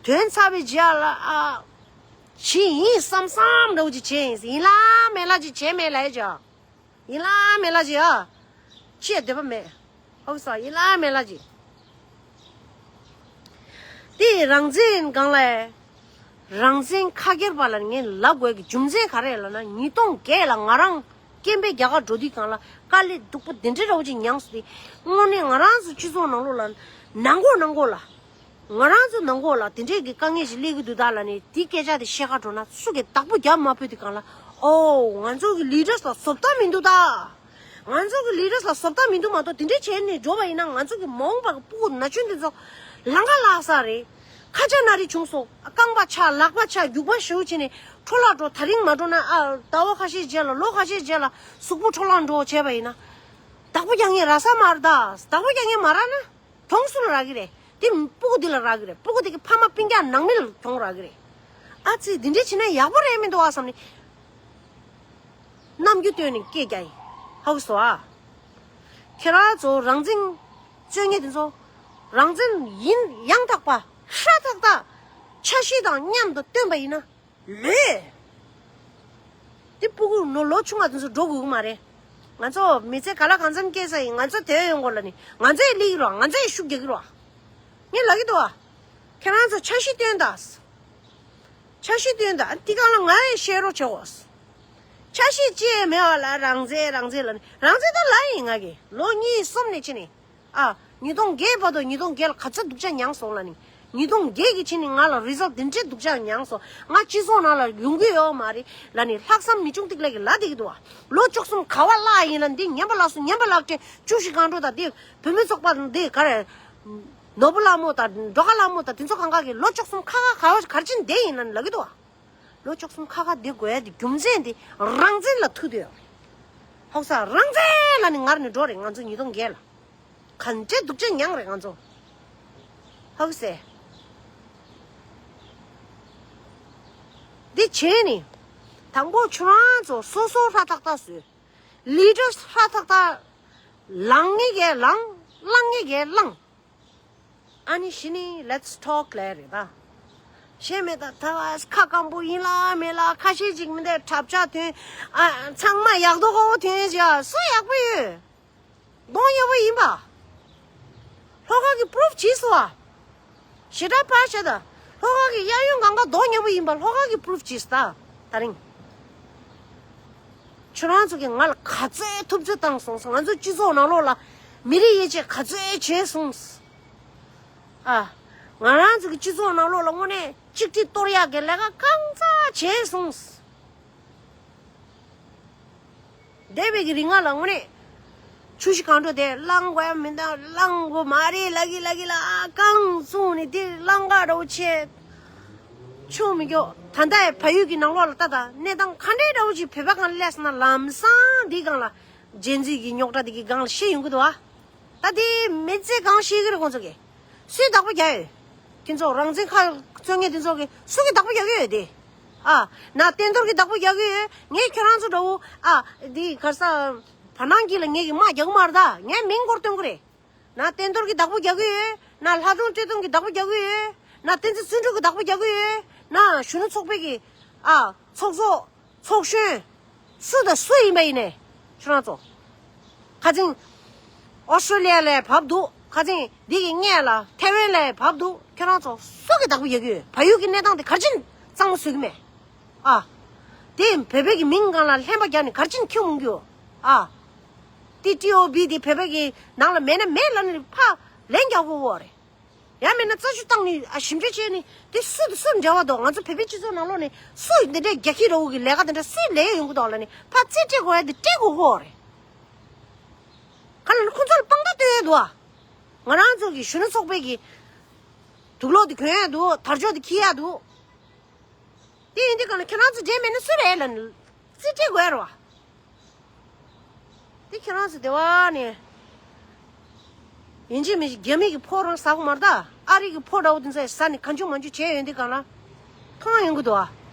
དོན་ཚར་བའི་རྗེས་ལ་ཨ། ཇི་ཡིན་བསམ་བསམ་འདྲ་བོ་ཅིག་བྱས་ཡིན། ཡིན་ལ་མེད་ལ་ཅིག་བྱས་མེད་ལབ་ཡ་ཅོ། ཡིན་ལ་མེད་ལ་ཅིག་ཨ། ཅི་ཡ་འདོད་པ་མེད། ཧོབ་སོ་ཡིན་ལ་མེད་ལ་ཅིག་དེ་རང་བཙན་སྒང་ལ། རང་བཙན་ཁ་སྒེར་པ་ལ་ངས་ལབ་དགོས་ཀྱི་རྒྱུ་མཚན་ག་རེ་ལབ་ན། ཉིས་སྟོང་བརྒྱད་ལ་ང་རང་སྐད་འབོད་རྒྱག་གར་འགྲོ་དུས་སྒང་ལ་དཀའ་ལས་སྡུག་པོ་དེ་འདྲའི་འདྲ་བོ་ཅིག་མྱངས་སོང་སྟེ། དངོས་གནས་ང་རང་ཚོ་སྤྱི་ཚོགས་ནང་ལོགས་ལ་ནང་སྒོ་ནང་སྒོ་ལ། ང་རང་ཚོ་ནང་སྒོ་ལ་དེ་འདྲའི་གི་དཀའ་ངལ་ཞིག་སླེབས་ཀྱི་འདུག་ད་ལབ་ནས་དེ་སྐད་ཆ་དེ་བཤད་གར་འགྲོ་ན་སུ་གིས་བདག་པོ་རྒྱབ་མ་ཕོད་དུས་སྒང་ལ། ཨོ་ང་ཚོ་གི་ལི་ཌར་སི་ལ་བཟོ་ལྟ་མི་འདུག་ད། ང་ཚོ་གི་ལི་ཌར་སི་ལ་བཟོ་ལྟ་མི་འདུག་མ་གཏོགས། དེ་འདྲའི་བྱས་ནས་འགྲོ་བ་ཡིན་ན་ང་ཚོ་གི་མ་འོངས་པ་གི་སྤུ་གུ་ན་གཞོན་དེ་ཚོ་ལམ་ཁ་བརླག་ས་རེད། ཁ་ཆག་ན་རེ་བྱུང་སོང་། རྐང་པ་ཆག་ལག་པ་ཆག་རྒྱུག་པ་ཞེ་པོ་བྱས་ནས་འཕྲོ་བརླག་འགྲོ། དེ་རིང་མ་འགྲོ་ན་ཨ་ཟླ་བ་ཁ་ཤས་རྗེས་ལ་ལོ་ཁ་ཤས་རྗེས་ལ་གཟུགས་པོ་འཕྲོ་བརླག་འགྲོ་བྱས་པ་ཡིན་ན། བདག་པོ་རྒྱག་མཁན་རག་ས་མ་རེད་ད། བདག་པོ་རྒྱག་མཁན་མ་རག་ན། གྱོང་སུ་ལ་རག་གི་རེད། དེ་སྤུ་གུ་འདི་ལ་རག་གི་རེད། སྤུ་གུ་དེ་གི་ཕ་མ་སྤུན་ཀྱག་ནང་མི་ལ་གྱོང་རག་གི་རེད། ཨ་ཙི་འདི་འདྲས་བྱས་ན་ཡག་པོ་རེད་མི་འདུག་ཨ་བསམ་ནས། རྣམ་འགྱུར་སྟོན་ནས་སྐད་རྒྱག་ཡིན། ཧ་གོ་སོང་ཨ། ཁྱེད་རང་ཚོ་རང་བཙན་རྩོད་མཁན་དེ་ཚོ་རང་བཙན་ཡིན་ཡང་དག་པ་ཧྲ་ཐག་ཐག་འཆར་གཞི་དང་མཉམ་དུ་བཏོན་པ་ཡིན་ན། མེད། དེ་སྤུ་གུ་ནོ་ལོ་ཆུང་བ་དེ་ཚོ་འགྲོ་དགོས་ཀྱི་མ་རེད། ང་ཚོ་མི་ཚེ་ག་ལ་གང་འཚམ་སྐྱེལ་ས་ཡིན། ང་ཚོ་དེ་ཡོང་དགོས་ལ་ནི་ང་ཚོ་ཡི་ལི་གི་རོགས། ང་ཚོ་ཡི་ཤུགས་རྒྱག་གི་རོགས། ངས་ལབ་ཀྱི་འདུག་ཨ། ཁྱེད་རང་ཚོ་འཆར་གཞི་བཏོན་དང་། འཆར་གཞི་བཏོན་དང་། འདི་གང་ལ་ང་ཡང་བཤད་རོགས་བྱེད་འོ། འཆར་གཞི་ཅི་ཡང་མེད་པ་ལ་རང་བཙན་རང་བཙན་ལ་ནི། རང་བཙན་ད་ལ་ཡིན་ང་གི་ལོ་གཉིས་གསུམ་ནས་ཕྱིན་ནས། ཨ། ཉིས་སྟོང་བརྒྱད་བར་དུ་ཉིས་སྟོང་བརྒྱད་ལ་ག་ཚོད་སྡུག་ཅག་མྱངས་སོང་ལ་ནི། ཉིས་སྟོང་བརྒྱད་ཀྱི་ཕྱིན་ནས་ང་ལ་རི་ཛལ་དེ་འདྲའི་སྡུག་ཅག་མྱངས་སོང་། ང་སྤྱི་ཚོགས་ནང་ལ་ཡོང་གི་ཡོད་མ་རེད་ལ་ནི། ལྷག་བསམ་མི་ཆུང་ཏིག་ལ་གི་ལ་དེ་གི་འདུག་བ། ལོ་བཅུ་གསུམ་ག་བ་བརླག་ཡིན་ལ་འདི་ཉན་པ་ལགས་སོ། ཉན་པ་ལགས་ཏེ་བཅུ་བཞི་གང་འགྲོ་ད་དེ་བུད་མེད་ཚོགས་པ་འདི་ག་རེ། ནོར་བུ་ལྷ་མོ་དང་འགྲོ་ཁ་ལྷ་མོ་དང་དེ་ཚོ་གང་ག་གི་ལོ་བཅུ་གསུམ་ཁ་ཁ་ག་བ་གར་ཕྱིན་བསྡད་ཡིན་ན་ལབ་ཀྱི་འདུག་བ། ལོ་བཅུ་གསུམ་ཁ་ཁ་བསྡད་དགོས་ཡ་དེ་རྒྱུ་མཚན་དེ་རང་བཙན་ལ་ཐུག་བསྡད་ཡོད་རེད། ཧོག་ས་རང་བཙན་ལ་ནི་ངར་ནི་འགྲོ་རེད། ང་ཚོ་ཉིས་སྟོང་བརྒྱད་ལ་ག་འདྲའི་སྡུག་ཅག་མྱངས་རེད་ང་ཚོ། ཧོག་སེ། འདི་བྱས་ནི། དང་པོ་ཁྱོད་རང་ཚོ་སོ་སོ་ཧྲ་ཐག་ཐག་བཟོས། ལི་ཌར་ཧྲ་ཐག་ཐག་ལངས་ངེས་གས་ལངས། བླང་ངེས་གས་བླངས། ཨ་ནི་གཞི་ནི་let's talk ལབ་རེད་ད། ཤེས་མེད་ད་ད་ཁ་སྐམ་པོ་ཡིན་ལ་མེད་ལ་ཁ་ཤས་ཅིག་མི་འདྲ་གྲབས་ཆག་ཐོན། ཨ། ཚང་མ་ཡག་དོ་ཁོ་ཐོན་ཅིག་ཨ། སུ་ཡག་པོ་ཡོད། གདོང་ཡག་པོ་ཡིན་པ། ལྷོ་ཁ་གི་པུ་རུབ་བྱིས་སོ་ཨ། ཞེ་དྲག་ཕར་བྱས་ད། ལྷོ་ཁ་གི་གཡས་གཡོན་གང་ག་གདོང་ཉེ་པོ་ཡིན་པ་ལྷོ་ཁ་གི་པུ་རུབ་བྱིས་ད། ད་རིང་། ཁྱོད་རང་ཚོ་གིས་ང་ལ་ག་ཚོད་ཐུབ་ཚོད་བཏང་སོང་། ང་ཚོ་སྤྱི་ཚོགས་ནང་ལོགས་ལ་མི་རིགས་དབྱེ་འབྱེད་ག་ཚོད་བྱས་སོང་། ཨ། ང་རང་ཚོ་གི་སྤྱི་ཚོགས་ནང་ལོགས་ལ་དངོས་གནས་གཅིག་སྒྲིལ་གཏོར་ཡག་གི་ལས་ཀ་གང་ཙམ་བྱས་སོང་། འདས་པའི་གི་རིང་ལ་དངོས་གནས་ཆུ་བཞི་སྒང་དྲུག་དེ་བླང་དགོས་ཡ་མི་འདུག་བླང་དགོས་མ་རེད་ལབ་ཀྱི་ལབ་ཀྱི་ལ་རྐང་བཙུགས་ནས་དེ་བླང་ག་འདྲ་བོ་བྱས། ཆོ་མི་སྐྱོ། ད་ལྟ་བལ་ཡུལ་གྱི་ནང་ལོགས་ལ་ལྟ་དང་གནས་སྟངས་ག་འདྲའི་འདྲ་བོ་ཅིག་བོད་པ་གང་སླེབས་སོང་ན་ལམ་སང་འདི་སྒང་ལ་ཇེན་ཛི་གི་རྙོག་དྲ་འདི་གི་སྒང་ལ་ཤེས་ཡོང་གི་འདུག་ཨ། ད་དེ་མི་ཚེ་གང་ཤེས་ཀྱི་རེད་ཁོང་ཚོ་གི། སུས་བདག་པོ་རྒྱག་ཡོད། དེ་ཚོ་རང་བཙན་ཁ་རྩོད་མཁན་དེ་ཚོ་གི་སུ་གི་བདག་པོ་རྒྱག་གི་ཡོད་དེ། ཨ། ན་བསྟན་རྡོར་གི་བདག་པོ་རྒྱག་གི་ཡོད། ངས་ཁྱོད་རང་ཚོ་འདྲ་བོ་ཨ་འདི་གར་ས་བ་ནང་གི་ལ་ངས་གི་དམག་རྒྱག་གི་མ་རེད་ད། ངས་མིང་སྐོར་སྟོན་གི་རེད། ན་བསྟན་རྡོར་གི་བདག་པོ་རྒྱག་གི་ཡོད། ན་ལྷ་སྒྲོན་བཀྲས་མཐོང་གི་བདག་པོ་རྒྱག་གི་ཡོད། ན་བསྟན་འཛིན་བརྩོན་འགྲུས་གི་བདག་པོ་རྒྱག་གི་ཡོད། ན་གཞོན་ནུ་ཚོགས་པའི་གི་ཨ་ཚོགས་གཙོ། ཚོགས་གཞོན། སུ་དང་སུ་ཡིན་པ་ཡིན་ནས། ཁྱོད་རང་ཚོ། ཁ་ཚིང་། ཨོ་སི་ཀྲོ་ལི་ཡ་ལ་བབས་འདུག་ཁ་ཚིང་འདི་གི་སྔས་ལ་ཐེ་ཝན་ལ་བབས་འདུག་ཁྱོད་རང་ཚོ་སུ་གི་བདག་པོ་རྒྱག་གི་ཡོད། བལ་ཡུལ་གི་གནས་སྟངས་དེ་ག་རེ་བྱས་ནས་གཙང་མ་བཟོ་གི་མེད། ཨ། དེ་བོད་པའི་གི་མིང་སྒང་ལ་ལྷན་པ་རྒྱག་ནས་ག་རེ་བྱས་ནས་ཁྱོད་འོང་གི་ཡོད། ཨ། དེ་ཊི་ཨོ་བི་དེ་བོད་པའི་གི་ནང་ལ་མེད་ན་མེད་ལབ་ནས་ཕར་ལན་རྒྱག་དགོས་ཀྱི་ཡོད་རེད། ཡང་མིན་ན་རྩད་གཅོད་བཏང་ནས་ཨ་ཞིབ་འཇུག་བྱས་ནས་དེ་སུ་དང་སུ་འབྲེལ་བ་འདུག་ང་ཚོ་བོད་པའི་སྤྱི་ཚོགས་ནང་ལོགས་ནས་སུ་འདི་འདྲའི་རྒྱ་ཁྱི་ར་བོ་གི་ལས་ཀ་དེ་འདྲ་སུས་ལས་ཡོང་གི་འདུག་ལབ་ནས་ཕར་རྩད་སྤྲད་དགོས་ཡ་དེ་སྤྲད་དགོས་ཀྱི་ཡོད་རེད། ག་ལ་ནི་ཁོ་ཚོ་ལ་དཔང་རྟགས་སྟོན་ཡ་འདུག་ཨ། ང་རང་ཚོ་གི་གཞོན་ནུ་ཚོགས་པའི་གི་དུག་ལོག་དེ་གོན་ཡ་འདུག་དར་ལྕོག་དེ་འཁྱེར་ཡ་འདུག་དེ་ཡིན་དུས་གང་ལ་ཁྱེད་རང་ཚོ་འབྲེལ་མེད་ན་སུ་རེད་ལབ་ནས་རྩིས་སྤྲད་དགོས་རེད་བ། དེ་ཁྱེད་རང་ཚོ་སྡེ་བ་ནས་ཡིན་གཅིག་མིན་གཅིག་རྒྱ་མི་གི་ཕོ་རང་ཟ་གི་མ་རེད་ད། ཨ་རི་གི་ཕོ་འདྲ་བོ་དེ་ཚོ་ཟ་ནས་གང་བྱུང་མང་བྱུང་བྱས་ཡོང་དུས་གང་ལ་མཐོང་ཡོང་གི་འདུག་ཨ།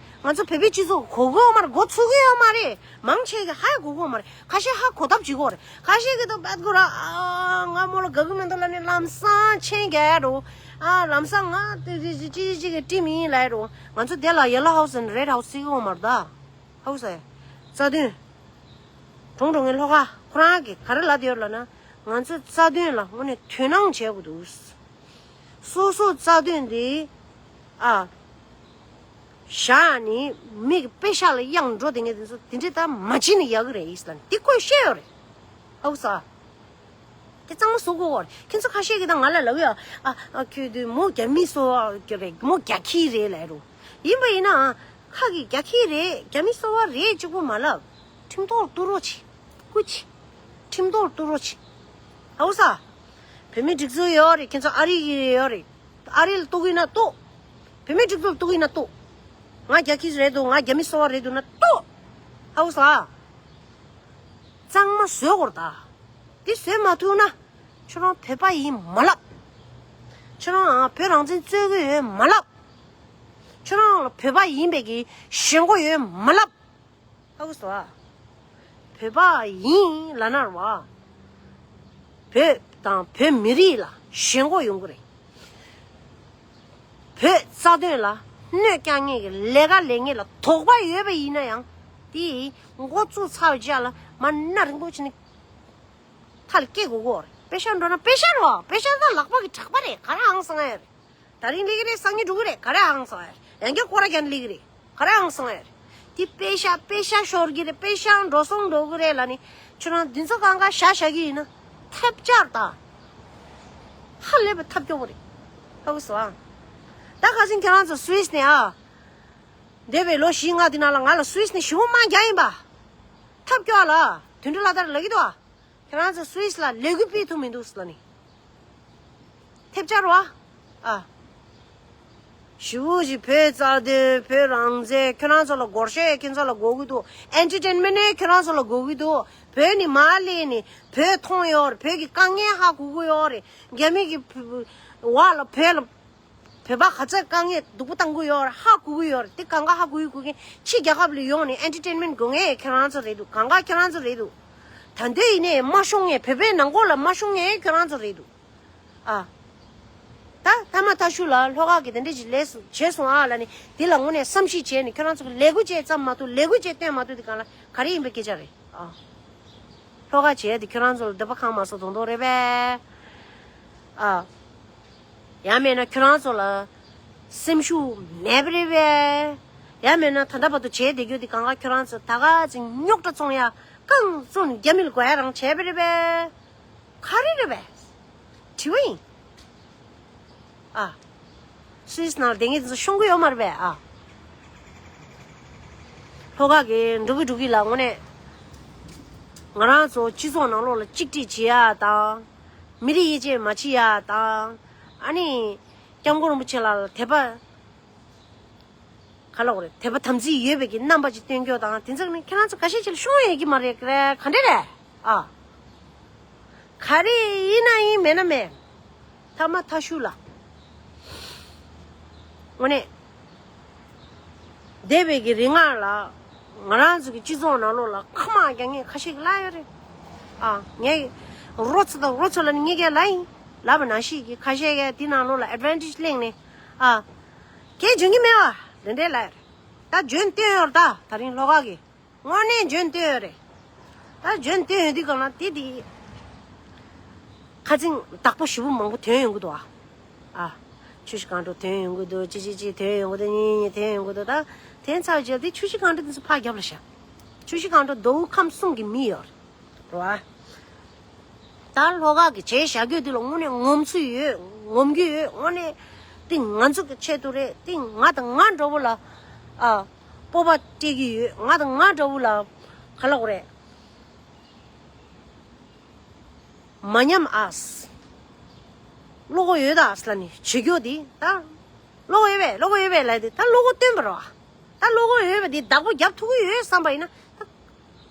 ང་ཚོ་བོད་པའི་སྤྱི་ཚོགས་གོ་གི་ཡོད་མ་རེད། མགོ་ཚོས་གི་ཡོད་མ་རེད། མང་ཆེ་གི་ཧ་གོ་གི་ཡོད་མ་རེད། ཁ་ཤས་ཧ་གོ་ཐབས་བྱེད་ཀྱི་ཡོད་རེད། ཁ་ཤས་ཀྱིས་ད་བད་གོ་ར་ཨ་ང་མོ་ལ་དགའ་གི་མི་འདུག་ལབ་ནས་ལམ་སང་མཆན་རྒྱག་ཡ་འགྲོ། ཨ་ལམ་སང་ང་དེ་ཅི་ཅི་ཅི་གི་ཊིམ་ཡིན་ལབ་ཡ་འགྲོ། ང་ཚོ་དེ་ལ་ཡེ་ལོ་ཧའུ་སི་ཨེན་ཌི་རེཌ་ཧའུ་སི་ཟེར་གི་ཡོད་མ་རེད་ད། ཧའུ་སི་རྩ་དོན། གྲོང་གྲོང་གི་ལྷོ་ཁ་ཁོ་རང་གིས་ག་རེ་ལབ་བསྡད་ཡོད་ལབ་ན། ང་ཚོ་རྩ་དོན་ལ་དངོས་གནས་དོ་སྣང་བྱེད་དགོས་འདུག་སོ་སོ་རྩ་དོན་འདི་ཨ་བཞག་ནས་མི་གི་པེ་ཤག་ལ་གཡང་འགྲོ་བསྡད་མཁན་དེ་ཚོ་དེ་འདྲས་ད་མ་བྱེད་ནས་ཡག་གི་རེད་ལབ་ནས་དེ་ཁོས་བཤད་ཡོད་རེད། ཧའུ་སི་རྩ། དེ་གཙང་མ་བཟོ་དགོས་རེད། ཁྱེད་ཚོ་ཁ་ཤས་ཀྱིས་ད་ང་ལ་ལབ་ཡོད། ཨ་ཨ་ཁྱོད་དེ་མོ་རྒྱ་མི་སོ་བ་རེད། མོ་རྒྱ་ཁྱི་རེད་ལབ་རུང་། ཡིན་པ་ཡིན་ནའང་ཁ་གི་རྒྱ་ཁྱི་རེད། རྒྱ་མི་སོ་བ་རེད་གཅིག་པོ་མ་ལབ། ཁྲིམས་ཐོག་གཏུག་རོགས་བྱེད། སྐུ་མཁྱེན། ཁྲིམས་ཐོག་གཏུག་རོགས་བྱེད། ཧའུ་སི་རྩ། བོད་མི་སྒྲིག་འཛུགས་ཡོད་རེད། ཁྱེད་ཚོ་ཨ་རི་གི་ཡོད་རེད། ཨ་རི་ལ་གཏུག་གི་ཡིན་ན་གཏུག་བོད་མི་སྒྲིག་འཛུགས་ལ་གཏུག་གི་ཡིན་ན་གཏུག་ང་རྒྱ་ཁྱི་རེད་འདུག་ང་རྒྱ་མི་སོ་བ་རེད་འདུག་ན་གཏུག་ཧའུ་སི་རྩ། གཙང་མ་བཟོ་དགོས་རེད་ད། འདི་བཟོས་མ་ཐུབ་ན། ཁྱོད་རང་བོད་པ་ཡིན་མ་ལབ། ཁྱོད་རང་བོད་རང་བཙན་རྩོད་ཀྱི་ཡོད་མ་ལབ། ཁྱོད་རང་ལ་བོད་པ་ཡིན་པའི་གི་ཞེན་ཁོག་ཡོད་མ་ལབ། ཧ་གོ་སོང་ཨ། བོད་པ་ཡིན་ལབ་ན་རེད་བ། བོད་དང་བོད་མི་རིགས་ལ་ཞེན་ཁོག་ཡོང་གི་རེད། བོད་རྩ་དོན་ལ་གནོད་སྐྱེལ་མཁན་གྱི་ལས་ཀ་ལས་མཁན་ལ་དོགས་པ་ཡོད་པ་ཡིན་ན་ཡང་དེ་འགོ་བཙུགས་ཚར་བའི་རྗེས་ལ་མར་སྣ་རིང་པོ་བྱས་ནས་མཐའ་ལ་སྐྱེལ་དགོས་ཀྱི་ཡོད་རེད། པེ་ཤ་འགྲོ་ན་པེ་ཤ་རེད་བ། པེ་ཤ་ད་ལག་པ་གི་གྲགས་པ་རེད། ག་རེ་ཨང་སང་ཡ་རེད། ད་རིང་སླེབས་ཀྱི་རེད། སང་ཉིན་འགྲོ་གི་རེད། ག་རེ་ཨང་སང་ཡ་རེད། ཡང་བསྐྱར་སྐོར་ར་རྒྱག་ནས་སླེབས་ཀྱི་རེད། ག་རེ་ཨང་སང་ཡ་རེད། དེ་པེ་ཤ་པེ་ཤ་ཤོར་གྱི་རེད། པེ་ཤ་འགྲོ་སོང་འགྲོ་གི་རེད་ལབ་ནས་ཁྱོད་རང་འདི་ཚོ་གང་ག་བཞག་བཞག་གི་ཡིན་ན་ཐབས་ཆག་ད། ཧ་ལས་པའི་ཐབས་སྐྱོ་བོ་རེད། ཧ་གོ་སོང་ཨ། ད་ཁ་སང་ཁྱེད་རང་ཚོ་སུད་སི་ནས་ཨ། འདས་པའི་ལོ་བཞི་ལྔ་དེ་ནང་ལ་ང་ལ་སུད་སི་ནས་ཞེ་པོ་དམའ་རྒྱག་ཡིན་པ། ཐབས་སྐྱོ་ལ་དོན་འགྲུབ་ལགས་ད་ལབ་ཀྱི་འདུག་ཨ། ཁྱེད་རང་ཚོ་སུད་སི་ལ་ལས་འགུལ་སྤེལ་ཐུབ་མི་འདུག་ཟེར་ལབ་ནི། ཐེབས་ཆག་རེད་བ། ཨ། ཞེ་པོ་ཅིག་བོད་རྩ་དོན་བོད་རང་བཙན་ཁྱེད་རང་ཚོ་ལ་སྒོར་གཞས་ཁྱེད་ཚོ་ལ་དགོས་ཀྱི་འདུག་ཨེན་ཊར་ཊེན་མེན་ཊི་ནི་ཁྱེད་རང་ཚོ་ལ་དགོས་ཀྱི་འདུག་བོད་ནས་མར་སླེབས་ནས་བོད་མཐོང་ཡོད་རེད། བོད་ཀྱི་དཀའ་ངལ་ཧ་གོ་གི་ཡོད་རེད། རྒྱ་མི་གི་བ་ལ་བོད་ལ། བོད་པ་ག་ཚོད་དཀའ་ངལ་སྡུག་པོ་བཏང་གི་ཡོད་རེད་ཧ་གོ་གི་ཡོད་རེད། དེ་གང་ག་ཧ་གོ་གི་གོ་མཁན་ཕྱི་རྒྱལ་ཁབ་ལ་ཡོང་ནས་ཨེན་ཊར་ཊེན་མེན་ཊི་དགོས་མཁན་ཁྱེད་རང་ཚོ་རེད་འདུག་གང་ག་ཁྱེད་རང་ཚོ་རེད་འདུག་ད་འདོད་ཡིན་ནའི་མ་ཤོང་མཁན། བོད་པའི་ནང་ཁོག་ལ་མ་ཤོང་མཁན་ཁྱེད་རང་ཚོ་རེད་འདུག་ཨ། ད་ཐ་མ་ཐ་ཤུ་ལ་ལྷོ་ཁ་གི་དེ་འདྲས་ཅིག་ལས་སུ་བྱས་སོང་ཨ་ལབ་ནས་དེ་ལ་དངོས་གནས་བསམ་གཞིག་བྱས་ནས་ཁྱེད་རང་ཚོ་གི་ལས་འགུལ་བྱས་ཙམ་མ་གཏོགས་ལས་འགུལ་བྱས་སྟོན་མ་ཐུབ་དེ་གང་ལ་ག་རེ་ཡིན་པའི་སྐད་ཆ་རེད་ཨ། ལྷོ་ཁ་བྱས་དེ་ཁྱོད་རང་ཚོ་ལ་འདོད་པ་ཁེངས་མ་སོང་དོན་དག་རེད་པས། ཨ། ཡང་མེད་ན་ཁྱོད་རང་ཚོ་ལ་སེམས་ཤུགས་མེད་པ་རེད་པས། ཡང་མེད་ན་ད་ལྟ་བར་དུ་བྱས་བསྡད་རྒྱུ་དེ་གང་ག་ཁྱོད་རང་ཚོ་ད་ག་ཅིག་རྙོག་དྲ་བཙོང་ཡ་རྐང་བཙོང་ནས་རྒྱ་མི་ལ་དགོས་ཡ་རང་བྱས་པ་རེད་པས། ག་རེ་རེད་པས། དྲི་བ་ཡིན། ཨ། སུད་སི་ནང་ལ་བསྡད་མཁན་དེ་ཚོ་ཤོང་གི་ཡོད་མ་རེད་པས་ཨ། ལྷོ་ཁ་གི་འགྲོ་གི་འགྲོ་གི་ལ་དངོས་གནས། ང་རང་ཚོ་སྤྱི་ཚོགས་ནང་ལོགས་ལ་གཅིག་སྒྲིལ་བྱེད་ཡ་དང་། མི་རིགས་དབྱེ་འབྱེད་མ་བྱེད་ཡ་དང་། ཨ་ནི། སྐྱབས་མགོན་རིན་པོ་ཆེ་ལགས་ལ་དད་པ། ག་ལབ་དགོས་རེད། དད་པ་དམ་ཚིག་ཡོད་པའི་གི་རྣམ་པ་ཅིག་སྟོན་རྒྱུ་དང་དེ་ཚོ་ནི་ཁྱེད་རང་ཚོ་ཁ་ཤས་ཅིག་ལ་ཤོང་ཡོད་ཀྱི་མ་རེད་ག་རེ་ག་འདྲ་རེད་ཨ། ག་རེ་ཡིན་ན་ཡིན་མེད་ན་མེད། ཐ་མ་ཐ་ཤུ་ལ། དངོས་གནས། འདས་པའི་གི་རིང་ལ་ང་རང་ཚོ་གི་སྤྱི་ཚོགས་ནང་ལོགས་ལ་ཁ་མ་རྒྱག་མཁན་ཁ་ཤས་ཀྱིས་ལབ་ཡོད་རེད། ཨ། ངས་རོ་ཚོ་དང་རོ་ཚོ་ལ་ནི་ངས་ཀྱང་ལབ་ཡིན། ལབ་པ་ནང་བཞིན་གྱི་ཁ་ཤས་ཀྱིས་དེ་ནང་ལོགས་ལ་ཨེ་ཌི་ཝན་ཊེ་ཇི་གླེང་ནས། ཨ། གས་འཇོན་གྱི་མེད་པ་དེ་འདྲས་ལབ་ཡོད་རེད། ད་འཇོན་བསྡད་ཡོད་རེད་ད་ད་རིང་ལྷོ་ཁ་གི་དངོས་གནས་འཇོན་བསྡད་ཡོད་རེད། ད་འཇོན་བསྡད་ཡོད་དུས་གང་ལ་དེ་དེ། ཁ་ཚིག་བདག་པོ་ཞེ་པོ་མང་པོ་ཐོན་ཡོང་གི་འདུག་ཨ། ཨ། ཆུ་བཞི་སྒང་དྲུག་ཐོན་ཡོང་གི་འདུག་ཅི་ཅི་ཅི་ཐོན་ཡོང་གི་འདུག་གཉིས་གཉིས་ཐོན་ཡོང་གི་འདུག་ད་ཐོན་ཚར་རྗེས་དེ་ཆུ་བཞི་སྒང་དྲུག་དེ་ཚོ་ཕར་རྒྱབ་ལ་བཞག་ཆུ་བཞི་སྒང་དྲུག་མདོ་དབུས་ཁམས་གསུམ་གྱི་མི་ཡོད་རེད་བ། ད་ལྷོ་ཁ་གི་བྱས་བཞག་རྒྱུ་དེ་ལ་དངོས་གནས་ངོམ་ཚུལ་ཡོད། ངོམ་རྒྱུ་ཡོད། དངོས་གནས་དེ་ང་ཚོ་གི་ཆེད་དུ་རེད། དེ་ང་དང་ང་འདྲ་བོ་ལ་ཨ། སྤོབས་པ་སྤྲད་ཀྱི་ཡོད། ང་དང་ང་འདྲ་བོ་ལ་ག་ལབ་དགོས་རེད། མ་ཉམས་ཨ། བློ་ཁོག་ཡོད་ཨ་ལབ་ནི་བྱེད་རྒྱུ་དེ་ད། བློ་ཁོག་ཡོད་པས་བློ་ཁོག་ཡོད་པས་ལབ་དེ་ད་བློ་ཁོག་སྟོན་པ་རེད་བ། ད་བློ་ཁོག་ཡོད་པ་དེ་བདག་པོ་རྒྱབ་ཐུབ་ཀྱི་ཡོད་བསམ་པ་ཡིན་ན་ད།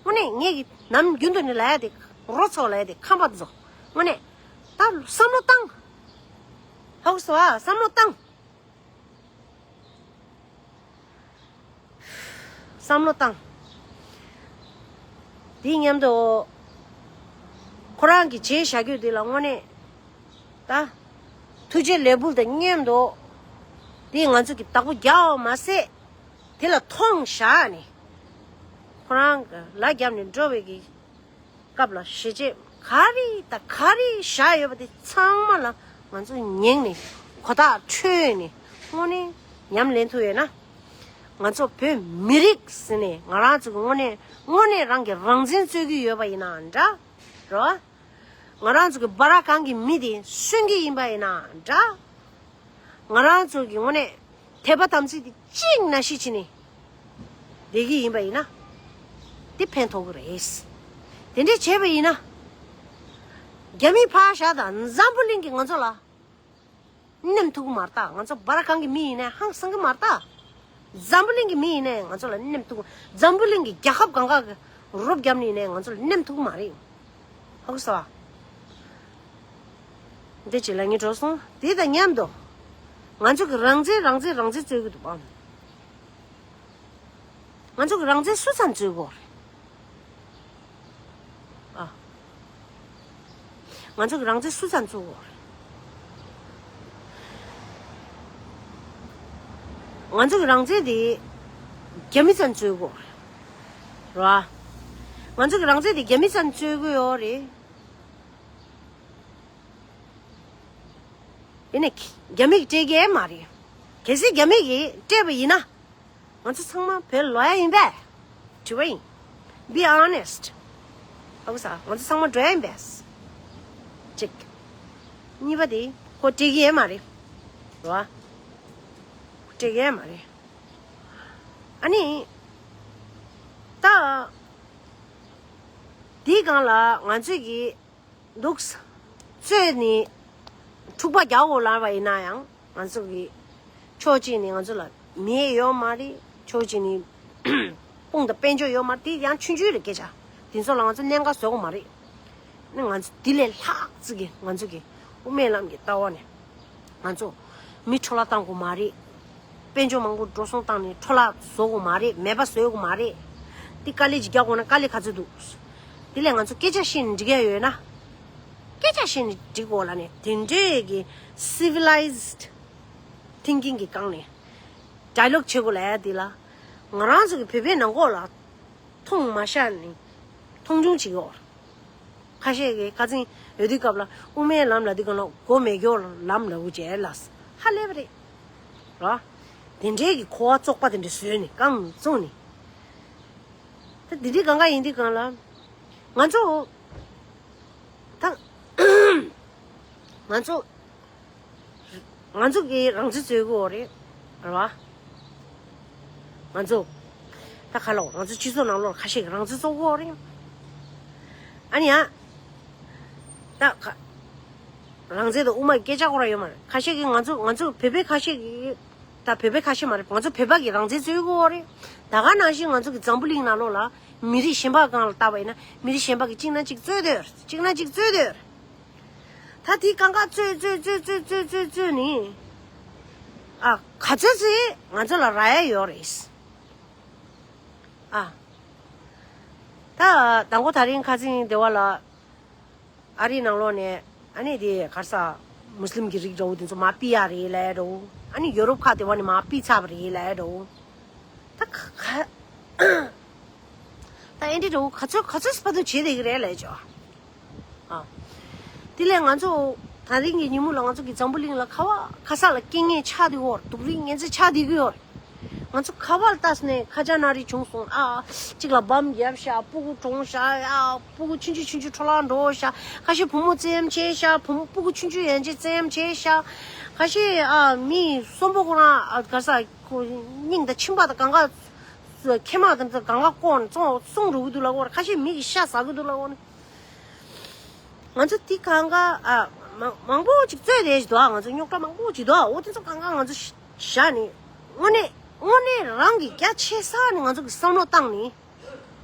དངོས་གནས་ངེད་ཀྱི་ནམ་རྒྱུན་དུ་ནས་ལབ་ཡ་དེ་རོ་ཚོ་ལབ་ཡ་དེ་ཁམས་པ་དེ་ཚོ་དངོས་གནས་ད་བསམ་བློ་བཏང་། ཧ་གོ་སོང་ཨ། བསམ་བློ་བཏང་། བསམ་བློ་བཏང་། དེ་མཉམ་དུ་ཁོ་རང་གི་བྱས་བཞག་རྒྱུ་དེ་ལ་དངོས་གནས་ད་ཐུགས་རྗེ་ལེགས་འབུལ་དང་མཉམ་དུ་དེ་ང་ཚོ་གི་བདག་པོ་རྒྱག་པ་མ་ཟད་དེ་ལ་མཐོང་བཞག་ནས་ཁོ་རང་གི་ལ་རྒྱབ་ནས་འགྲོ་བའི་གི་སྐབས་ལ་ཞེ་བཅད་ག་རེ་དང་ག་རེ་བཞག་ཡོད་པ་དེ་ཚང་མ་ལ་ང་ཚོ་ཉན་ནས་གོ་བརྡ་འཕྲོད་ནས་དངོས་གནས་ཉམས་ལེན་ཐུབ་ཡོད་ན། ང་ཚོ་བོད་མི་རིགས་ཟེར་ནས་ང་རང་ཚོ་གི་དངོས་གནས་དངོས་གནས་རང་གི་རང་བཙན་རྩོད་ཀྱི་ཡོད་པ་ཡིན་ན་འདྲ། རོ། ང་རང་ཚོ་གི་སྦ་ར་གང་གི་མི་དེ་གསོན་གྱི་ཡིན་པ་ཡིན་ན་འདྲ། ང་རང་ཚོ་གི་དངོས་གནས་དད་པ་དམ་ཚིག་དེ་གཅིག་ནང་བཞིན་བྱས་ནས་བསྡད་ཀྱི་ཡིན་པ་ཡིན་ན། དེ་ཕན་ཐོགས་ཀྱི་རེད། དེ་འདྲས་བྱས་པ་ཡིན་ན། རྒྱ་མི་ཕར་བཞག་དང་འཛམ་བུ་གླིང་གི་ང་ཚོ་ལ་ནེམ་ཐུག་གི་མ་རེད་ད། ང་ཚོ་སྦ་ར་གང་གི་མི་ཡིན་ནའི་ཧང་སང་གི་མ་རེད་ད། འཛམ་བུ་གླིང་གི་མི་ཡིན་ནའི་ང་ཚོ་ལ་ནེམ་ཐུག་འཛམ་བུ་གླིང་གི་རྒྱལ་ཁབ་གང་ག་གི་རོབ་རྒྱབ་ནི་ཡིན་ནའི་ང་ཚོ་ལ་ནེམ་ཐུག་གི་མ་རེད། ཧ་གོ་སོང་ཨ། འདི་ཅི་ལ་ངས་འགྲོ་སོང་། དེ་དང་མཉམ་དུ་ང་ཚོ་གི་རང་བཙན་རང་བཙན་རང་བཙན་རྩོད་ཀྱི་འདུག་ཨ། ང་ཚོ་གི་རང་བཙན་སུ་ཚང་རྩོད་དགོས་རེད། ཨ། ང་ཚོ་གི་རང་བཙན་སུ་ཚང་རྩོད་དགོས་རེད། ང་ཚོ་གི་རང་བཙན་དེ་རྒྱ་མི་ཚང་རྩོད་དགོས་རེད། རེད་བ། ང་ཚོ་གི་རང་བཙན་དེ་རྒྱ་མི་ཚང་རྩོད་དགོས་ཡོད་རེད། དེ་ནས་རྒྱ་མི་གིས་སྤྲད་ཀྱི་མ་རེད། གལ་སྲིད་རྒྱ་མི་གིས་སྤྲད་པ་ཡིན་ན། ང་ཚོ་ཚང་མ་བོད་ལ་ལོག་ཡ་ཡིན་པས། དྲི་བ་ཡིན། Be honest. ཨ་ཁུ་ས། ང་ཚོ་ཚང་མ་འགྲོ་ཡ་ཡིན་པས། གཅིག་གཉིས་པ་དེ་ཁོ་སྤྲད་ཀྱི་ཡོད་མ་རེད། རེད་བ། སྤྲད་ཀྱི་ཡོད་མ་རེད། ཨ་ནི། ད། དེའི་སྒང་ལ་ང་ཚོས་ཀྱི་འདུག་ས། ཚོས་ནི་འཁྲུག་པ་རྒྱག་འོ་ལབ་པ་ཡིན་ན་ཡང་ང་ཚོ་གི་ཕྱོགས་གཅིག་ནས་ང་ཚོ་ལ་མི་ཡོད་མ་རེད། ཕྱོགས་གཅིག་ནས་དཔུང་དང་དཔལ་འབྱོར་ཡོད་མ་རེད། དེ་ཡང་ཆུང་ཆུང་རེད་སྐད་ཆ། དེ་ཚོ་ལ་ང་ཚོ་གནད་འགག་བཟོ་གི་མ་རེད། ནི་ང་ཚོ་དེ་ལས་ལྷག་ཙི་གི་ང་ཚོ་གི་དབུ་མའི་ལམ་གྱི་ལྟ་བ་ནས་ང་ཚོ་མི་འཕྲོ་བརླག་བཏང་དགོས་མ་རེད། དཔལ་འབྱོར་མང་པོ་འགྲོ་སོང་བཏང་ནས་འཕྲོ་བརླག་བཟོ་དགོས་མ་རེད། མེད་པ་བཟོ་དགོས་མ་རེད། དེ་དཀའ་ལས་ཅིག་རྒྱག་དགོས་ན་དཀའ་ལས་ག་ཚོད་འདུག་དེ་ལས་ང་ཚོ་སྐད་ཆ་བཤད་ནས་འགྲིག་ཡ་ཡོད་ན། སྐད་ཆ་བཤད་ནས་འགྲིག་གོ་ལ་ནས་དེ་འདྲའི་གི་civilized thinking གི་སྒང་ནས་dialogue བྱེད་དགོས་ལ་ཡ་དེ་ལ། ང་རང་ཚོ་གི་བོད་པའི་ནང་ཁོག་ལ་མཐོང་མ་ཤར་ནས་མཐོང་ཆུང་བྱེད་ཡོད། ཁ་ཤས་ཀྱིས་ཁ་ཚིག་ཡོད་དུས་སྐབས་ལ་དབུ་མའི་ལམ་ལ་དུས་གང་ལ་མགོ་མེ་སྒྱོགས་ལམ་ལ་འུ་ཅེ་ལ་ཧ་ལས་པ་རེད། ར། དེ་འདྲའི་གི་གོ་བ་བཙོག་པ་དེ་འདྲ་བཟོས་ནས་རྐང་བཙུགས་ནས། ད་དེ་འདྲའི་གང་ག་ཡིན་དུས་གང་ལ། ང་ཚོ། ད། ང་ཚོ། ང་ཚོ་གིས་རང་བཙན་རྩོད་ཀྱི་ཡོད་རེད། རེད་བ། ང་ཚོ། ད་ག་ལ་ང་ཚོ་སྤྱི་ཚོགས་ནང་ལོགས་ཁ་ཤས་ཀྱིས་རང་བཙན་རྩོད་ཀྱི་ཡོད་རེད། ཨ་ནི་ཡ། ད་ག་རང་བཙན་དང་དབུ་མ་གི་སྐད་ཆ་ཁོ་རང་ཡོད་མ་རེད། ཁ་ཤས་ཀྱིས་ང་ཚོ་ང་ཚོ་བོད་པའི་ཁ་ཤས་ཀྱིས། ད་བོད་པའི་ཁ་ཤས་མ་རེད། ང་ཚོ་བོད་པ་གིས་རང་བཙན་རྩོད་ཀྱི་ཡོད་རེད། ད་ག་ནང་བཞིན་ང་ཚོ་གི་འཛམ་བུ་གླིང་ནང་ལོགས་ལ་མི་རིགས་གཞན་པ་སྒང་ལ་བལྟས་པ་ཡིན་ན་མི་རིགས་གཞན་པ་གིས་གཅིག་ན་གཅིག་རྩོད་བསྡད་ཡོད་རེད། གཅིག་ན་གཅིག་རྩོད་བསྡད་ཡོད་རེད། ད་དེ་གང་ག་རྩོད་རྩོད་རྩོད་རྩོད་རྩོད་རྩོད་ནི། ཨ། ག་ཚོད་ཚོད་ང་ཚོ་ལ་རག་ཡ་ཡོད་རེད། ཨ། ད་དང་པོ་ད་རིང་ཁ་སང་སྡེ་བ་ལ་ཨ་རིའི་ནང་ལོགས་ནས་ཨ་ནི་དེ་ག་རེ་ཟ། མུ་སི་ལིམ་གྱི་རིགས་འདྲ་བོ་དེ་ཚོ་མར་ཕུད་ཡ་རེད་ལབ་ཡ་འདྲ་བོ། ཨ་ནི་ཡོ་རོབ་ཁག་དེ་བ་ནས་མར་ཕུད་ཚར་བ་རེད་ལབ་ཡ་འདྲ་བོ། ད་ག་ག་ད་ཨེ་འདྲ་འདྲ་བོ་ག་ཚོད་ག་ཚོད་སྤར་ཏོ་བྱེད་བསྡད་ཀྱི་རེད་ལབ་ཡ་ཅོ། ཨ། དེ་ལས་ང་ཚོ་ད་རིང་གི་ཉིན་མོ་ལ་ང་ཚོ་གི་འཛམ་བུ་གླིང་ལ་ག་བ་ག་ས་ལ་རྐྱེན་ངན་ཆགས་བསྡད་ཡོད་རེད། སྡུག་རུས་ངན་ཚད་ཆགས་བསྡད་ཀྱི་ཡོད་རེད། ང་ཚོ་ག་བ་ལ་ལྟས་ནས་ཁ་ཆག་ན་རེ་བྱུང་སོང་། ཨ། གཅིག་ལ་བམ་བརྒྱབ་ཤག་སྤུ་གུ་གྲོངས་ཤག་ཨ། སྤུ་གུ་ཆུང་ཆུང་ཆུང་ཆུང་འཕྲོ་བརླག་འགྲོ་ཤག་ཁ་ཤས་བུ་མོ་བཙན་གཡེམ་བྱས་ཤག་བུ་མོ་སྤུ་གུ་ཆུང་ཆུང་ཡན་ཆད་བཙན་གཡེམ་བྱས་ཤག་ཁ་ཤས་ཨ་མི་གསོན་པོ་ཁོ་རང་ཨ་ག་ས་ཁོ་སྙིང་དང་མཆིན་པ་དང་གང་ག་མཁལ་མ་དང་གང་ག་བཀོག་ནས་བཙོང་བཙོང་འགྲོ་གི་འདུག་ལབ་ཀྱི་ཡོད་རེད། ཁ་ཤས་མི་གི་ཤ་ཟ་གི་འདུག་ལབ་ཀྱི་ཡོད་རེད། ང་ཚོ་དེ་གང་ག་ཨ་མང་མང་པོ་ཅིག་རྩོད་བསྡད་ཀྱི་འདུག་ཨ། ང་ཚོ་རྙོག་དྲ་མང་པོ་ཅིག་འདུག་ཨ། འོ་དེ་ཚོ་གང་ག་ང་ཚོ་བཞག་ནས་དངོས་གནས་དངོས་གནས་རང་གི་རྒྱ་ཆེ་ས་ནས་ང་ཚོ་གི་བསམ་བློ་བཏང་ནས་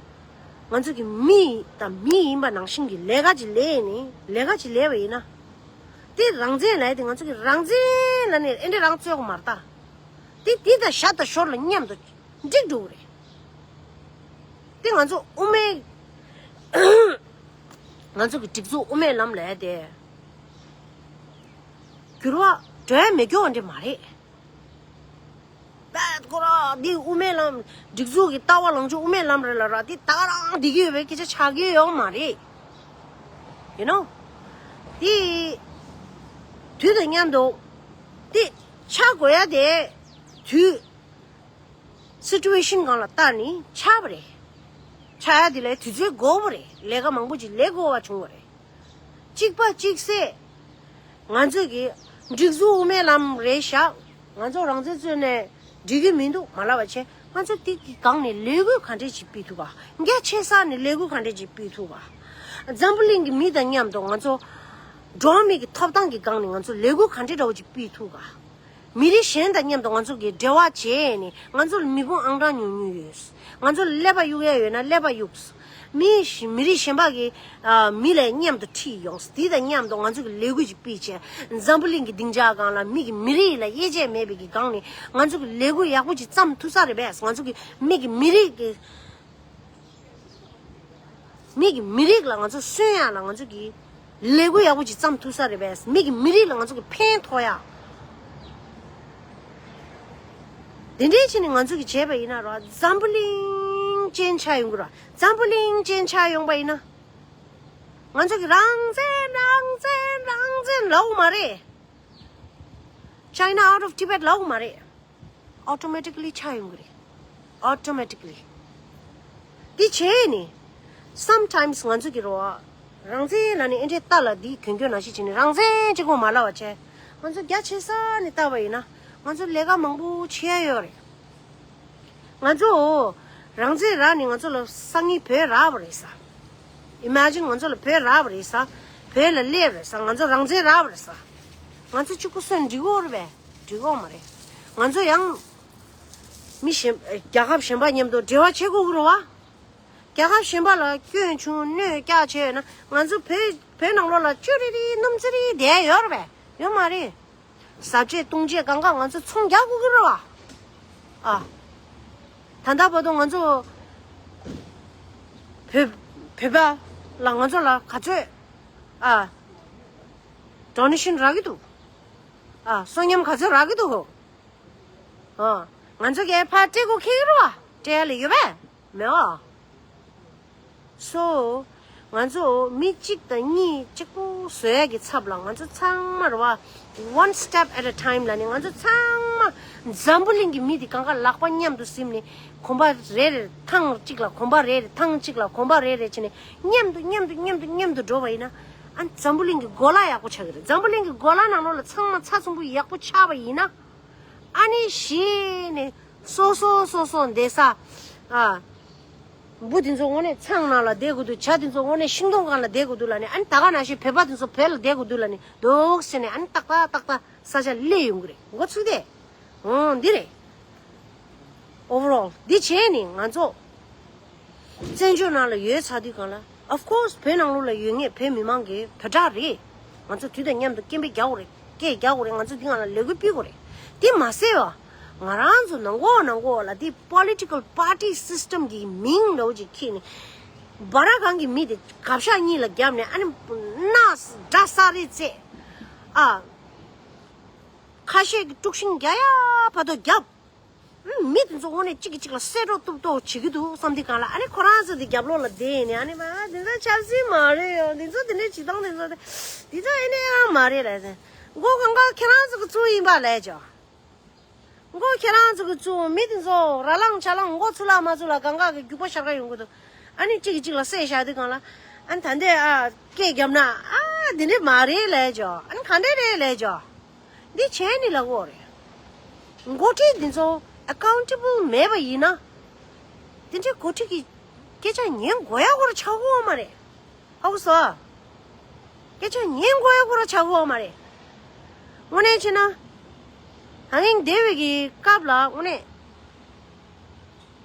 ང་ཚོ་གི་མི་དང་མི་ཡིན་པ་ནང་བཞིན་གྱི་ལས་ཀ་ཅིག་ལས་ནས་ལས་ཀ་ཅིག་ལས་པ་ཡིན་ན། དེ་རང་བཙན་ལབ་ཡ་དེ་ང་ཚོ་གི་རང་བཙན་ལབ་ནས་ཨེ་འདྲ་རང་རྩོད་དགོས་མ་རེད་ད། དེ་དེ་དང་ཞར་དང་ཞོར་ལ་མཉམ་དུ་འགྲིག་འགྲོ་གི་རེད། དེ་ང་ཚོ་དབུ་མའི་ང་ཚོ་གི་སྒྲིག་འཛུགས་དབུ་མའི་ལམ་ལབ་ཡ་དེ་འགྱུར་བ་འགྲོ་ཡ་མེད་རྒྱུ་འདྲ་མ་རེད། པད་ཁོ་ར་འདི་དབུ་མའི་ལམ་སྒྲིག་འཛུགས་ཀྱི་ལྟ་བ་ལངས་ཕྱོགས་དབུ་མའི་ལམ་རེད་ལབ་ར། དེ་ད་ག་རང་བསྡད་ཀྱི་ཡོད་པའི་སྐད་ཆ་ཆགས་ཀྱི་ཡོད་མ་རེད། ཡིན་ནོ། དེ་དུས་དང་མཉམ་དུ་དེ་ཆགས་དགོས་ཡ་དེ་དུས་སི་ཊུ་ཝེ་ཤན་སྒང་ལ་བལྟས་ནས་ཆགས་པ་རེད། ཆགས་ཡ་དེ་ལ་དུས་ཚོད་འགོར་བ་རེད། ལས་ཀ་མང་པོ་ཅིག་ལས་དགོས་པ་བྱུང་བ་རེད། གཅིག་པ་གཅིག་སེ། ང་ཚོས་ཀྱི་སྒྲིག་འཛུགས་དབུ་མའི་ལམ་རེད་ཤག་ང་ཚོ་རང་བཙན་རྩོད་ནས་འགྲིག་གི་མི་འདུག་མ་ལབ་པ་བྱས། ང་ཚོ་དེ་གི་སྒང་ནས་ལས་འགུལ་ག་འདྲས་ཅིག་སྤེལ་ཐུབ་ག་རྒྱ་ཆེ་ས་ནས་ལས་འགུལ་ག་འདྲས་ཅིག་སྤེལ་ཐུབ་ག་འཛམ་བུ་གླིང་གི་མི་དང་མཉམ་དུ་ང་ཚོ་འགྲོ་བ་མི་གི་ཐོབ་ཐང་གི་སྒང་ནས་ང་ཚོ་ལས་འགུལ་ག་འདྲས་འདྲ་བོ་ཅིག་སྤེལ་ཐུབ་ག་མི་རིགས་གཞན་དང་མཉམ་དུ་ང་ཚོ་གི་འབྲེལ་བ་བྱས་ནས་ང་ཚོ་ལ་མི་དཔུང་ཨང་གྲངས་ཉུང་ཉུང་ཡོད། ང་ཚོ་ལ་ཀླད་པ་གཡུག་ཡ་ཡོད་ན་ཀླད་པ་གཡུགས། མི་ཞིག་མི་རིགས་གཞན་པ་གི་ཨ་མི་ལ་མཉམ་དུ་ཁྲིད་ཡོང་། དེ་དང་མཉམ་དུ་ང་ཚོ་གི་ལས་འགུལ་ཅིག་སྤེལ་བྱས། འཛམ་བུ་གླིང་གི་སྡིངས་ཆ་སྒང་ལ་མི་གི་མི་རིགས་ལ་དབྱེ་འབྱེད་མེད་པའི་གི་སྒང་ནས་ང་ཚོ་གི་ལས་འགུལ་ཡག་པོ་ཅིག་བརྩམས་ཐུབ་ས་རེད་པས། ང་ཚོ་གི་མི་གི་མི་རིགས་ཀྱི་མི་གི་མི་རིགས་ལ་ང་ཚོ་སུན་ཡག་ལ་ང་ཚོ་གི་ལས་འགུལ་ཡག་པོ་ཅིག་བརྩམས་ཐུབ་ས་རེད་པས། མི་གི་མི་རིགས་ལ་ང་ཚོ་གི་ཕན་ཐོགས་ཡག་དེ་འདྲའི་ཆེད་ནས་ང་ཚོ་གི་བྱས་པ་ཡིན་ན་ར་འཛམ་བུ་གླིང་ཅན་ཆགས་ཡོང་གི་ར། འཛམ་བུ་གླིང་ཅན་ཆགས་ཡོང་པ་ཡིན་ན་ང་ཚོ་གི་རང་བཙན་རང་བཙན་རང་བཙན་ལབ་དགོས་མ་རེད། China out of Tibet ལབ་དགོས་མ་རེད། Automatically་ཆགས་ཡོང་གི་རེད། Automatically། འདི་བྱས་ནས་sometimes་ང་ཚོ་གི་རོ། རང་བཙན་ལ་ནི་ཨེ་འདྲས་ལྟ་ལ་འདི་གྱོན་གྱོན་ན་ཤི་བྱས་ནས་རང་བཙན་གཅིག་པོ་མ་ལབ་པ་བྱས། ང་ཚོ་རྒྱ་ཆེ་ས་ནས་ལྟ་བ་ཡིན་ན་ང་ཚོ་ལས་ཀ་མང་པོ་བྱེད་ཡ་ཡོད་རེད། ང་ཚོ་རང་བཙན་རག་ནས་ང་ཚོ་ལ་སང་ཉིན་བོད་རག་པ་རེད་ས། Imagine་ང་ཚོ་ལ་བོད་རག་པ་རེད་ས། བོད་ལ་སླེབས་རེད་ས། ང་ཚོ་རང་བཙན་རག་པ་རེད་ས། ང་ཚོ་གཅིག་པུ་སོན་འགྲིག་གི་རེད་པས། འགྲིག་གི་མ་རེད། ང་ཚོ་ཡང་མི་གཞན་རྒྱལ་ཁབ་གཞན་པ་མཉམ་དུ་འབྲེལ་བ་བྱེད་དགོས་ཀྱི་རེད་པ། རྒྱལ་ཁབ་གཞན་པ་ལ་སྐྱོན་བྱུང་གནོད་བསྐྱལ་བྱས་ཡོད་ན་ང་ཚོ་བོད་བོད་ནང་ལོགས་ལ་ཅོ་རི་རི་སྣུམ་ཚི་རི་བསྡད་ཡོད་རེད་པས། ཡོད་མ་རེད། ཟ་ཆས་བཏུང་ཆས་གང་ག་ང་ཚོ་ཚོང་རྒྱག་དགོས་ཀྱི་རེད་པ། ཨ། ད་ལྟ་བར་དུ་ང་ཚོ་བོད་བོད་པ་ལ་ང་ཚོ་ལ་ག་ཚོད་ཨ་donation་རག་གི་འདུག། ཨ། གསོན་ཉམས་ག་ཚོད་རག་གི་འདུག། ཨ། ང་ཚོ་གས་ཕར་སྤྲད་དགོས་ཁེལ་གི་རེད་པ། སྤྲད་ཡ་ལ་ཡོད་པས། མེད་པ། So། ང་ཚོ་མི་གཅིག་དང་གཉིས་གཅིག་པུ་བཟོ་ཡ་གི་ཚབ་ལ་ང་ཚོ་ཚང་མ་རེད་པ། One step at a time་ལབ་ནས་ང་ཚོ་ཚང་མ་འཛམ་བུ་གླིང་གི་མི་དེ་གང་ག་ལག་པ་མཉམ་དུ་བསྲིངས་ནས་གོམ་པ་རེ་རེ་ཐེངས་གཅིག་ལ་གོམ་པ་རེ་རེ་ཐེངས་གཅིག་ལ་གོམ་པ་རེ་རེ་བྱས་ནས་མཉམ་དུ་མཉམ་དུ་མཉམ་དུ་མཉམ་དུ་འགྲོ་བ་ཡིན་ན་ཨ་འཛམ་བུ་གླིང་གི་གོ་ལ་ཡག་པོ་ཆགས་ཀྱི་རེད། འཛམ་བུ་གླིང་གི་གོ་ལ་ནང་ལོགས་ལ་ཚང་མ་ཚ་ཚོམ་པོ་ཡག་པོ་ཆགས་པ་ཡིན་ན། ཨ་ནི་གཞི་ནས་སོ་སོ་སོ་སོ་བསྡད་ས། ཨ། འབུ་དེ་ཚོ་དངོས་གནས་ཚང་ནང་ལ་བསྡད་དགོས་འདུག། བྱ་དེ་ཚོ་དངོས་གནས་ཤིང་སྡོང་སྒང་ལ་བསྡད་དགོས་འདུག་ལབ་ནས། ཨ་ནི་ད་ག་ནང་བཞིན་བོད་པ་དེ་ཚོ་བོད་ལ་བསྡད་དགོས་འདུག་ལབ་ནས་འདུག་ཟེར་ནས། ཨ་ནི་ཏག་ཏག་ཏག་ཏག་ས་ཆ་སླེབས་ཡོང་གི་རེད། འགོ་ཚུགས་ཏེ། འོ་འདི་རེད། Overall་འདི་བྱས་ནས་ང་ཚོ་བཙན་བྱོལ་ནང་ལ་ཡོད་ཚར་དུས་སྒང་ལ། Of course་བོད་ནང་ལོགས་ལ་ཡོད་མཁན་བོད་མི་མང་གི་བོད་དྲག་རེད། ང་ཚོ་དུས་དང་མཉམ་དུ་སྐད་འབོད་རྒྱག་དགོས་རེད། སྐད་རྒྱག་དགོས་རེད། ང་ཚོ་འདི་སྒང་ལ་ལས་འགུལ་སྤེལ་དགོས་རེད། དེ་མ་ཟད་པ། ང་རང་ཚོ་ནང་གོ་ནང་གོ་ལ་དེ་political party system་གི་མིང་འདྲ་བོ་ཅིག་ཁྱེར་ནས། སྦ་ར་གང་གི་མི་དེ་གབ་ཤག་གཉིས་ལ་བརྒྱབ་ནས། ཨ་ནི་སྣ་དགྲ་ས་རེ་རྩེ། ཨ། ཁ་ཤས་ཀྱིས་དཀྲུག་ཤིང་རྒྱག་ཡ་བར་དུ་བརྒྱབ། མི་དེ་ཚོ་དངོས་གནས་གཅིག་གིས་གཅིག་ལ་གསད་གྲོགས་གཏུབ་གྲོགས་བྱེད་ཀྱི་འདུག་བསམ་དུས་སྒང་ལ། ཨ་ནི་ཁོ་རང་ཚོ་དེ་རྒྱབ་ལོགས་ལ་བསྡད་ནས། ཨ་ནི་མ་དེ་ཚོ་ཆབ་སྲིད་མ་རེད་ཡོ། དེ་ཚོ་དེ་འདྲའི་བྱེད་སྟངས་དེ་ཚོ་དེ་དེ་ཚོ་ཨེ་ནས་ཡང་མ་རེད་ལབ་ཟེར། མགོ་གང་ག་ཁྱེད་རང་ཚོ་གི་བཙུགས་ཡིན་པ་ལས་ཅོ། མགོ་ཁྱེད་རང་ཚོ་གི་བཙུགས། མི་དེ་ཚོ་ར་ལངས་ཆ་ལངས་མགོ་ཚུར་ལ་མ་ཚུར་ལ་གང་ག་གི་རྒྱུག་པ་ཤར་ག་ཡོང་གི་འདུག། ཨ་ནི་གཅིག་གིས་གཅིག་ལ་གསད་བཞག་དུས་སྒང་ལ། ཨ་ནི་ད་འདི་ཨ་སྐད་བརྒྱབ་ན། ཨ་དེ་འདྲའི་མ་རེད་ལས་ཅོ། ཨ་ནི་ག་འདྲའི་རེད་ལས་ཅོ། འདི་བྱས་ནི་ལབ་དགོས་རེད། འགོ་ཁྲིད་འདི་ཚོ་accountable་མེད་པ་ཡིན་ན། དེ་འདྲའི་འགོ་ཁྲིད་ཀྱི་སྐད་ཆ་ཉན་དགོས་ཡ་སྐོར་ཆགས་ཀྱི་ཡོད་མ་རེད། ཧ་གོ་སོང་། སྐད་ཆ་ཉན་དགོས་ཡ་སྐོར་ཆགས་ཀྱི་ཡོད་མ་རེད། དངོས་གནས་བྱས་ན། ད་ངས་འདས་པའི་གི་སྐབས་ལ་དངོས་གནས་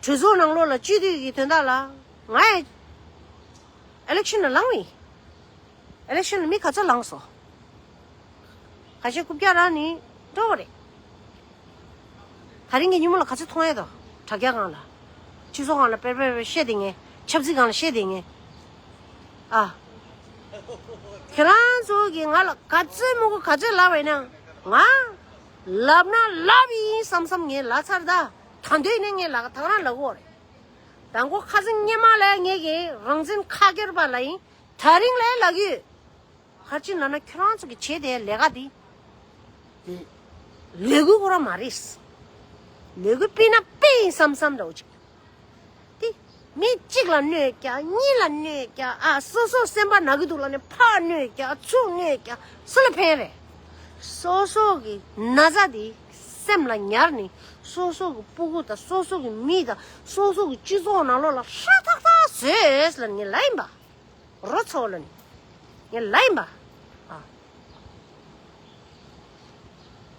གྲོས་ཚོགས་ནང་ལོགས་ལ་སྤྱི་འཐུས་ཀྱི་དོན་དག་ལ་ང་ཡང་election་ལ་ལངས་པ་ཡིན། election་ལ་མི་ག་ཚོད་ལངས་སོང་། ཁ་ཤས་རྐུབ་བཀྱག་རག་ནས་འགྲོ་བ་རེད། ད་རིང་གི་ཉིན་མོ་ལ་ག་ཚོད་མཐོང་ཡས་དང་དྲ་རྒྱ་སྒང་ལ། སྤྱི་ཚོགས་སྒང་ལ་པེར་པེར་པེར་བཤད་བསྡད་མཁན། ཆབ་སྲིད་སྒང་ལ་བཤད་བསྡད་མཁན། ཨ། ཁྱེད་རང་ཚོ་གིས་ང་ལ་ག་ཚོད་མང་པོ་ག་ཚོད་ལབ་པ་ཡིན་ན། ང་ལབ་ན་ལབ་ཡིན་བསམ་བསམ་ངས་ལབ་ཚར། ད་ད་འདོད་ཡིན་ན་ངས་ལབ། ད་ག་རང་ལབ་དགོས་རེད། དང་པོ་ཁ་སང་སྔོན་མ་ལ་ངས་ཀྱི་རང་བཙན་ཁ་སྐྱེར་པ་ལབ་ཡིན། ད་རིང་ལ་ལབ་ཡོད། ག་རེ་བྱས་ན་ཁྱོད་རང་ཚོ་གི་བྱས་དེ་ལས་ཀ་དེ་ལས་འགུལ་ཁོ་རང་མ་རེད། ལས་འགུལ་སྤེལ་ན་སྤེལ་ཡིན་བསམ་བསམ་འདྲ་བོ་ཅིག། དེ་མི་གཅིག་ལ་གནོད་རྒྱག། གཉིས་ལ་གནོད་རྒྱག། ཨ། སོ་སོ་སེམས་པ་ན་གི་འདུག་ལབ་ནས་ཕར་གནོད་རྒྱག་ཚུར་གནོད་རྒྱག། སུ་ལ་ཕན་རེད། སོ་སོ་གི་ན་ཚ་དེ་སེམས་ལ་ཉར་ནས། སོ་སོ་གི་སྤུ་གུ་དང་། སོ་སོ་གི་མི་དང་། སོ་སོ་གི་སྤྱི་ཚོགས་ནང་ལོགས་ལ་ཧྲ་ཐག་ཐག་བཟོས་ལབ་ནས་ངས་ལབ་ཡིན་པ། རོ་ཚོ་ལ་ནི་ངས་ལབ་ཡིན་པ། ཨ།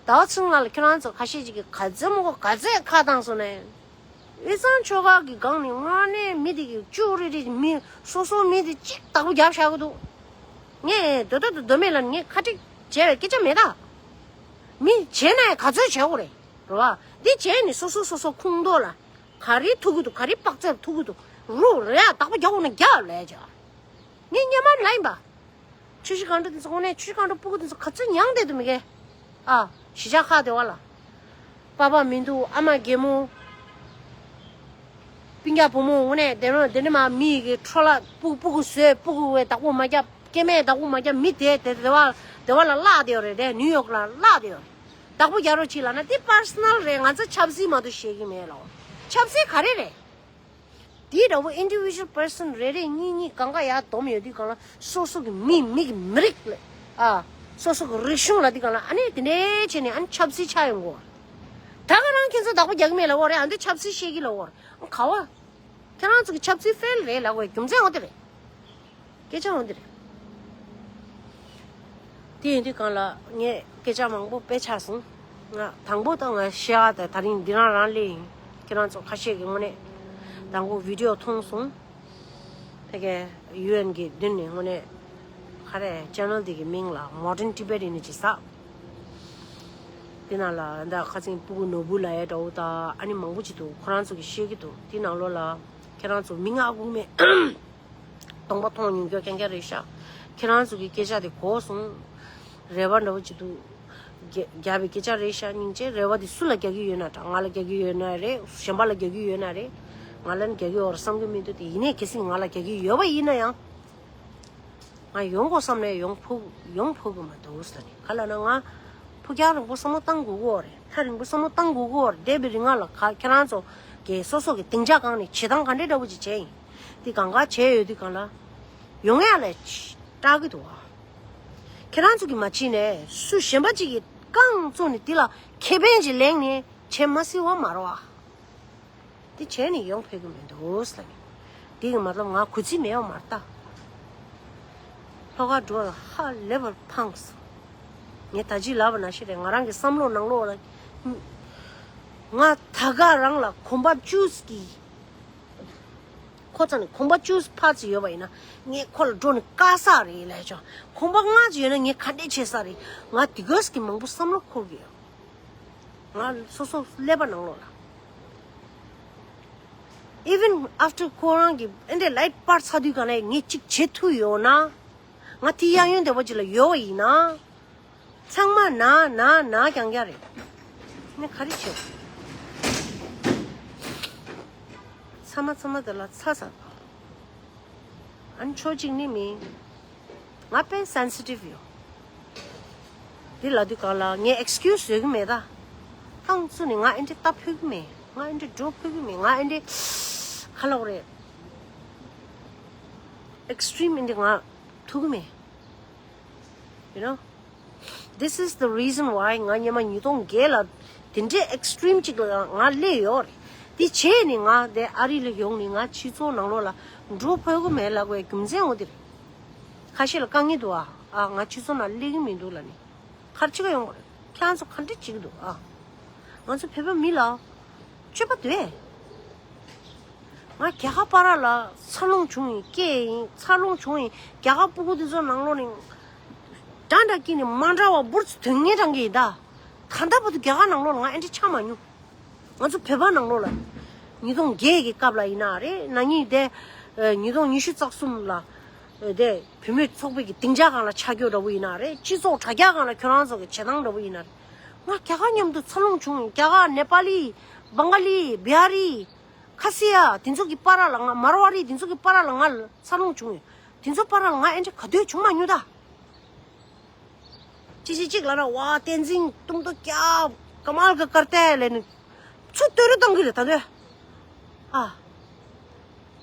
ཟླ་བ་ཚེ་རིང་ལགས་ལ་ཁྱེད་རང་ཚོ་ཁ་ཤས་ཅིག་གིས་ག་ཚོད་མང་པོ་ག་ཚོད་ཁ་བཏང་སོང་ནས། དབུས་གཙང་ཆོལ་ཁ་གི་སྒང་ནས་དངོས་གནས་མི་དེ་གི་ཅུ་རེ་རེ་མི་སོ་སོ་མི་དེ་གཅིག་བདག་པོ་རྒྱབ་བཞག་གི་འདུག། ངས་དོ་དོ་དོ་དོ་མེད་ལ་ངས་ཁ་ཁྲིག་བྱས་པའི་སྐད་ཆ་མེད་ད། མི་བྱས་ན་ཡང་ག་ཚོད་བྱས་དགོས་རེད། རེད་བ། འདི་བྱས་ནས་སོ་སོ་སོ་སོ་ཁོངས་གཏོགས་ལ། ག་རེ་ཐུག་གི་འདུག། ག་རེ་དཔག་ཚད་ཐུག་གི་འདུག། རུ་རེ་ཡ་བདག་པོ་རྒྱག་དགོས་ན་རྒྱག་ལས་བྱ། ངས་སྔོན་མ་ལབ་ཡིན་པ། ཆུ་བཞི་སྒང་དྲུག་དེ་ཚོ་དངོས་གནས་ཆུ་བཞི་སྒང་དྲུག་སྤུ་གུ་དེ་ཚོ་ག་ཚོད་མྱངས་བསྡད་འདུག་མི་གེ། ཨ། གཞིས་ཆགས་ཁག་དེ་བ་ལ། པ་ཕ་མི་འདུག། ཨ་མ་རྒན་མོ། སྤུན་ཀྱག་བུ་མོ། དངོས་གནས་དེ་རིང་དེ་ནི་མ་མི་ཡི་གི་འཕྲོ་བརླག། སྤུ་སྤུ་གུ་བཟོས། སྤུ་གུ་བས་བདག་པོ་མ་རྒྱབ། སྐྱེ་དམན་བདག་པོ་མ་རྒྱབ། མི་དེ་དེ་དེ་བ་དེ་བ་ལ་བརླག་བསྡད་ཡོད་རེད། དེ་ནིའུ་ཡོག་ལ་བརླག་བསྡད་ཡོད་རེད། བདག་པོ་རྒྱག་རོགས་གྱིས་ལབ་ན་དེ་པར་སོ་ནལ་རེད། ང་ཚོ་ཆབ་སྲིད་མ་གཏོགས་བཤད་ཀྱི་མེད་ལོ། ཆབ་སྲིད་ག་རེ་རེད། དེའི་འདྲ་བོ་individual person རེ་རེ་གཉིས་གཉིས་གང་ག་ཡར་སྡོམ་ཡོད་དུས་གང་ལ་སོ་སོ་གི་མི་མི་གི་མི་རིགས་ལ་ཨ་སོ་སོ་གི་རིག་གཞུང་ལ་དེ་གང་ལ་ཨ་ནི་དེ་འདྲའི་བྱས་ནས་ཨ་ནི་ཆབ་སྲིད་ཆགས་ཡོང་གོ། ད་ག་རང་ཁྱེད་ཚོ་བདག་པོ་རྒྱག་གི་མེད་ལབ་ཡོད་རེད། ཨ་འདི་ཆབ་སྲིད་བཤད་ཀྱི་ལབ་ཡོད་རེད། ག་བ། ཁྱེད་རང་ཚོ་གི་ཆབ་སྲིད་ཕེལ་རེད་ལབ་དགོས་རྒྱུ་མཚན་འོ་དེ་རེད། སྐད་ཆ་འོ་དེ་རེད། དེ་ཡིན་དུས་གང་ལ་ངས་སྐད་ཆ་མང་པོ་དཔེ་ཆགས་སོང་། ང་དང་པོ་ད་ང་ཤེས་ཨ་ད་དེ་རིང་འདི་རང་རང་ལས་ཡིན། ཁྱེད་རང་ཚོ་ཁ་ཤས་ཀྱི་དངོས་གནས་དང་པོ་བི་ཌི་ཡོ་མཐོང་སོང་། ཕ་གི་ཡུ་ཨེན་གྱི་མདུན་ནས་དངོས་གནས་ག་རེ་ཅེ་ནལ་འདི་གི་མིང་ལ་Modern Tibet ཡིན་ནི་ཅི་ས། དེ་ནང་ལ་ད་ཁ་སང་སྤུ་གུ་ནོར་བུ་ལབ་ཡ་འདྲ་བོ་ད་ཨ་ནི་མང་པོ་ཅིག་འདུག་ཁོ་རང་ཚོ་གི་བཤད་ཀྱི་འདུག་དེ་ནང་ལོགས་ལ་ཁྱེད་རང་ཚོ་མི་ང་དགོས་མེད་སྟོང་པ་མཐོང་མྱོང་རྒྱུ་རྐྱང་རྐྱང་རེད་ཤག་ཁྱེད་རང་ཚོ་གི་སྐད་ཆ་དེ་གོ་སོང་། རེ་བ་འདྲ་བོ་ཅིག་འདུག་རྒྱ་རྒྱབ་པའི་སྐད་ཆ་རེད་ཤག་སྙིང་རྗེ། རེ་བ་དེ་སུ་ལ་རྒྱག་གི་ཡོད་ན་འདྲ། ང་ལ་རྒྱག་གི་ཡོད་ན་རེད། གཞན་པ་ལ་རྒྱག་གི་ཡོད་ན་རེད། ང་ལ་ནི་རྒྱག་གི་ཡོད་རེད་བསམ་གི་མི་འདུག་དེ་ཡིན་ནའི་གལ་སྲིད་ང་ལ་རྒྱག་གི་ཡོད་པ་ཡིན་ན་ཡང་ང་ཡོང་དགོས་བསམ་ནས་ཡོང་ཕོད་ཡོང་ཕོད་གི་མ་འདུག་ཟེར་ནས་ག་ལ་ན་ང་ཕུགས་རྒྱང་རིང་པོ་བསམ་བློ་བཏང་དགོས་གི་ཡོད་རེད། ཐག་རིང་པོ་བསམ་བློ་བཏང་དགོས་གི་ཡོད་རེད། འདས་པའི་རིང་ང་ལ་ག་ཁྱེད་རང་ཚོ་གི་སོ་སོ་གི་སྡིངས་ཆ་སྒང་ནས་བྱེད་སྟངས་ག་འདྲའི་འདྲ་བོ་ཅིག་བྱས་ཡིན། དེ་གང་ག་བྱས་ཡོད་དུས་གང་ལ་ཡོང་ཡ་ལ་སྐྲག་གི་འདུག་ཨ། ཁྱེད་རང་ཚོ་གིས་མ་བྱས་ནས་སུ་གཞན་པ་ཅིག་གིས་རྐང་བཙུགས་ནས་དེ་ལ་ཁེ་ཕན་ཅིག་ལེན་ནས་བྱེད་མ་སྲིད་པ་མ་རེད་བ། དེ་བྱས་ནས་ཡོང་ཕོད་ཀྱི་མི་འདུག་ཟེར་ནས། དེ་གི་མ་ལབ་ང་གུས་བརྩི་མེད་པ་མ་རེད་ད། ལྷོ་ཁ་འགྲོ་ལ་ཧ་ལས་པར་ཕངས། ངས་ད་ཅི་ལབ་པ་ནང་བཞིན་རེད། ང་རང་གི་བསམ་བློ་ནང་ལོགས་ལ། ང་ད་ག་རང་ལ་གོམ་པ་བཅུ་གི་ཁོ་ཚ་ནས་གོམ་པ་བཅུ་ཕར་ཙམ་ཡོད་པ་ཡིན་ན་ངས་ཁོ་ལ་འགྲོ་ནས་བཀག་ས་རེད་ལས་ཆོག་གོམ་པ་ལྔ་ཙམ་ཡོད་ན་ངས་ག་འདྲས་བྱེད་ས་རེད། ང་དེ་གོས་ཀྱི་མང་པོ་བསམ་བློ་འཁོར་གི་ཡོད། ང་སོ་སོ་ཀླད་པ་ནང་ལོགས་ལ། Even after ཁོ་རང་གི་ཨེ་འདྲས་ལའིཊ་སྤར་ཚར་དུས་ག་ནས་ངས་གཅིག་བྱེད་ཐུབ་ཡོད་ན། ང་དེ་གཡས་གཡོན་དེ་པོ་ཅིག་ལ་ཡོད་པ་ཡིན་ན། ཚང་མ་ན་ན་ན་རྐྱང་རྐྱང་རེད། ངས་ག་རེ་བྱེད། ཚང་མ་ཚང་མ་དེ་ལ་ཚ་ཚ། ཨ་ནི་ཕྱོགས་གཅིག་ནི་མིན། ང་དཔེ་སེན་སི་ཊིབ་ཡོད། འདི་ལབ་དུས་གང་ལ་ངས་ཨེགས་ཀིའུ་སི་བཟོ་གི་མེད་ད། རྐང་བཙུགས་ནས་ང་ཨེ་འདྲས་ལྟ་ཕོད་གི་མེད། ང་ཨེ་འདྲས་འགྲོ་ཕོད་གི་མེད། ང་ཨེ་འདྲས་ག་ལབ་དགོས་རེད། ཨེགས་ཊི་རིམ་ཨེ་འདྲས་ང་ཐུག་གི་མེད། You know? This is the reason why ང་སྔོན་མ་ཉིས་སྟོང་བརྒྱད་ལ་དེ་འདྲའི་ཨེགས་ཊི་རིམ་ཅིག་ལ་ང་སླེབས་ཡོད་རེད། དེ་བྱས་ནས་ང་དེ་ཨ་རི་ལ་ཡོང་ནས་ང་སྤྱི་ཚོགས་ནང་ལོགས་ལ་འགྲོ་ཕོད་གི་མེད་ལབ་པའི་རྒྱུ་མཚན་འོ་དེ་རེད། ཁ་ཤས་ལ་དཀའ་ངལ་འདུག་ཨ། ཨ་ང་སྤྱི་ཚོགས་ནང་སླེབས་གི་མི་འདུག་ལབ་ནས། ག་རེ་བྱེད་ག་ཡོང་གི་རེད། ཁྱེད་རང་ཚོ་ག་འདྲ་བྱེད་གི་འདུག་ཨ། ང་ཚོ་བོད་པ་མི་ལ་སྤྱོད་པ་འདུག་གས། ང་རྒྱ་གར་པ་ར་ལ་འཚར་ལོངས་བྱུང་ཡིན། སྐྱེས་ཡིན། འཚར་ལོངས་བྱུང་ཡིན། རྒྱ་གར་སྤུ་གུ་དེ་ཚོ་ནང་ལོགས་ནས་འདྲ་འདྲ་སྐྱིད་ནས་མ་འདྲ་བ་འབུར་ཚོ་དོན་ངན་རང་གི་ཡིན་ད། ད་ལྟ་བར་དུ་རྒྱ་གར་ནང་ལོགས་ལ་ང་ཨེ་འདྲ་ཆགས་མ་མྱོང་། ང་ཚོ་བོད་པ་ནང་ལོགས་ལ་ཉིས་སྟོང་བརྒྱད་ཀྱི་སྐབས་ལ་ཡིན་ན་རེད། ན་ནིང་དེ་ཉིས་སྟོང་ཉི་ཤུ་རྩ་གསུམ་ལ་དེ་བུད་མེད་ཚོགས་པའི་གི་སྡིངས་ཆ་སྒང་ལ་ཆགས་རྒྱུ་འདྲ་བོ་ཡིན་ན་རེད། སྤྱི་ཚོགས་དྲ་རྒྱ་སྒང་ལ་ཁྱོད་རང་ཚོ་གི་བྱེད་སྟངས་འདྲ་བོ་ཡིན་ན་རེད། ང་རྒྱ་གར་མཉམ་དུ་འཚར་ལོངས་བྱུང་ཡིན། རྒྱ་གར་ནེ་པ་ལི། བང་ག་ལི། བི་ཧ་རི། ཁ་སི་ཡ། དེ་ཚོ་གི་བར་ལ་ང་མར་ཝ་རི་དེ་ཚོ་གི་བར་ལ་ང་འཚར་ལོངས་བྱུང་ཡོད། དེ་ཚོ་བར་ལ་ང་ཨེ་འདྲ་ག་དུས་བྱུང་མ་མྱོང་ད། ཅི་ཞིག་ཅིག་ལ་ར་བ་བསྟན་འཛིན་ཏུམ་ཏོ་ཀྱ་ཀ་མལ་ག་ཀར་ཏེ་ལེ་ནི་ཚུར་བསྟོད་ར་བཏང་གི་རེད་ད་དོ། ཨ།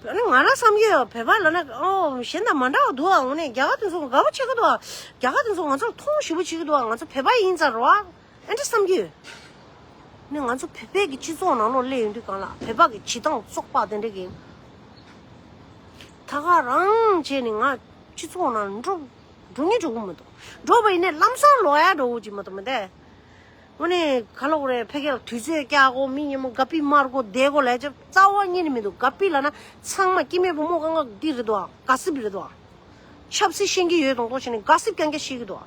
ཨ་ནི་ང་རང་བསམ་གྱི་ཡོད། བོད་པ་ལ་ན་ཨོ་གཞན་དང་མ་འདྲ་བ་འདུག་ཨ། ངོ་ནས་རྒྱ་གར་དེ་ཚོ་དགའ་པོ་བྱེད་ཀྱི་འདུག་ཨ། རྒྱ་གར་དེ་ཚོ་ང་ཚོར་མཐོང་ཞིབ་པོ་བྱེད་ཀྱི་འདུག་ཨ། ང་ཚོ་བོད་པ་ཡིན་ཙང་རོ་ཨ། ཨེ་འདྲ་བསམ་གྱི་ཡོད། ནི་ང་ཚོ་བོད་པའི་གི་སྤྱི་ཚོགས་ནང་ལོགས་སླེབས་ཡོང་དུས་གང་ལ་བོད་པ་གི་བྱེད་སྟངས་བཙོག་པ་དེ་འདྲ་གི་ད་ག་རང་བྱས་ནས་ང་སྤྱི་ཚོགས་ནང་འགྲོ་འགྲོ་ངེས་འགྲོ་གི་མི་འདུག་འགྲོ་བ་ཡིན་ནའི་ལམ་སང་ལོག་ཡ་འགྲོ་གི་ཅིག་མ་གཏོགས་མི་འདུག་དངོས་གནས་ག་ལབ་དགོས་རེད། ཕ་གི་ལ་དུས་ཚོད་བསྐྱལ་དགོས། མི་མཉམ་པོ་དགའ་པི་མར་དགོས་བསྡད་དགོས་ལས་ཅེ་རྩ་བ་རྙེད་ནི་མི་འདུག་དགའ་པི་ལབ་ན་ཚང་མ་སྐྱེ་དམན་བུ་མོ་གང་ག་འདི་རེད་དོ། ག་སི་པི་རེད་དོ། ཆབ་སྲིད་ཤེས་ཀྱི་ཡོད་མདོག་མདོག་བྱས་ནས་ག་སི་པི་རྐྱང་རྐྱང་ཤེས་ཀྱི་འདུག་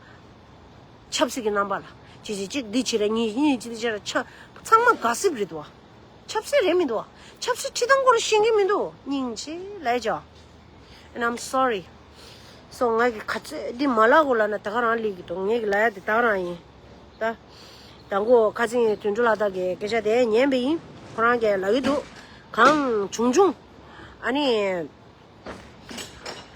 ཆབ་སྲིད་ཀྱི་རྣམ་པ་ལ་ཅི་ཅི་ཅིག་འདི་བྱེད་རེད། གཉིས་གཉིས་ཅི་འདི་བྱེད་རེད། ཆ་ཚང་མ་ག་སི་པི་རེད་དོ། ཆབ་སྲིད་རེད་མི་འདུག་ཆབ་སྲིད་ཁྲིད་སྟངས་སྐོར་ཤེས་ཀྱི་མི་འདུག་སྙིང་རྗེ་ལས་ཅོ། And I'm sorry. So ང་གི་ག་ཚོད་འདི་མ་ལབ་དགོས་ལབ་ན་ད་ག་རང་ལས་ཀྱི་འདུག་ངས་ཀྱི་ལབ་ཡ་དེ་ད་ག་རང་ཡིན། ད་དང་པོ་ཁ་སང་དོན་གྲུབ་ལགས་དག་གི་སྐད་ཆ་དེ་ཉན་པ་ཡིན། ཁོ་རང་གིས་ལབ་ཀྱི་འདུག་གང་བྱུང་བྱུང་ཨ་ནི།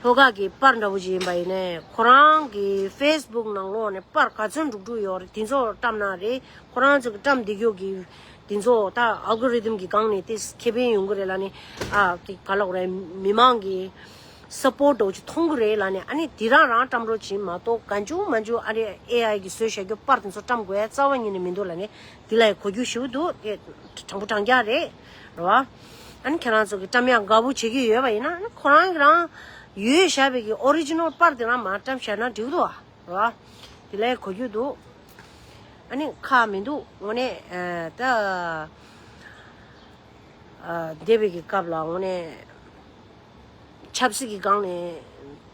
ལྷོ་ཁ་གི་པར་འདྲ་བོ་ཅིག་ཡིན་པ་ཡིན་ནའི་ཁོ་རང་གི་ཕེ་སི་བུག་ནང་ལོགས་ནས་པར་ག་ཚོད་འགྲོ་འགྲོ་ཡོད་རེད། དེ་ཚོ་བཀྲམ་ན་རེད། ཁོ་རང་ཚོ་གི་བཀྲམ་བསྡད་རྒྱུ་གི་དེ་ཚོ་ད་ཨལ་གོ་རི་དམ་གི་སྒང་ནས་དེ་ཁེ་ཕན་ཡོང་གི་རེད་ལབ་ནས། ཨ་གི་ག་ལབ་དགོས་རེད། མི་མང་གི་སཔོར་ཊི་འདྲ་བོ་ཅིག་མཐོང་གི་རེད་ལབ་ནས། ཨ་ནི་དེ་རང་རང་བཀྲམ་རོགས་བྱེད་མ་གཏོགས། གང་བྱུང་མང་བྱུང་ཨ་རེ་ཨེ་ཨའི་གི་བཟོས་བཞག་རྒྱུ་པར་དེ་ཚོ་བཀྲམ་དགོས་ཡ་རྩ་བ་ཉིད་ནས་མི་འདུག་ལབ་ནས། དེ་ལ་ཡང་གོ་རྒྱུ་ཞེ་པོ་འདུག་དེ་དྲང་པོ་དྲང་རྐྱང་རེད། རེད་བ། ཨ་ནི་ཁྱེད་རང་ཚོ་གི་བཀྲམ་ཡག་དགའ་པོ་བྱེད་ཀྱི་ཡོད་པ་ཡིན་ན། ཨ་ནི་ཁོ་རང་གི་རང་ཡོད་བཞག་པའི་གི་ཨོ་རི་ཇི་ནལ་པར་དེ་རང་མར་བཀྲམ་བཞག་ན་འགྲིག་འདུག་བ། རེད་བ། དེ་ལ་ཡང་གོ་རྒྱུ་འདུག་ཨ་ནི་ཁག་མི་འདུག་དངོས་གནས། ཨ་ད་ཨ་འདས་པའི་གི་སྐབས་ལ་དངོས་གནས་ཆབ་སྲིད་ཀྱི་སྒང་ནས།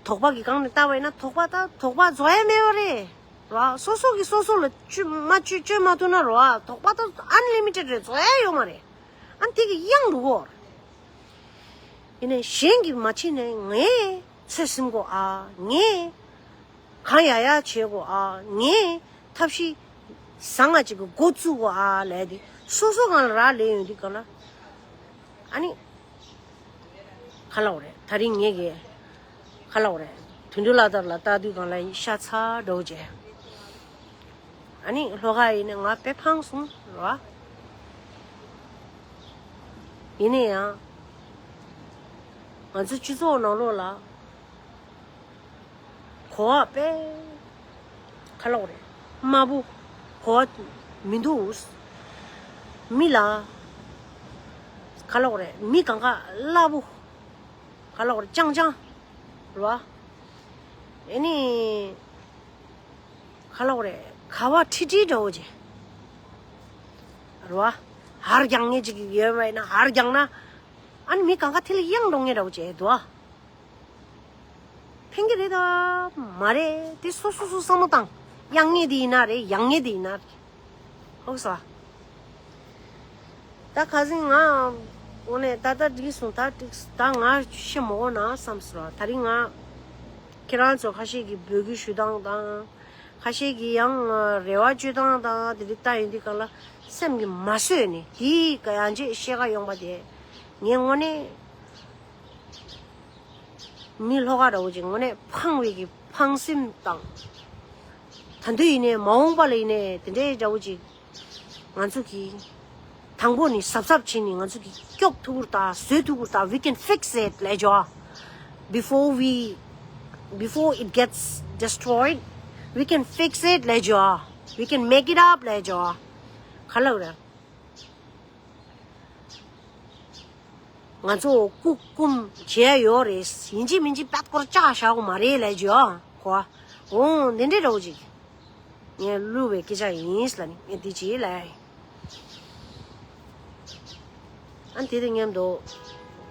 དོགས་པ་གི་སྒང་ནས་བལྟས་པ་ཡིན་ན། དོགས་པ་ད་དོགས་པ་རྫོགས་ཡ་མེད་པ་རེད། རེད་བ། སོ་སོ་གི་སོ་སོ་ལ་བཅོས་མ་བཅོས་བཅོས་མ་ཐུབ་ན། རེད་བ། དོགས་པ་ད་ཨན་ལི་མི་ཊེཌ་རེད། རྫོགས་ཡ་ཡོད་མ་རེད། ཨ་ནི་དེ་གི་གཡང་འདུག་གོ། ཡིན་ནའི་གཞན་གྱིས་མ་བྱས་ནའི་ངས་ཚོད་ཟིན་དགོས་ཨ། ངས་གང་ཡག་ཡག་བྱེད་དགོས་ཨ། ངས་ཐབས་ཤེས་བཟང་ང་ཅིག་གི་འགོ་བཙུགས་དགོས་ཨ་ལབ་དེ། སོ་སོ་སྒང་ལ་རག་ལས་ཡོང་དུས་སྒང་ལ། ཨ་ནི་ག་ལབ་དགོས་རེད། ད་རིང་ངེད་ཀྱིས་ག་ལབ་དགོས་རེད། དོན་གྲུབ་ལགས་དེ་ལ་ལྟ་དུས་སྒང་ལ་ཤ་ཚ་འདྲ་བོ་བྱས། ཨ་ནི་ལྷོ་ཁ་ཡིན་ནའི་ང་དཔེ་ཕངས་སོང་ར། ཡིན་ན་ཡང་ང་ཚོ་སྤྱི་ཚོགས་ནང་ལོགས་ལ་གོ་བ་དཔེ་ག་ལབ་དགོས་རེད། དམའ་པོ། གོ་བ་མི་འདུག་མི་ལ་ག་ལབ་དགོས་རེད། མི་གང་ག་སླ་པོ། ག་ལབ་དགོས་རེད། ཅང་ཅང་ར། ཨ་ནི་ག་ལབ་དགོས་རེད། ག་བ་ཁྲི་ཁྲི་འདྲ་བོ་བྱས་ར། ཧར་རྒྱང་ངེས་ཅིག་ཡོད་པ་ཡིན་ན། ཧར་རྒྱང་ན་ཨ་ནི་མི་གང་ག་དེ་ལ་གཡང་འགྲོ་ངེས་འདྲ་བོ་བྱས་འདུག་ཕན་གྱི་རེད་དམ་མ་རེད། དེ་སོ་སོ་སོ་བསམ་བློ་བཏང་། གཡང་ངེས་དེ་ཡིན་ན་རེད། ཡང་ངེས་དེ་ཡིན་ན་རེད། ཧོག་སོ། ད་ཁ་སང་ང་འོ་ནས་ད་ལྟ་འགྲིག་སོང་། ད་འགྲིག་ད་ང་བཤད་མ་དགོས་ན་བསམ་སོང་། ད་རིང་ང་ཁྱེད་རང་ཚོ་ཁ་ཤས་ཀྱིས་འབོད་སྐུལ་ཞུ་སྟངས་དང་། ཁ་ཤས་ཀྱིས་ཡང་རེ་བ་བཅོལ་སྟངས་དང་། དེ་འདྲ་ལྟ་ཡོང་དུས་སྒང་ལ་སེམས་ཀྱིས་མ་བཟོད་ནས། དེའི་ག་ཡང་རྗེས་བཤད་ག་ཡོང་པ་དེ་ངས་དངོས་གནས། མི་ལྷོ་ཁ་འདྲ་བོ་ཅིག་དངོས་གནས་ཕངས་པའི་གི་ཕངས་སེམས་དང་། ད་དུང་ཡིན་ནའི་མ་འོངས་པ་ལ་ཡིན་ནའི་དེ་འདྲའི་འདྲ་བོ་ཅིག་ང་ཚོ་གིས་དང་པོ་ནས་གཟབ་གཟབ་བྱས་ནས་ང་ཚོ་གིས་སྐྱོབ་ཐུབ་ཀྱི་རེད་ད། བཟོད་ཐུབ་ཀྱི་རེད་ད། We can fix it ལབ་བྱས། Before we, before it gets destroyed, we can fix it ལབ་བྱས། We can make it up ལབ་བྱས། ག་ལབ་རེད། ང་ཚོ་སྐུ་སྐུམ་བྱས་ཡོད་རེད། ཡིན་གཅིག་མིན་གཅིག་པད་སྐོར་བཅག་བཞག་གོ་མ་རེད་ལབ་ཀྱི་ཡོད། གོ། འོང་འདི་འདྲའི་འདྲ་བོ་ཅིག་ངས་བསླུ་བའི་སྐད་ཆ་ཡིན་ལབ་ནི་ངས་འདི་ཅིག་ལབ། ཨ་དེ་དང་མཉམ་དུ་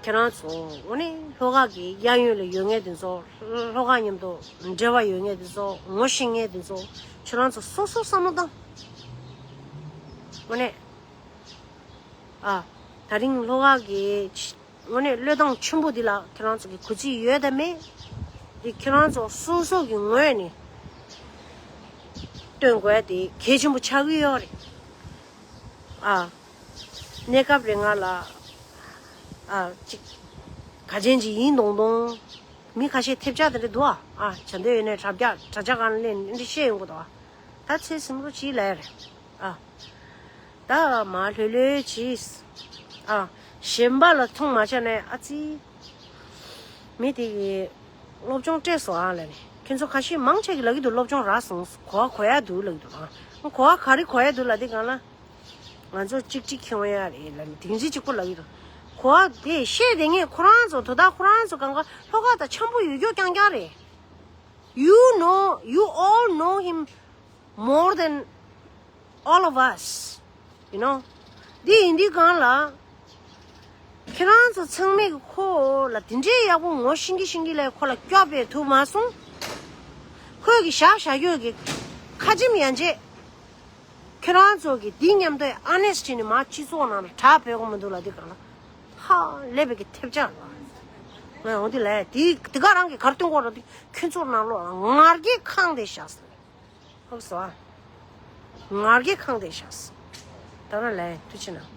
ཁྱེད་རང་ཚོ་དངོས་གནས་ལྷོ་ཁ་གི་གཡས་གཡོན་ལ་ཡོད་མཁན་དེ་ཚོ། ལྷོ་ཁ་མཉམ་དུ་འབྲེལ་བ་ཡོད་མཁན་དེ་ཚོ། ངོ་ཤེས་མཁན་དེ་ཚོ། ཁྱེད་རང་ཚོ་སོ་སོ་བསམ་བློ་བཏང་། དངོས་གནས། ཨ། ད་རིང་ལྷོ་ཁ་གི་དངོས་གནས་བློས་བཏང་ཆེན་པོ་འདི་ལ་ཁྱེད་རང་ཚོ་གི་གུས་བརྩི་ཡོད་དམ་མེད། འདི་ཁྱེད་རང་ཚོ་སོ་སོ་གི་ངོས་ནས་སྟོན་དགོས་དེ་གལ་ཆེན་པོ་ཆགས་ཀྱི་ཡོད་རེད། ཨ། གནས་སྐབས་རེ་ང་ལ། ཨ། ཅིག་ག་ཅན་ཅིག་ཡིན་མདོག་མདོག་མི་ཁ་ཤས་ཐེབས་ཆག་དེ་འདྲ་འདུག་ཨ། ཨ། བྱ་འདོད་ཡོད་ནའི་དྲ་རྒྱ་དྲ་རྒྱ་སྒང་ལ་སླེབས་ནས་འདི་བཤད་ཡོང་གི་འདུག་ཨ། ད་ཚེ་སྲིང་པོ་ཅིག་ལབ་རེད། ཨ། ད་མ་ལྷོད་ལྷོད་བྱས། ཨ། གཞན་པ་ལ་མཐོང་མ་བྱས་ནས། ཨ་ཙི། མི་དེ་གིས་སློབ་སྦྱོང་སྤྲད་སོང་ཨ་ལབ་ནས། ཁྱོད་ཚོ་ཁ་ཤས་མང་ཆེ་གིས་ལབ་ཀྱི་འདུག་སློབ་སྦྱོང་རག་སོང་། གོ་བ་གོ་ཡ་འདུག་ལབ་ཀྱི་འདུག་ཨ། གོ་བ་ག་རེ་གོ་ཡ་འདུག་ལབ་དུས་སྒང་ལ། ང་ཚོ་གཅིག་གཅིག་ཁེངས་ཡ་རེད་ལབ་ནས་དེང་སང་གཅིག་པོ་ལབ་ཀྱི་འདུག་གོ་བ་དེ་བཤད་དེ་ངས་ཁོ་རང་ཚོ་དོ་བདག་ཁོ་རང་ཚོ་གང་ག་ལྷོ་ཁ་དང་འཆམ་པོ་ཡོད་རྒྱུ་རྐྱང་རྐྱང་རེད། You know, you all know him more than all of us, you know. འདི་ཡིན་དུས་སྒང་ལ། ཁྱེད་རང་ཚོ་ཚང་མས་ཁོ་ལ་དེ་འདྲའི་ཡག་པོ་ངོ་ཤེས་ཀྱི་ཤེས་ཀྱི་ལས་ཁོ་ལ་སྐྱོབ་པའི་ཐུབ་མ་སོང་། ཁོས་ཀྱི་བཞག་བཞག་ཡོད་ཀྱི་ཁ་ཆེམས་ཡན་ཆད། ཁྱེད་རང་ཚོ་གི་འདི་མཉམ་དུ་ཨ་ནེས་བྱས་ནས་མ་སྤྱི་ཚོགས་ནང་ལ་གྲགས་ཕེབས་ཀྱི་མི་འདུག་ལབ་དུས་སྒང་ལ། ཧ་ལས་པའི་གི་ཐེབས་ཆག་ལ། ང་འོ་དེ་ལས་དེ་དེ་ག་རང་གི་གར་སྟོན་གོ་ར་དེ་ཁྱོད་ཚོ་ནང་ལོགས་ལ་ངར་གྱིས་ཁེངས་བསྡད་ཤག་ཟེར། ཧོབ་སོ། ངར་གྱིས་ཁེངས་བསྡད་ཤག་ཟེར། ད་རང་ལས་ཐུགས་ཆེ་གནང་།